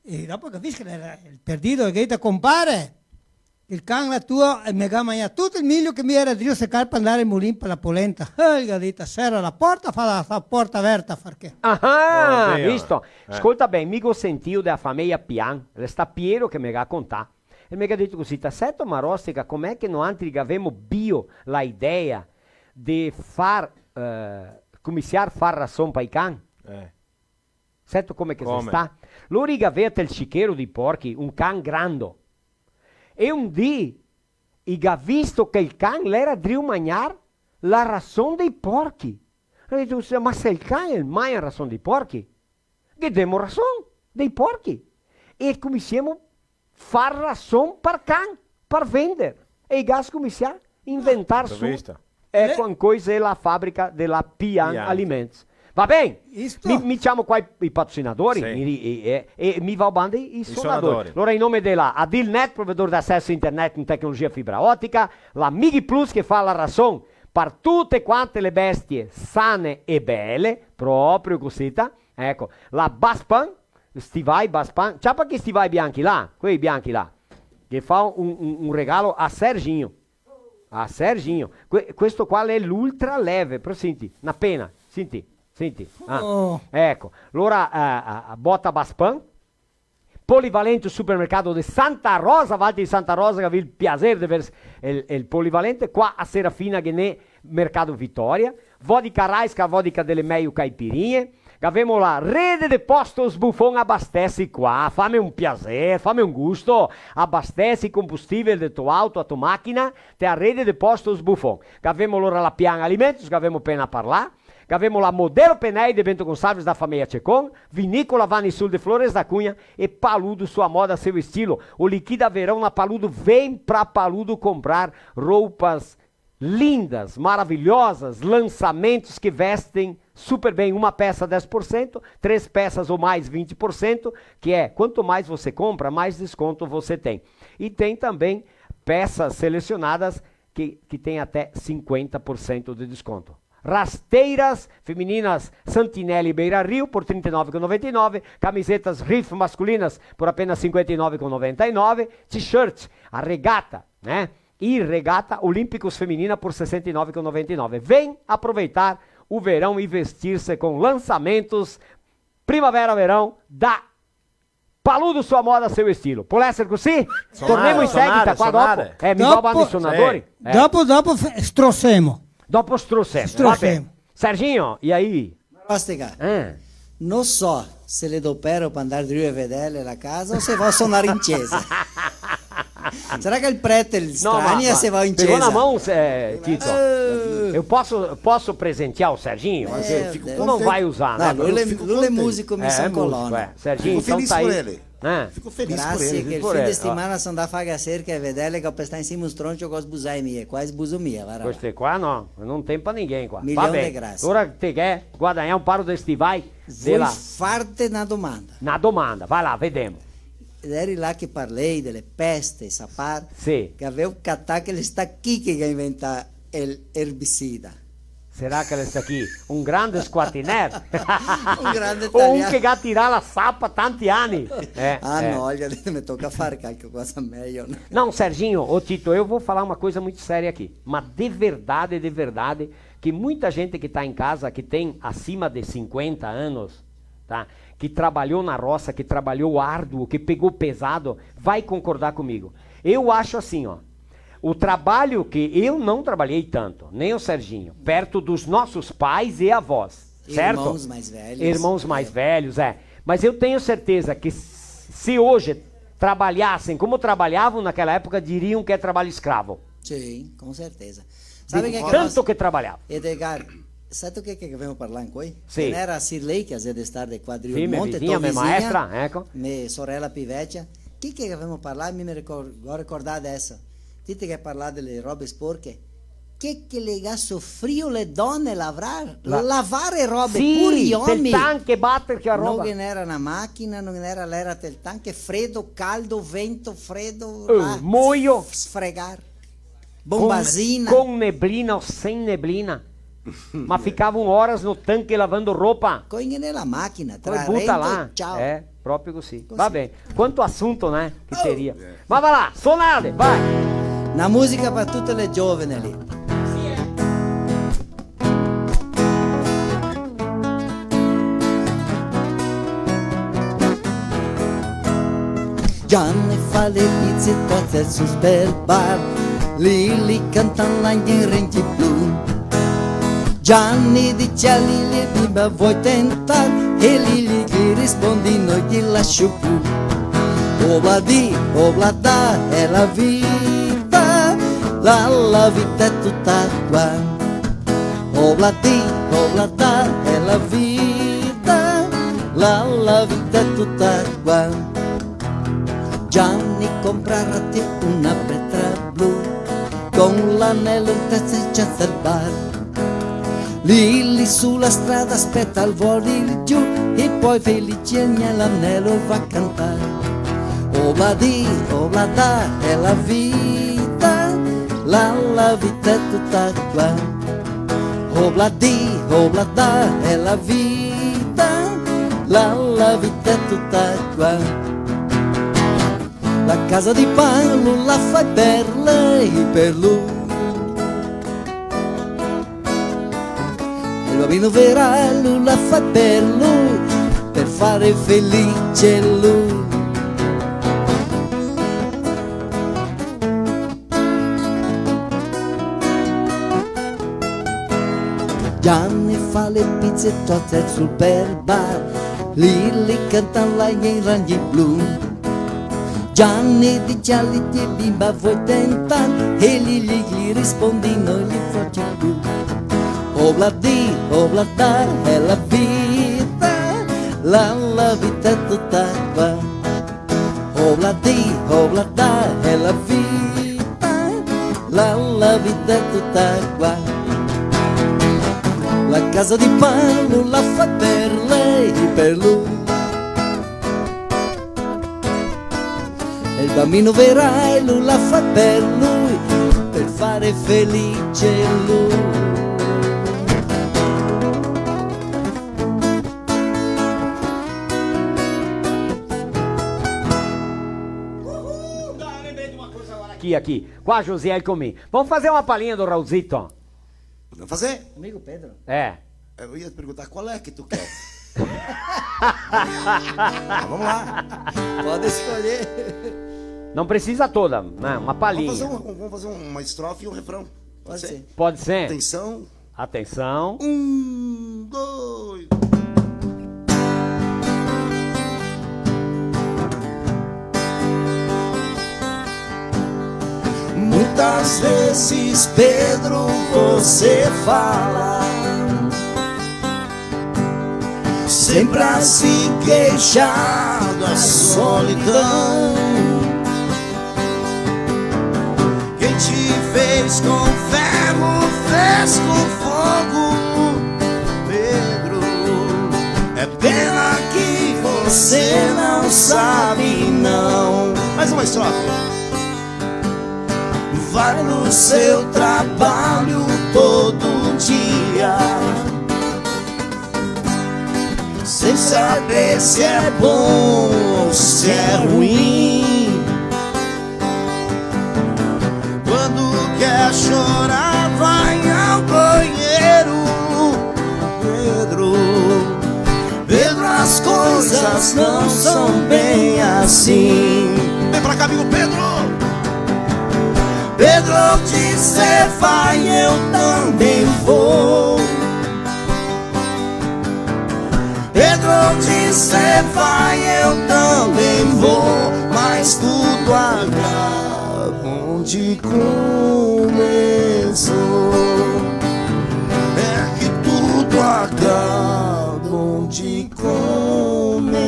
e dopo capisco che l'era el Perdido, che el ga dito: "Compare, el can là tuo, eh, me ga magnà tuto el milio che mi era drio secar par andar al mulin par la polenta." Eh, el ga dito: "Sera la porta, fa la, fa porta verta, parché." Ah, visto? Eh. Scolta ben, mi go sentìo de la fameia Pian, l'è sta Piero che me ga contà. E me ga dito cusì: "Te sè, Marostica, com'è che noantri gavemo bio la idea de far, eh, comisiar far rason pa i can?" Eh. Sento come che se sta? Lori i gavea tel cichero dei porchi un can grando. E un dì i ga visto che el can l'era drio magnar la rason dei porchi. E i ga dito: "Ma se el can el magna rason dei porchi, ghe demo rason dei porchi e comisiemo far rason par can, par vender." E i ga scomisià inventar su. Eco, incoi xe la fabrica de la Pian Aliments. Va ben? Mi, mi ciamo qua i, i patrocinadori, sì, mi, e, e, e mi vao banda i, i sonadori. Sonadori. Alora, in nome de la Adilnet, provedor de aceso a internet in tecnologia fibra otica, la Migplus che fa la rason par tute quante le bestie sane e bele, proprio cosita. Eco, la Baspan, stivai Baspan, ciapa che stivai bianchi là, quei bianchi là, che fa un, un, un regalo a Serginho. A Serginho. Que-, questo qua l'è l'ultra leve, però senti, na pena, senti, senti. Ah. Oh. Eco, alora, eh, a, a bota Baspan, Polivalente, supermercado de Santa Rosa, Val de Santa Rosa, che gavì el piaser de ver el, el Polivalente, qua a Serafina ghe n'è Mercado Vitória, vodka Raiska, vodka dele meio caipirinhe, Gavemo la rede de postos Buffon, abastece qua, fame un piaser, fame un gusto, abastece combustível de to auto, a to máquina, te a rede de postos Buffon. Gavemo alora la Pian Alimentos, gavemo pena parlà, gavemo la Modelo Pneus de Bento Gonçalves da família Checon, Vinícola Vanisul de Flores da Cunha e Paludo, sua moda, seu estilo. O Liquida Verão na Paludo, vem pra Paludo comprar roupas lindas, maravilhosas, lançamentos que vestem super bem. Uma peça dez por cento, três peças ou mais vinte por cento, que é quanto mais você compra, mais desconto você tem. E tem também peças selecionadas que, que tem até cinquenta por cento de desconto. Rasteiras femininas Santinelli Beira Rio por trinta e nove com noventa e nove, camisetas Riff masculinas por apenas cinquenta e nove com noventa e nove, t-shirt, a regata, né? E regata Olímpicos feminina por sessenta e nove com noventa e nove. Vem aproveitar o verão e vestir-se com lançamentos primavera-verão da Paludo, sua moda, seu estilo. Pol èser cusì? Sonare, tornemo in seguita qua dopo. Eh, mi vao avanti, sonadori. Eh. Dopo, dopo fe-, strosemo. Dopo strosemo, va ben. Strosemo. Serginho, e aí? Rostica. Eh. No so se le dopero par andar drio e vedele la casa o se vao sonar in cesa. Sarà che el prete el strania se vao in cesa? No, ma, ma, pegou na mão, eh, Tito. Eh. Eu posso, posso presentear o Serginho? Eh, tu não vai usar, né? No, lu l'è, lu l'è musico, mi son colona. Serginho, então tá aí. Fico feliz por ele. Eh. Fico feliz por ele. Grasie, che el fin de setimana son ndà a far la serca e vedele che go pestà in sima un stroncio che go sbusà mia, qua sbuso mia, varda. Queste qua no, no tem pra ninguém qua. Va ben. Milion de grasie. Ora te ghe guadagnà un paro de stivai. Voi farte na domanda. Na domanda, va là, vedemo. Eri là che parlei dele peste, sapar, sì, che gavevo catà che l'è stà chi che ga inventà el erbicida. Sarà che l'è stà chi? Un grande squatiner. Un grande talian. O un che ga tirà la sapa tanti ani. Eh, ah, eh. No, me toca far calche cosa mejo. Não, Serginho, ô Tito, eu vou falar uma coisa muito séria aqui. Mas de verdade, de verdade, que muita gente que tá em casa, que tem acima de cinquenta anos, tá? Que trabalhou na roça, que trabalhou árduo, que pegou pesado, vai concordar comigo. Eu acho assim, ó, o trabalho que eu não trabalhei tanto, nem o Serginho, perto dos nossos pais e avós, certo? Irmãos mais velhos. Irmãos mais velhos, é. Mas eu tenho certeza que s-, se hoje trabalhassem como trabalhavam naquela época, diriam que é trabalho escravo. Sim, com certeza. Sabe che, tanto che trabalhava. Edgar, sabe che, che gavemo parlà anca? Sì. Che ghe n'era Sirlei, che xe de star de qua drio, sì, me Monte, visigna, to me visigna, maestra, eco. Me sorela pi vecia. Chi che gavemo parlà? Mi me ricor-, go ricordà deso. Ti te ghe parlà dele robe sporche. Che, che le ga sofrio le done lavrar, lavare robe, sì, pur i omi. Tel tanche, bater che roba. No ghe n'era na machina, no ghe n'era, l'era tel tanche, fredo, caldo, vento, fredo, eh, là, moio. Sfregar. Bombazina. Con, con neblina o sem neblina. Ma ficavam horas no tanque lavando roupa. Coi ghe n'è la machina, tra rento e ciao. Poi buta là. Eh, proprio così. Così. Va ben. Quanto assunto, né? Che teria. Ma va là, sonade, vai. Na musica par tute le giovene lì. Gianni fa le pize, tote sul bel bar, lì, lì cantan la gna rengi blu. Gianni dice a Lili: "Bimba, vuoi tentar?" E Lili ghe rispondi: "No, ti lascio più." Obladi, oblada, è la vita, la, la vita è tutta qua. Obladi, oblada, è la vita, la, la vita è tutta qua. Gianni compra a Rati una petra blu, con l'anelo in testa e ciansa el bar. Lì, lì sulla strada aspetta il vuol ir giù, e poi felice l'anelo fa cantar. Obladi, oblada, è la vita, la, la vita è tutta qua. Obladi, oblada, è la vita, la, la vita è tutta qua. La casa di pan lu la fa per lei, per lu. E el babino verà lu la fa per lu, per fare felice lu. Gianni fa le pize tote sul per bar, Lili canta la i ragni blu. Gianni dice a Lili: "Bimba, vuoi tentar?" E Lili gli rispondi: "No gli faccio più." Obladì, obladà, è la vita, la, la vita è tutta qua. Obladì, obladà, è la vita, la, la vita è tutta qua. La casa di pan lu la fa per lei, per lui. E il bambino verrà e lu la fa per lui, per fare felice lui. Aqui, aqui. Qua, Josiel, comigo. Vamos fazer uma palhinha do Raulzito? Podemos fazer? Amigo Pedro. É. Eu ia te perguntar qual é que tu quer. Ah, vamos lá. Pode escolher. Não precisa toda, né? Uma palhinha. Vamos fazer um, vamos fazer uma estrofe e um refrão. Pode ser? Pode ser. Atenção. Atenção. Um, dois. Muitas vezes, Pedro, você fala sempre a se queixar da solidão. Quem te fez com ferro, fez com fogo, Pedro. É pena que você não sabe, não. Mais uma estrofe. Vai no seu trabalho todo dia, sem saber se é bom ou se é ruim. Quando quer chorar, vai ao banheiro, Pedro. Pedro, as coisas não são bem assim. Vem pra cá, amigo Pedro. Pedro, onde cê vai, eu também vou. Pedro, onde cê vai, eu também vou. Mas tudo acaba onde começou. É que tudo acaba onde começou.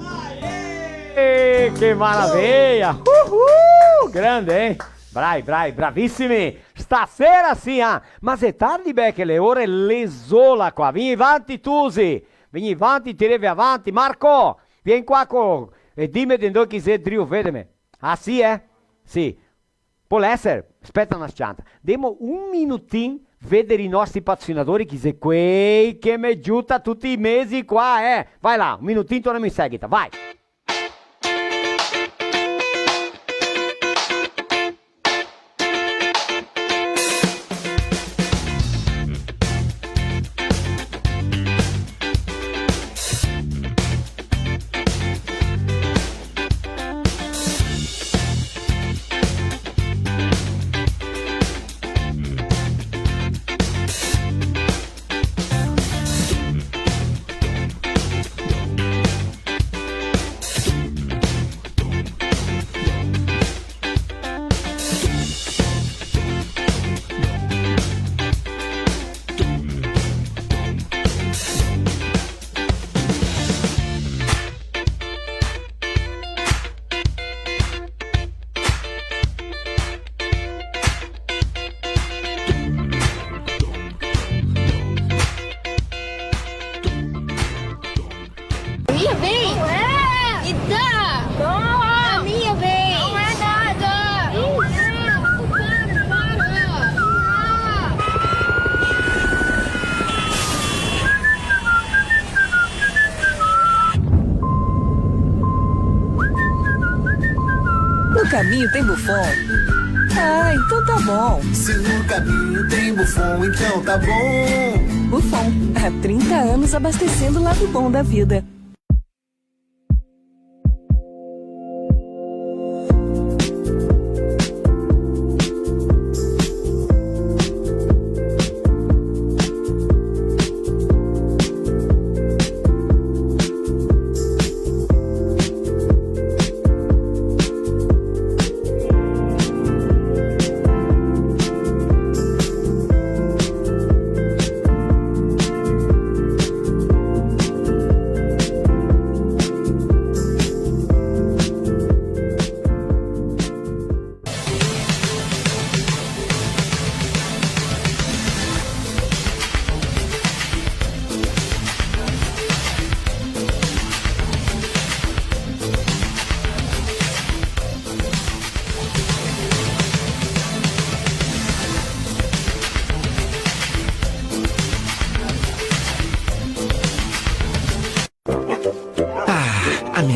Aê! Que maravilha! Uhul! Grande, hein? Bravi, bravi, bravissimi! Stasera sì, ah! Ma xe tardi, beh, che le ore le zola qua. Vegni vanti, tusi! Vegni vanti, tireve avanti. Marco, vien qua co-, e dime de ndove che xe drio vedeme. Ah, sì, eh? Sì. Pol eser? Speta na s-cianta. Demo un minutin vedere i nostri patrocinadori, che xe quei che me giuta tuti i mesi qua, eh. Vai là, un minutin, tornemo in seguita, vai. Minha vez! Não é! Me dá! Não! A minha vez! Não é nada! Não é! Para, para! No caminho tem Buffon? Ah, então tá bom. Se no caminho tem Buffon, então tá bom. Buffon, há trinta anos abastecendo o lado bom da vida.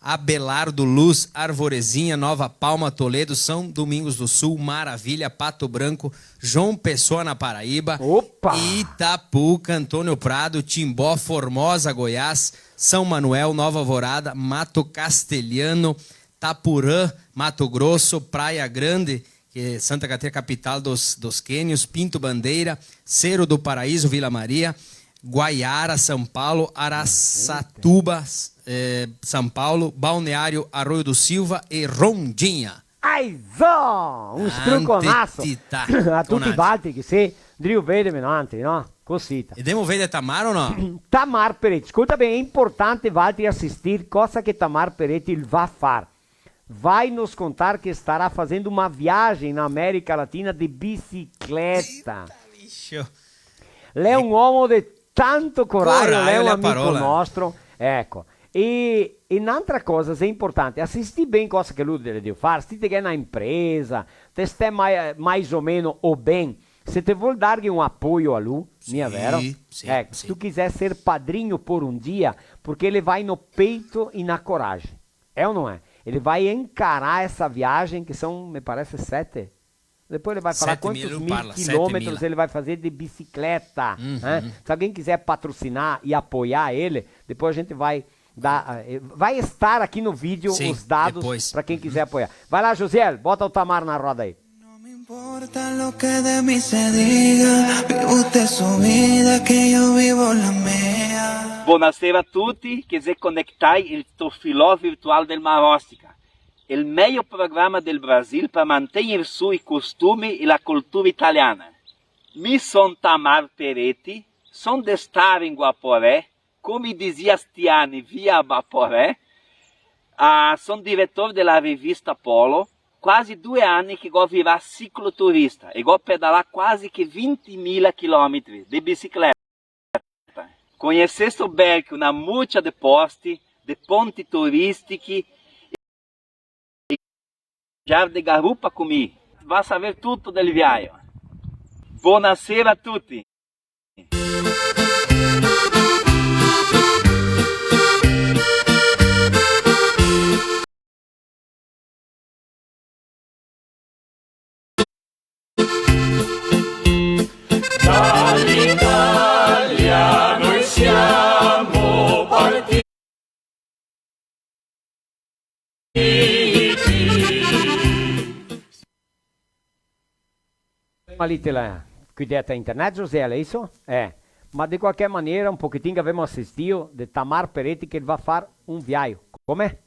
Abelardo, Luz, Arvorezinha, Nova Palma, Toledo, São Domingos do Sul, Maravilha, Pato Branco, João Pessoa, na Paraíba, Opa! Itapuca, Antônio Prado, Timbó, Formosa, Goiás, São Manuel, Nova Alvorada, Mato Castelhano, Tapurã, Mato Grosso, Praia Grande, que Santa Catarina, capital dos, dos quênios, Pinto Bandeira, Cerro do Paraíso, Vila Maria, Guaiara, São Paulo, Araçatuba, eh, São Paulo, Balneário Arroio do Silva e Rondinha. Aizò! Un struconaso a tuti valtri che sì drio vederme, no? Anzi, no? Cosita. E demo veder Tamar o no? Tamar Peretti, scolta ben, xe inportante valtri asistir cosa che Tamar Peretti el va far. Vai nos contar que estará fazendo uma viagem na América Latina de bicicleta. Eita, bicho. L'è un omo de tanto corajo, corajo l'è un l'è amico parola. Nostro. Eco. E, e n'antra cosa xe inportante, asistì ben cosa che lu deve far, se te ghè na impresa, te stè mai, mais o meno o ben, se te vol darghe un apoio a lu, sì, mia vero? Sì, eco, sì. Se tu quiser ser padrinho por um dia, porque ele vai no peito e na coragem. É ou não é? Ele vai encarar essa viagem, que são, me parece, sete. Depois ele vai falar quantos mil quilômetros ele vai fazer de bicicleta, né? Uhum. Se alguém quiser patrocinar e apoiar ele, depois a gente vai dar, eh, vai estar aqui no vídeo os dados pra quem quiser apoiar. Vai lá, Josiel, bota o Tamar na roda aí. No me importa lo que de mí se diga, vive usted su vida, que yo vivo la mía. Bonasera a tuti che xe conectai el sto filò virtual del Marostica, el mejo programa del Brasil par mantegner su i costumi e la cultura italiana. Mi son Tamar Peretti, son de star in Guaporé, come dizia sti ani, via Baporé. Ah, son diretor de la revista Polo, quasi due ani che go virà cicloturista e go pedalà quasi che vintimila chilometri de bicicleta. Cognese sto Berchio na mucia de posti, de ponti turistichi, e viajar de garupa co mi. Va saver tuto del viaio. Bonasera a tuti. Dall'Italia noi siamo partiti. Ma lì te la, qui dentro internet, José, l'è isso? Eh, ma de qualche maniera un pochetin che gavemo asistìo de Tamar Peretti che va far un viaio. Come?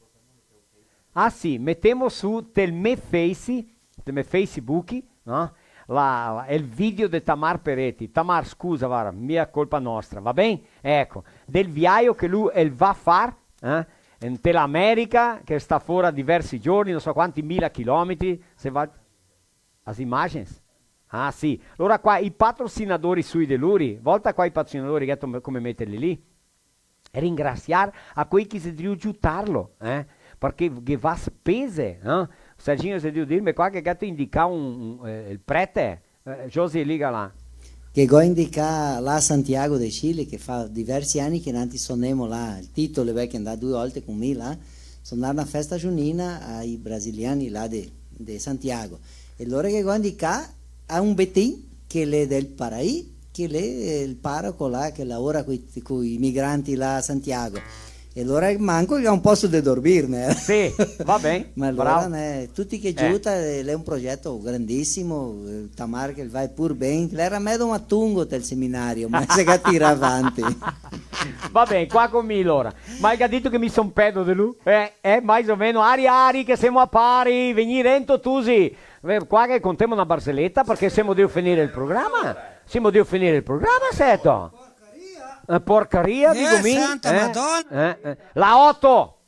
Ah sì, metemo su tel me Face, tel me Facebook, no? La, la, el video de Tamar Peretti. Tamar, scusa, varda, mia colpa nostra, va ben? Eco, del viaio che lu el va far, eh? Inte l'America, che sta fora diversi giorni, no so quanti mila chilometri, se va... As imagens? Ah, sì. Alora qua i patrocinadori sui de luri, volta qua i patrocinadori, che come meterli lì? Ringrasiar a quei che xe drio giutarlo, eh? Parché ghe va spese, eh? Serginho xe drio dirme qua che gato indicà un, un, eh, el prete, eh, José, liga là. Che go indicà là Santiago de Chile, che fa diversi ani che noantri sonemo là, el Tito, l'è che xe ndà due volte con mi là, son ndà a na festa giunina ai brasiliani là de, de Santiago. E lora che go indicà a un Betin, che l'è del Paraí, che l'è el paroco là, che lavora coi, coi migranti là a Santiago. E lora manco che ga un posto de dormir, né? Sì, va ben, bravo. Ma alora, né, tuti che giuta, eh, l'è un progeto grandisimo, eh, Tamar che va pur ben. L'era medo matungo tel seminario, ma se ga tirà avanti. Va ben, qua con mi, alora. Ma el ga dito che mi son pedo de lu? Eh, eh, mais o meno. Ari, ari, che semo a pari, vegnì rento tusi. Eh, qua che contemo na barzeleta, parché semo drio finir el programa. Semo drio finir el programa, seto. Eh, porcaria, digo mi, santa Madona. Eh, eh. La oto.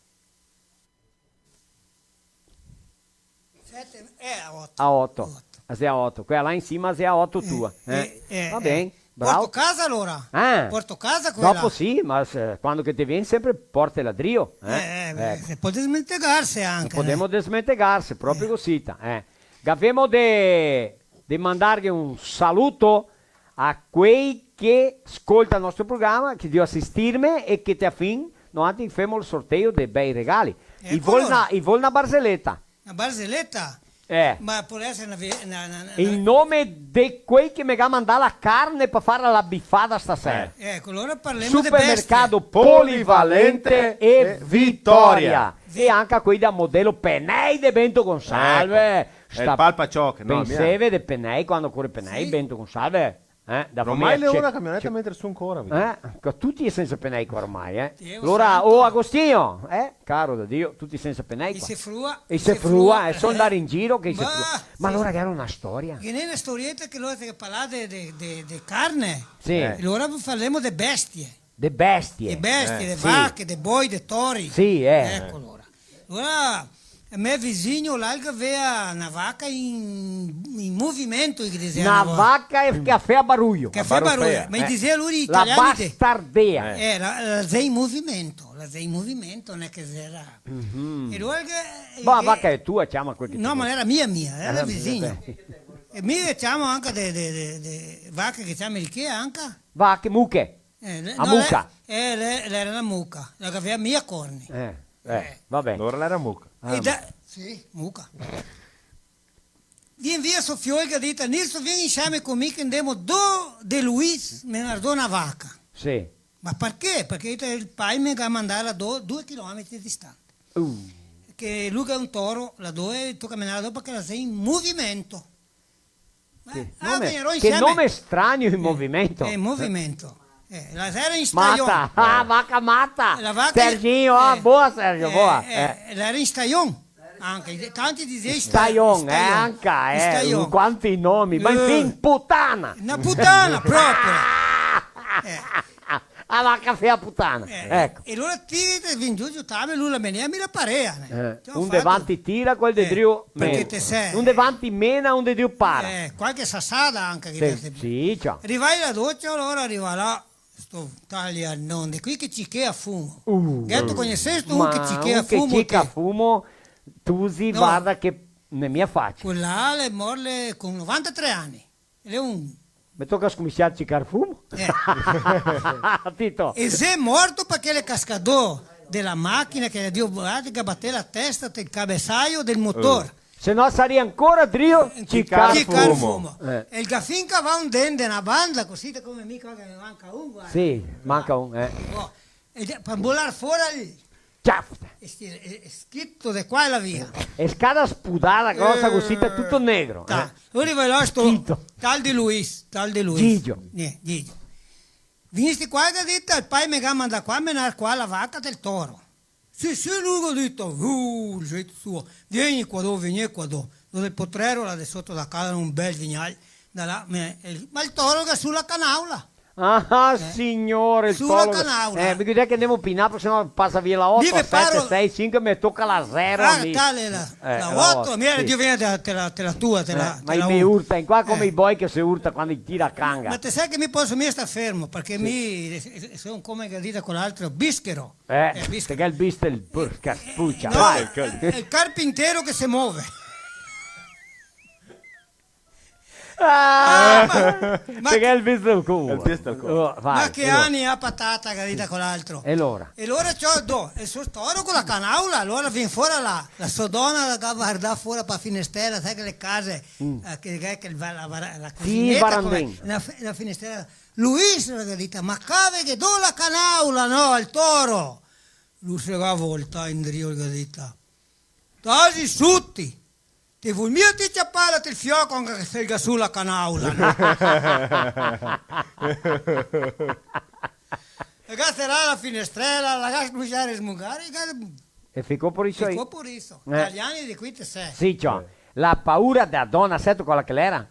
Sete, eh, a oto. A oto. Oto. Ah, xe a oto. Quela là in sima xe a oto tua, eh? Eh, eh, va ben, bravo. Porto casa alora? Ah. Porto casa quela? Dopo sì, ma se, quando che te vien sempre portela drio, eh? Eh, eh, eco. Se pol desmentegarse anca, eh. No podemo desmentegarse, proprio cosita, eh. Gavemo de, de mandarghe un saluto a quei che scolta el nostro programa, che drio asistirme e che te a fin Noantri femo el sorteio de bei regali. E i vol na, i vol na barzeleta. Na barzeleta? Eh. Ma pol esere na ve-, na, na, na, in nome de quei che me ga mandà la carne par far la bifada stasera. Eh. Eco, alora parlemo de bestie. Supermercado Polivalente e Vitória. E anca quei da Modelo Penei de Bento Gonçalves. Eco. Sta el palpaciò, no, mia. Penseve de Penei, quando core Penei, sì. Bento Gonçalves. Eh, da famiglia Cecchi. Ormai l'è una camioneta, mentre su ancora, vedi. Eh, co tuti sensa penei qua ormai, eh. Dio santo. Alora, oh, Agostino, eh, caro da Dio, tuti sensa penei qua. I se frua, i se frua, e so andar in giro che i se frua. Ma sì. Ma alora che gera na storia. Che ghe n'è na storieta che lora te parla de, de, de, de carne. Sì. Eh. E alora parlemo de bestie. De bestie. De bestie, eh, de vache, de boi, de tori. Sì, eh. Eco, alora. Alora, el me visin là, el gavea na vaca in, in movimento, che i disea na volta. Na vaca che fea baruio. Che fea baruio. Ma i disea lori italiani de... La bastardea. Eh, la, la xe in movimento, la xe in movimento, no xe che xera. Mhm. E alora che... Ma la vaca xe tua, ciama quel che te vol. No, ma l'era mia, mia, l'era del visin. Eh, beh. E mi ciamo anca de, de, de, de vache che ciami de che anca? Vache, muche. Eh, le-, a no, muca. Le-, eh, le-, l'era na muca, la gavea mia corni. Eh, eh, va ben. Alora l'era muca. E da-, sì, muca. Vien via so fiol, el ga dito: "Nilson, vien insieme con mi che ndemo do de Luis, me nardò na vaca." Sì. "Ma parché?" "Parché el pai me ga mandà là do, due chilometri distante." Uh. Che lu ga un toro, là do, e toca menarlo do, parché la xe in movimento. Sì. Eh, ah, nome, che nome strano, in movimento. Eh, in movimento. Eh, la era in stajon. Mata, ah, vaca mata. La vaca... Serginho, ah, eh, boa, Sergio, eh, boa. Eh, eh, la era in stajon. Anca, tanti disea in sta-, stajon, eh, stajon. Anca, eh, in stajon. Quanti nomi, ma infin, putana. Na putana, proprio. Eh. A vaca fea putana. Eh, eco. E alora ti te vien giù, giù, tame, lu la menea, mi la parea, né. Eh, ciò, un de vanti tira, quel de drio mena. Parché te sè. Un de vanti mena, un de drio para. Eh, qualche sasada anca che te... Sì, ciò. Rivai là do, alora riva là sto talianon de quei che cichea fumo. Uh. Gheto conosesto un che cichea fumo? Ma un che cica fumo, tusi, varda che no xe mia facile. Quel là l'è morto con novantatré ani. L'è un... Me toca scominsiar a cicar fumo? Eh. Tito. E xe morto parché l'è cascà do de la machina che l'è drio, varda, che ga batè la testa del cabesaio del motor. Eh. Se no saria ancora drio cicar fumo. Cicar fumo. Eh. E el ga fin cavà un den de na banda, cusì come mi qua che me manca un, varda. Sì, manca un, eh. Boh. E de-, par bolar fora el... Ciaf! E sti-, e, e schito de qua e là via. E scada spudada, grosa, eh, cusì, tuto negro, ta-, eh. Alora riva là sto... Schito. Tal de Luis, tal de Luis. Gigio. Eh, Gigio. Vegnisti qua, che ga dito, el pai me ga mandà qua a menar qua la vaca del toro. Sì, sì, lu ga dito, uh, el xeito suo. Vien qua do, vien qua do. Dove el potrero là de soto da casa, un bel vignal. Da là, me, el, ma el toro ga su la canaula. Ah, eh, signore, el toro. Su la canaula. Eh, mi direi che ndemo pi in là, parché se no pasa via la oto, sete, sei, sinque, me toca la zero a mi. Ah, tale la, eh, la oto, mira, Dio, vien te la, te la tua, te la, eh, ma te la i me urta, in qua come i boi che se urta quando i tira a canga. Ma te sè che mi poso mia star fermo, parché mi, eh, eh, son come che dise quel altro, bischero. Eh, eh, bischero. Te ga el bistel, porca spucia, eh, no, vai. Eh, el carpintero che se move. Ah! Ah, ma, ma... Te ga el bistel col culo. El bistel col culo. Oh, vai, ma che ani a patata, che dise quel altro. E alora? E alora ciò, do, e so toro co la canaula, alora vien fora la, la so dona, la ga vardà fora pa finestrela, sa che le case, eh, che, che, che la, la, la cusineta, sì, el varandin, come, la fi-, la finestrela. Luis, la ga dito, ma cave che do la canaula, no, al toro. Lu se ga voltà indrio, el ga dito: "Tasi suti! Te vol mia ti ciaparla tel fioco anca che se el ga su la canaula, no?" E ga serà la finestrela, la ga smusgià e smugare, e ga... E ficò poriso. Ficò poriso. Eh. Italiani de quei te sè. Sì, ciò. Eh. La paura dea dona, seto quala che l'era?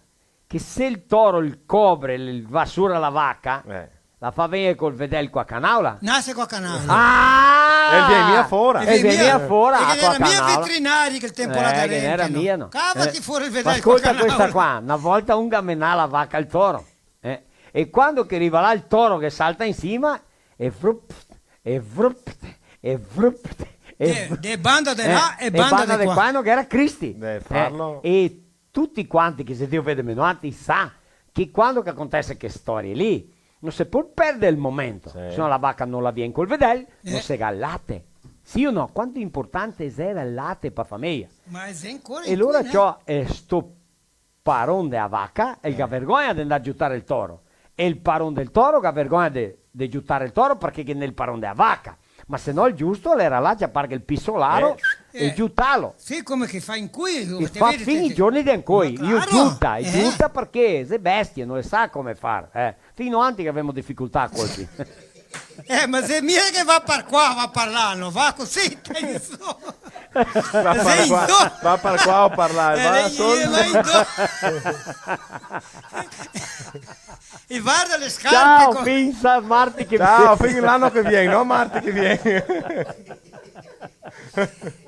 Che se el toro, el cobre, el va sora la vaca, eh, la fa vegner col vedel co a canaula. Nase co a canaula. Ah! E vien mia fora. E vien mia fora co a canaula. E che ghe n'era mia veterinari che el tempo là, eh, che ghe n'era mia, no. Cavati fora el vedel co a canaula. Ma scolta questa qua, na volta un ga menà la vaca al toro, eh, e quando che riva là el toro che salta in sima, e frup, e frup, e frup, e de, de banda de là e banda de qua. Eh, e banda de qua, no, che gera Cristi. Eh, farlo. Eh, e tuti quanti che xe drio vederne noantri sa che quando che acontese che storie lì, No se pol perder el momento, sì, se no la vaca no la vien col vedel, no, eh, se ga el late. Sì o no? Quanto inportante xera el late pa fameja. Ma xe ancora. E alora, incoi, ciò, eh, sto paron de la vaca, el ga vergogna de ndar giutar el toro. E el paron del toro ga vergogna de, de giutar el toro parché ghe n'è el paron de la vaca. Ma se no el giusto l'era là a ciaparghe el pisolaro, eh, e, eh, giutarlo. Sì, come che fa incoi, e te fa vedi, fin te, i giorni de incoi. Ma claro, giuta, eh, giuta parché xe bestie, no le sa come far, eh. Fin noantri che gavemo dificoltà a colpi. Eh, ma xe mia che va par qua, va par là, no va cusì, te digo. Va par qua, va par qua o par là, eh, va sol. E varda le scarpe. Ciao, co- fin sa-, marti che vien. Ciao, fin l'ano che vien, no marti che vien.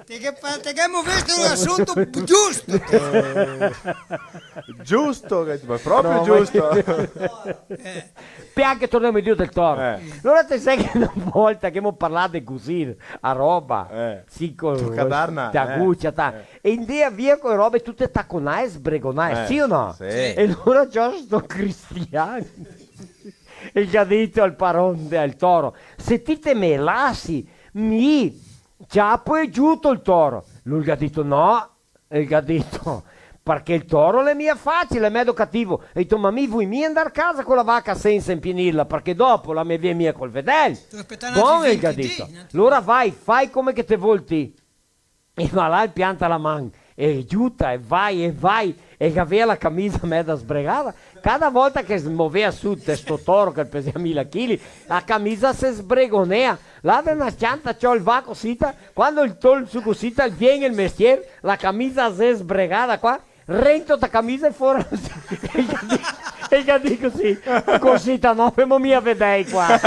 Te ghe pa-, te ghemo visto un asunto giusto. Giusto, che, ma proprio giusto. No, ma giusto. Eh. Poi anca tornemo indrio del toro. Eh. Alora te sa che na volta che ghemo parlà de cusì, a roba, eh, sì, co-, tu cadarna, te, eh, agucia, ta. Eh. E ndea via co robe tute taconae, sbregonae, eh, sì o no? Sì. E alora ciò sto cristian, el ga dito al paron del toro: "Se ti te me lasi, mi ciapo e giuto el toro." Lu el ga dito: "No." E el ga dito: "Parché el toro l'è mia facile, l'è medo cativo." E dito: "Ma mi voi mia ndar casa co la vaca sensa impienirla, parché dopo la me vien mia col vedel." Bon, el ga dito. Alora vai, fai come che te vol ti. E va là, el pianta la man, e giuta, e vai, e vai, e el gavea la camisa meda sbregada. Cada volta che se movea su te sto toro che pesea mila chili, la camisa se sbregonea. Là de na s-cianta ciò el va cosita, quando el tol su cosita, el vien el mestier, la camisa se sbregada qua, rento ta camisa e fora. E el ga di-, e el ga dito cusì: "Cosita no, femo mia vedei qua."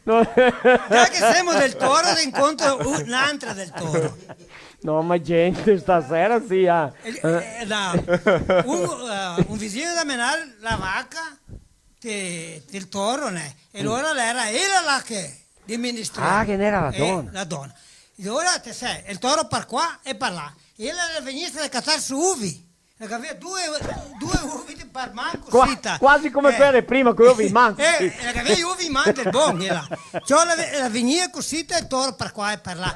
No. Già che semo del toro, te incontro un-, n'antra del toro. No, ma gente, stasera sì, ah. Eh, eh, no. Un, eh, un visino da menar la vaca de, del toro, né? E alora l'era ela là che, de ministro. Ah, che n'era la dona. Eh, la dona. E alora te sa, el toro par qua e par là. Ela la vegnise de catar su uvi. La gavea due, due uvi de par man, qua-, cosita. Quasi come, eh, quele de prima, coi uvi in man. Eh, la gavea i uvi in man del bon, ela. Ciò, la ve-, la vegnea cosita, el toro par qua e par là.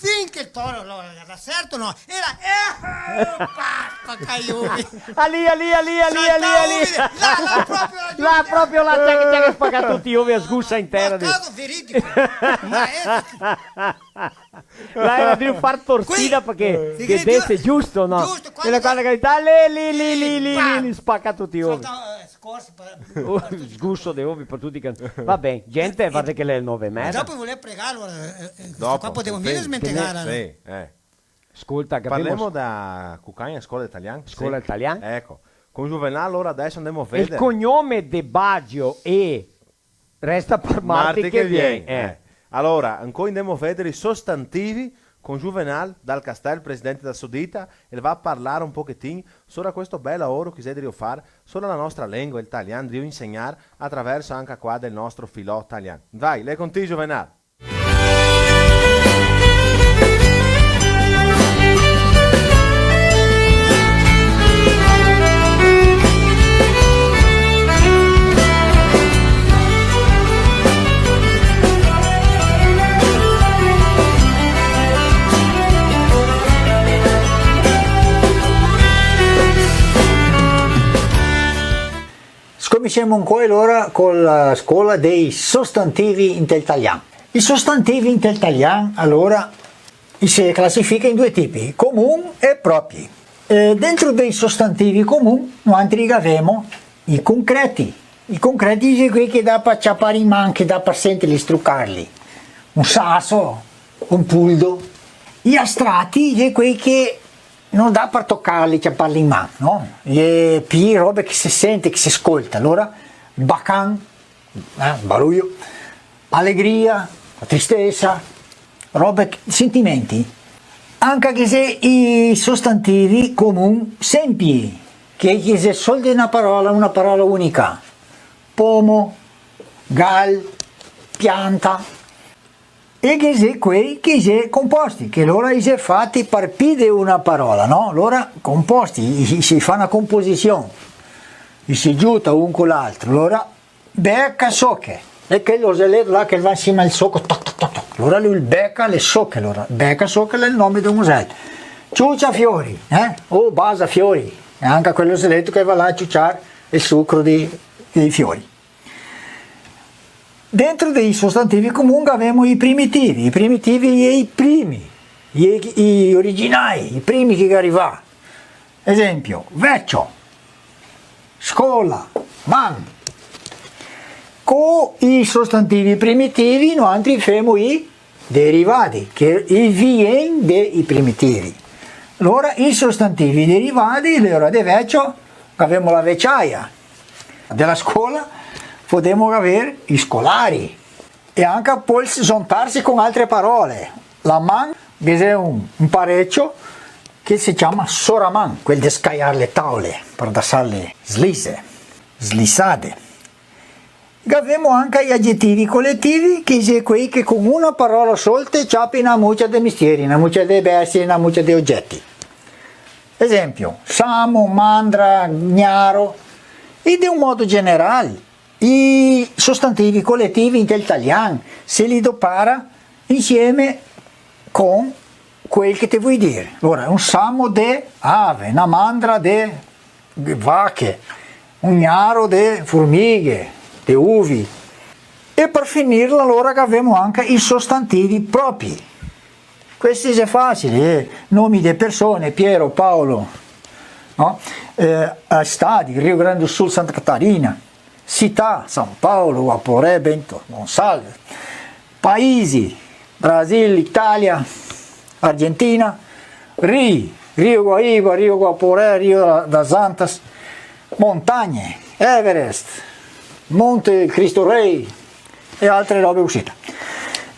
Fin che el toro, no, la ga dà certo, no. Ela, eh, basta, ca i uvi. Alì, alì, alì, alì, alì, alì. Salta uvi, là, là, proprio là, là, proprio là, ciò che, ciò che spaca tuti i uvi, la sgusa in tera. Ma caso veridico. Ma xe Là era drio far torsida parché, sì, che dese giusto, no? Giusto, e la quando che grita, lì, lì, lì, lì, lì, lì, spaca tuti i ovi. Salta, eh, scorse par, par tuti i canti. Sguso de ovi par tuti i canti. Va ben, gente, varda che l'è le nove e meza. Dopo volea pregar, alora, eh, eh, dopo, qua podemo mia smentegar, sì, eh. Scolta, che parlemo da Cucagna, scola italiana? Scola italiana? Eco. Con Juvenal, alora deso ndemo a veder. El cognome De Baggio e Resta par marti che vien, eh. Alora, ancoi ndemo a veder i sostantivi con Juvenal Dal Castel, presidente da Sodita, e el va a parlar un pochetin sora questo bel laoro che i xe drio far sora la nostra lengua, el talian, drio insegnar atraverso anca qua del nostro filò talian. Vai, l'è con ti, Juvenal. Scominsiemo ancoi alora co la scola dei sostantivi inte el talian. I sostantivi inte el talian, alora, i se clasifica in due tipi, comun e propi. Eh, dentro dei sostantivi comun, noantri gavemo i concreti. I concreti xe quei che dà par ciapar in man, che dà par sentirli, strucarli. Un saso, un puldo. I astrati xe quei che no dà par tocarli, ciaparli in man, no? Xe pi robe che se sente, che se scolta. Alora, bacan, eh, baruio, alegria, tristesa, robe, sentimenti. Anca ghe xe i sostantivi comun senpli, che, che xe sol de na parola, una parola unica. Pomo, gal, pianta. E ghe xe quei che i xe composti, che lora i xe fati par pi de una parola, no? Lora composti, i, i, se fa na composision, i se giuta un co l'altro, lora beca soche, e quel oselet là che va in sima al soco, toc, toc, toc, toc, lora lu el beca le soche, lora beca soche l'è el nome de un osel. Ciucia fiori, eh? O basa fiori, e anca quel oselet che va là a ciuciar el sucro dei, dei fiori. Dentro dei sostantivi comun gavemo i primitivi, i primitivi i, i primi, i, i originai, i primi che ga rivà. Esempio, vecio, scola, man. Co i sostantivi primitivi noantri femo i derivadi, che i vien de i primitivi. Lora i sostantivi derivadi, lora de vecio, gavemo la veciaia. De la scola podemo gaver i scolari. E anca pol zontarse con altre parole. La man, ghe xe un, un parecio che se ciama soraman, quel de scaiar le taole, par dasarle slise, slisade. Gavemo anca i agetivi coletivi, che xe quei che con una parola sol te ciapi na mucia de mestieri, na mucia de bestie, na mucia de ogeti. Esempio, samo, mandra, gnaro. E de un modo general, i sostantivi coletivi inte el talian se li dopara insieme con quel che te voi dir. Alora, un samo de ave, na mandra de vache, un gnaro de formighe, de uvi. E par finirla, alora, gavemo anca i sostantivi propi. Questi xe fasili, eh. Nomi de persone, Piero, Paolo, no? Eh, eh, stadi, Rio Grande do Sul, Santa Catarina. Cità, San Paolo, Guaporé, Bento Gonçalves. Paisi, Brasil, Italia, Argentina. Rii, Rio Guaíba, Rio Guaporé, Rio da-, das Antas. Montagne, Everest, Monte Cristo Rei e altre robe cusì.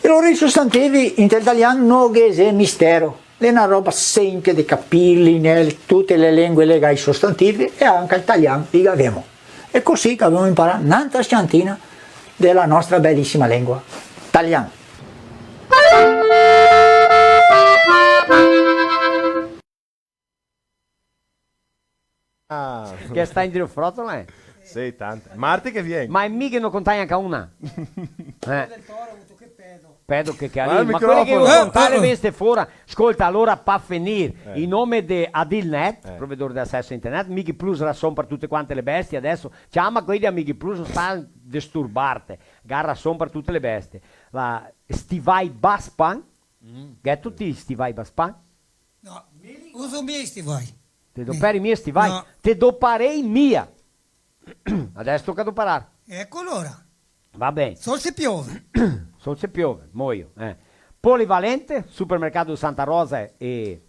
E alora i sostantivi inte el talian no ghe xe mistero. L'è na roba senpie de capirli, ne tute le lengue le ga i sostantivi e anca el talian li gavemo. E cusì che gavemo inparà n'antra s-ciantina de la nostra belisima lengua talian. Ah. Che sta in giro frotola, eh? Sì, tante. Marti che vien. Ma mi che no contai anca una. Eh. Pedo che, che... Ma el microfono. Ma quele che no contai le vien ste fora. Scolta, alora, pa finir, eh, in nome de Adilnet, eh, provedor de aceso a internet, Mighi Plus, rason par tute quante le bestie, adeso ciama quei de Mighi Plus, no sta disturbarte, ga rason par tute le bestie. La stivai Baspan, mm, che tuti stivai Baspan? No, uso mia i stivai. Te doperi mia stivai? No. Te doparei mia. Adeso toca doparar. Eco alora. Va ben. Sol se piove. Sol se piove, moio, eh. Polivalente, supermercado Santa Rosa e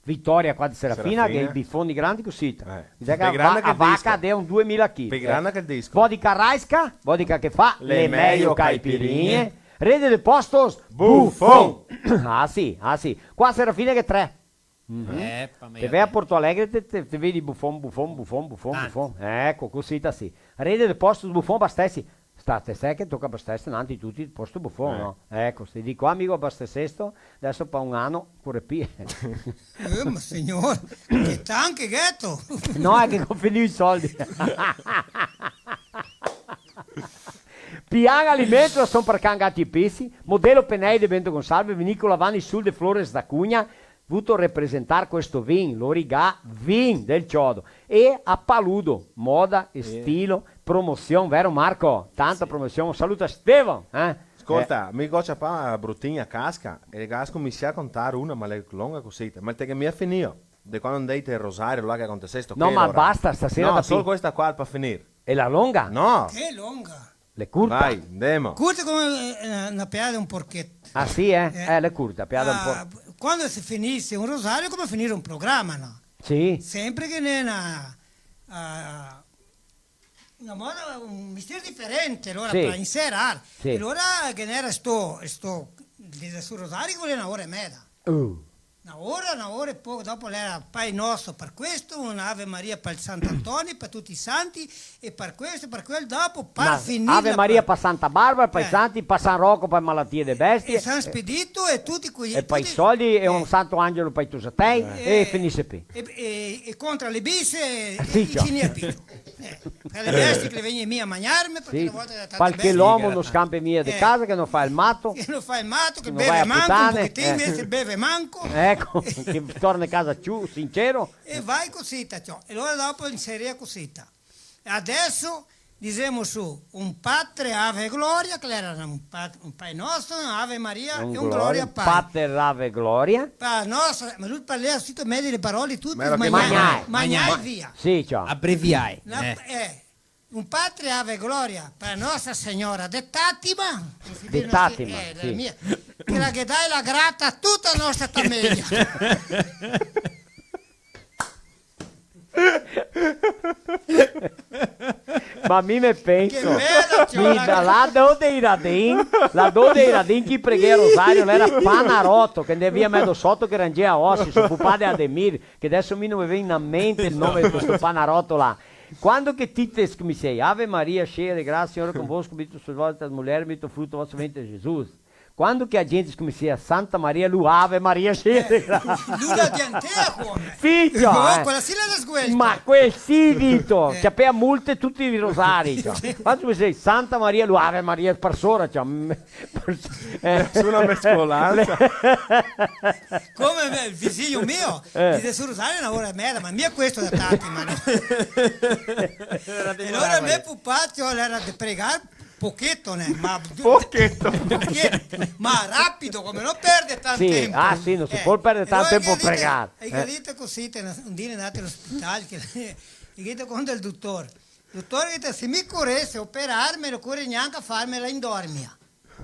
Vitoria qua de Serafina, Serafina, che i bifoni grandi cusì. Eh. Dixe che a va-, a vaca de un duemila chili. Pi granda che el disco. Vodka Rajska, vodka che fa le mejo caipirinhe. Rede de postos Buffon. Ah sì, ah sì. Qua a Serafina che tre. Mhm. Eh, pa me. Te vè a Porto Alegre, te, te, te vedi Buffon, Buffon, Buffon, Buffon, Buffon. Eco, cusì ta sì. Rede de postos Buffon, abastesi. Sta, te sa che toca abastesi nanti tuti posto Buffon, eh, no? Eco, se digo, "Amigo, abastesesto", adeso pa un ano, core pi. Eh, ma signor, che tanche gheto! No, xe che go finì i soldi. Pian Alimentos, rason par can, gati e pesi, Modelo Penei de Bento Gonçalves, Vinícola Vani Sul de Flores da Cunha, vuto representar questo vin, lori ga vin del ciodo. E a Paludo, moda, eh, estilo, promosion, vero Marco? Tanta promosion. Saluta Stefano, eh? Scolta, eh, mi go ciapà brutin a casca e ga scominsià a contar una, ma l'è longa cusì, ma te ghe mia finìo. De quando ndei te Rosario, là che acontesesto. No, ma basta, stasera... No, sol questa qua pa finir. E la longa? No. Che longa? L'è curta. Vai, ndemo. Curta come, eh, na, na peada de un porchet. Ah, sì, eh? Eh. Eh, l'è curta, peada de un por- Ah, quando se finise un rosario, come finir un programa, no? Sì. Senpre che n'è na, ah, na moda, un mestier diferente, alora, sì, par inserar. Sì. E alora che n'era sto, sto, de sto rosario che voleva na ora e meda. Uh. Na ora, na ora e poco, dopo l'era Pai Nostro par questo, una Ave Maria par Sant'Antonio, par tuti i santi, e par questo, par quel, dopo, par Na finirla, Ave Maria par Santa Barbara, pai Eh. santi, par San Roco, par malatie de bestie, E San Spedito e tuti quei, e pai tuti, soldi, e eh. un santo angelo pai tosatei, Eh. e finise pi. E, e, e contra le bise, e, Sì, e ciò. finì a pito. Eh, par le bestie che le vegnie mia a magnarme, parché Sì. una volta era tante Parché bestie. l'omo no scampe mia de Eh. casa, che no fa el mato. Che no fa el mato, che No beve vai a manco un putane, pochetin, eh. invese beve manco. Eco, che torna a casa ciù sincero. E vai cosita, ciò. E alora dopo inseria cosita. E adeso disemo su un Patre Ave Gloria, che l'era un, pa-, un Pai Nostro, un Ave Maria Un e un Gloria, Gloria Pai. Pater Ave Gloria. Pa nostra, ma lu parlea subito medio le parole, tuti Ma era che magnai, magnai, magnai magnai. via. Sì, ciò. Abreviai, La- eh. eh, un Patre Ave Gloria par Nostra Signora de Tatima, De Tatima, eh, la sì. mia, che la ghe dai la grata a tuta nostra fameia. Ma mi me penso, Che bela, mi ciò, da la là do dei Radin, là do dei Radin chi preghea rosario, l'era Panaroto, che ne via medo soto che rangea osi, so pupà de Ademir, che deso mi no me vien in mente el nome de questo Panaroto là. Quando che ti te scominsiei, Ave Maria, cheia de graça, o Senhor é convosco, bendita sois vós entre as mulheres, bendito o fruto do vosso ventre, Jesus. Quando che a gente scominsia Santa Maria, lu Ave Maria, cheia de graça. Lu la diantea come? Sì, ciò, Oh, eh. quela sì la sguelta. Ma quel sì, dito, Eh. ciapea multe tuti i rosari, ciò. Quando scominsia Santa Maria, lu Ave Maria par sora, ciò. Mm, eh. Su na mescolansa. Come me, el visigno mio, Eh. dixe su rosario na ora e meza, ma mia questo da tanti, ma no. Era de E alora me pupà, ciò, l'era de pregar, Pocheto, né? Ma Pocheto. Pocheto. Ma rapido, come no perde tanto Sì, tempo. ah, sì, no se Eh, pol perder e tanto alora tempo che dite, pregar. e che Eh. dite cusì, te, un dì andate all'ospedale, che, che dite con del dotor. Dotor, che se mi corese operarme, no core gnanca farmela in dormia.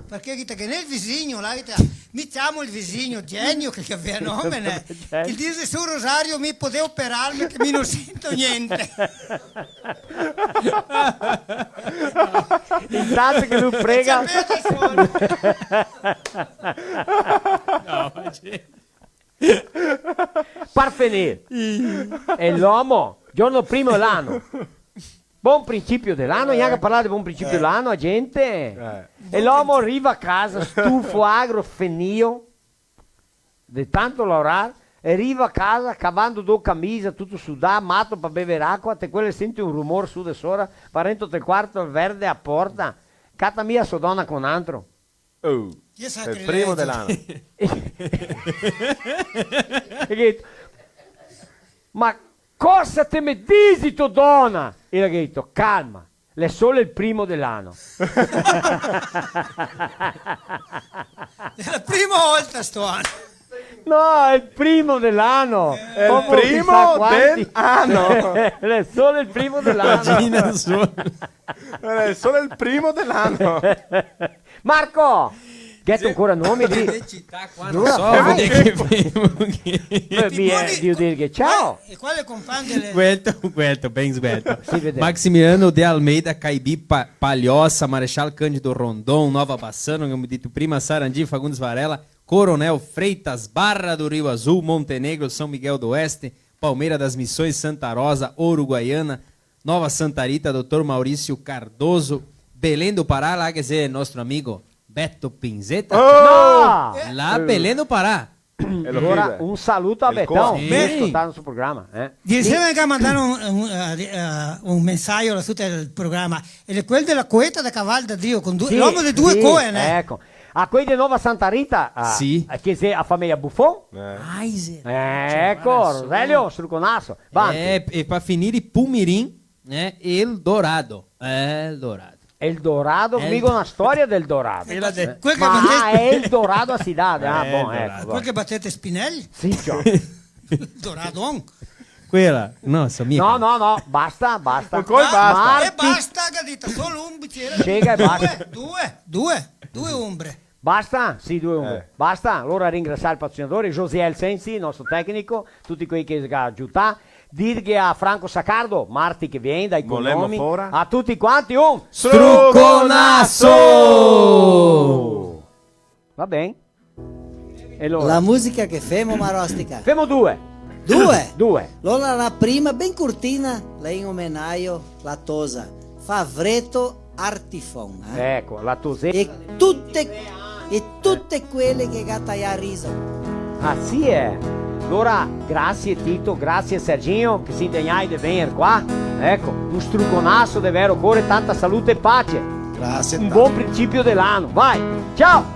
Parché che, che nel visigno, là, che, mi ciamo el visigno Genio, che, che avea nome, né? Genio. Che dixe su rosario, mi podea operarme, che mi no sento gnente. Intanto che lu prega. No, ma sì. Par finir. E l'omo, giorno primo de l'ano. Bon principio de l'ano, Eh. gnanca parlar de bon principio de l'ano, a gente. Eh. E l'omo riva a casa, stufo, agro, fenio. De tanto laorar, e riva a casa cavando do camisa, tuto sudà, mato par bever acua, te quele senti un rumor su de sora, va rento te quarto, verde a porta, cata mia so dona con antro. Oh, Chi xe el primo de l'ano. E che, ma cosa te me disi, to dona? E la ghe dito, calma, l'è solo el primo de l'ano. Xe la prima volta sto ano. No, l'è el primo de l'ano. L'è el primo de l'ano. L'è solo el primo de l'ano. Imagina solo. L'è solo el primo de l'ano. Marco! Gheto ancora nomi lì? Che cità qua, no so, vedé che femo. Eh, mi, eh, devo dir che ciao. E quale compagno dele... Sguelto, sguelto, ben sguelto. Sì, vedemo. Maximiliano de Almeida, Caibi, Pa-, Palhoça, Marechal Cândido Rondon, Nova Bassano, come dito prima, Sarandi, Fagundes Varela, Coronel Freitas, Barra do Rio Azul, Montenegro, São Miguel do Oeste, Palmeira das Missões, Santa Rosa, Uruguaiana, Nova Santa Rita, dotor Maurício Cardoso, Belém do Pará, là che xe el nostro amigo Beto Pinzetta. Oh! No! Là Belém do Pará. E lo Alora, scrive. Un saluto a Betão, sì, che scolta el nostro programa, eh. Ieri sera che ga mandà un, un, eh, eh, un mensajo là soto el programa. E l'è quel dela coeta de caval da Dio, con du-, Sì, l'omo de due sì, coe, né? Eco. A quei de Nova Santa Rita, a, Sì. a, che xe a fameia Buffon? Eh. Aiser. Eco, Roselio, struconaso. Vanti. Eh, e par finir, Pumirim, né? El Dorado. El Dorado. El Dorado, El mica una storia del Dorado. Quel che Ma, ah, batete xe el Dorado a cidade. Ah, Eh, bon, el eco, Dorado. bon. Quel che batete Spinelli? Sì, ciò. Doradon. Quela, no, so mica. No, no, no, basta, basta. Ancora basta. Marti- E basta, che ga dito, solo un bicere. Chega e basta. Due, due, due, due ombre. Basta? Sì, due ombre. Eh. Basta? Alora ringrasiar el patrocinador, Josiel Sensi, el nostro tecnico, tuti quei che ga aiutà. Dirghe a Franco Saccardo, marti che vien, dai Volemo cognomi. fora. A tuti quanti un Struconaso! Va ben. E alora? La musica che femo, Marostica? Femo due. Due? Due. Alora la prima, ben curtina, la in omenaio, la tosa. Favreto Artifon, eh? Eco, la toseta. E tute, e tute quele che ga taià riso. Ah, sì, eh? Alora, grasie Tito, grasie Serginho, che si indegnai de vegner qua. Eco, un struconaso de vero core, tanta salute e pace. Grasie tante. Un bon principio de l'ano. Vai, ciao!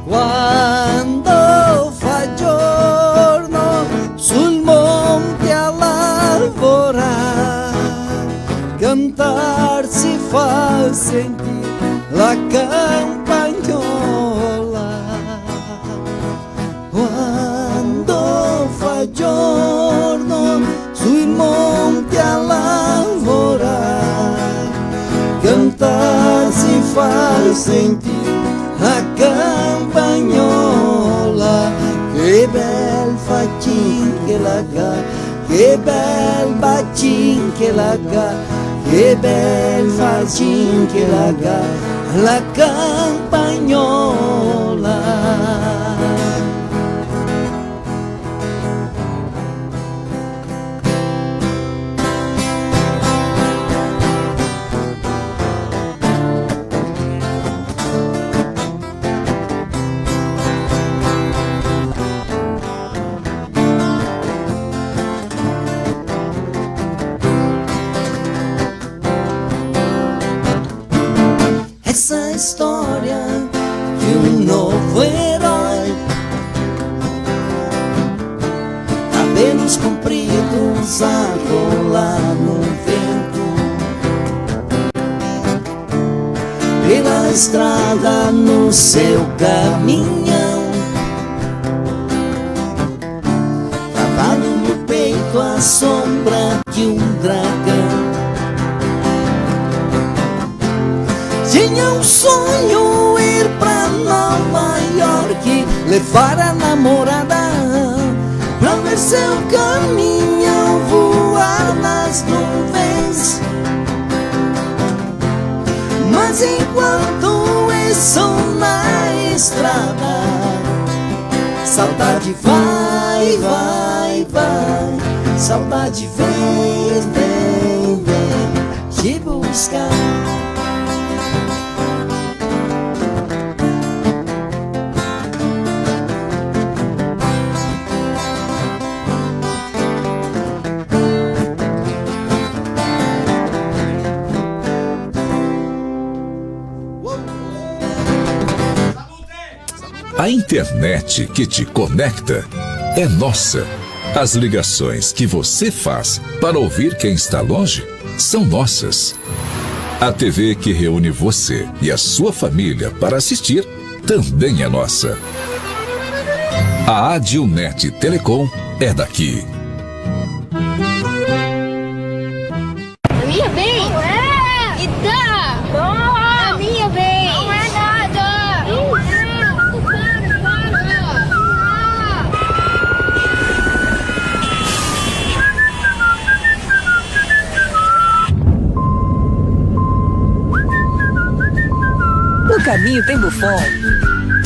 Quando fa giorno sul monte a lavorar, cantar si fa sentir la campagnola. Quando fa giorno sui monti a lavorar, cantar si fa sentir la campagnola. Che bel facin che la ga, che bel bacin che la ga, che bel facin che la ga, la campagnola. Essa é a história de um novo herói, cabelos compridos a rolar no vento, pela estrada no seu caminhão, travado no peito a sombra de um dragão. Tinha um sonho ir pra Nova York, levar a namorada pra ver seu caminhão voar nas nuvens. Mas enquanto isso na estrada, saudade vai, vai, vai. Saudade vem, vem, vem te buscar. A internet que te conecta é nossa. As ligações que você faz para ouvir quem está longe são nossas. A T V que reúne você e a sua família para assistir também é nossa. A Adilnet Telecom é daqui. A minha vez? Não é! Me dá! Não! A minha vez! Não é nada! Não é! Para, para! No caminho tem Buffon?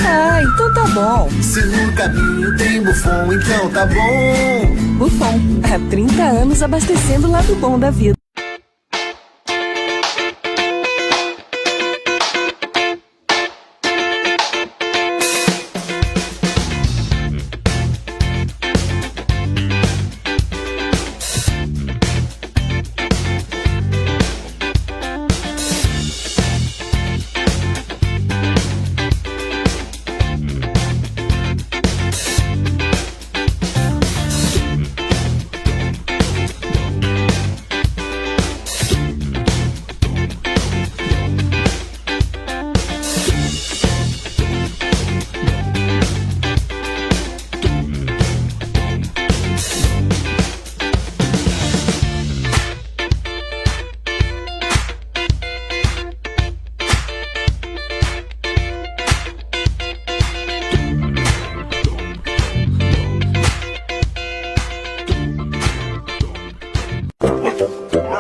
Ah, então tá bom. Se no caminho tem Buffon, então tá bom. Buffon, há trinta anos abastecendo o lado bom da vida.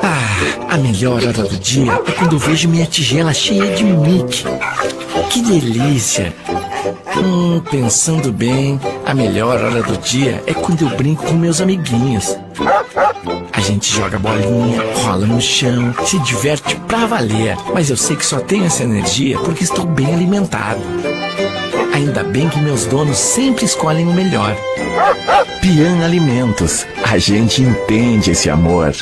Ah, a melhor hora do dia é quando eu vejo minha tigela cheia de Mickey. Que delícia! Hum, pensando bem, a melhor hora do dia é quando eu brinco com meus amiguinhos. A gente joga bolinha, rola no chão, se diverte pra valer. Mas eu sei que só tenho essa energia porque estou bem alimentado. Ainda bem que meus donos sempre escolhem o melhor. Pian Alimentos, a gente entende esse amor.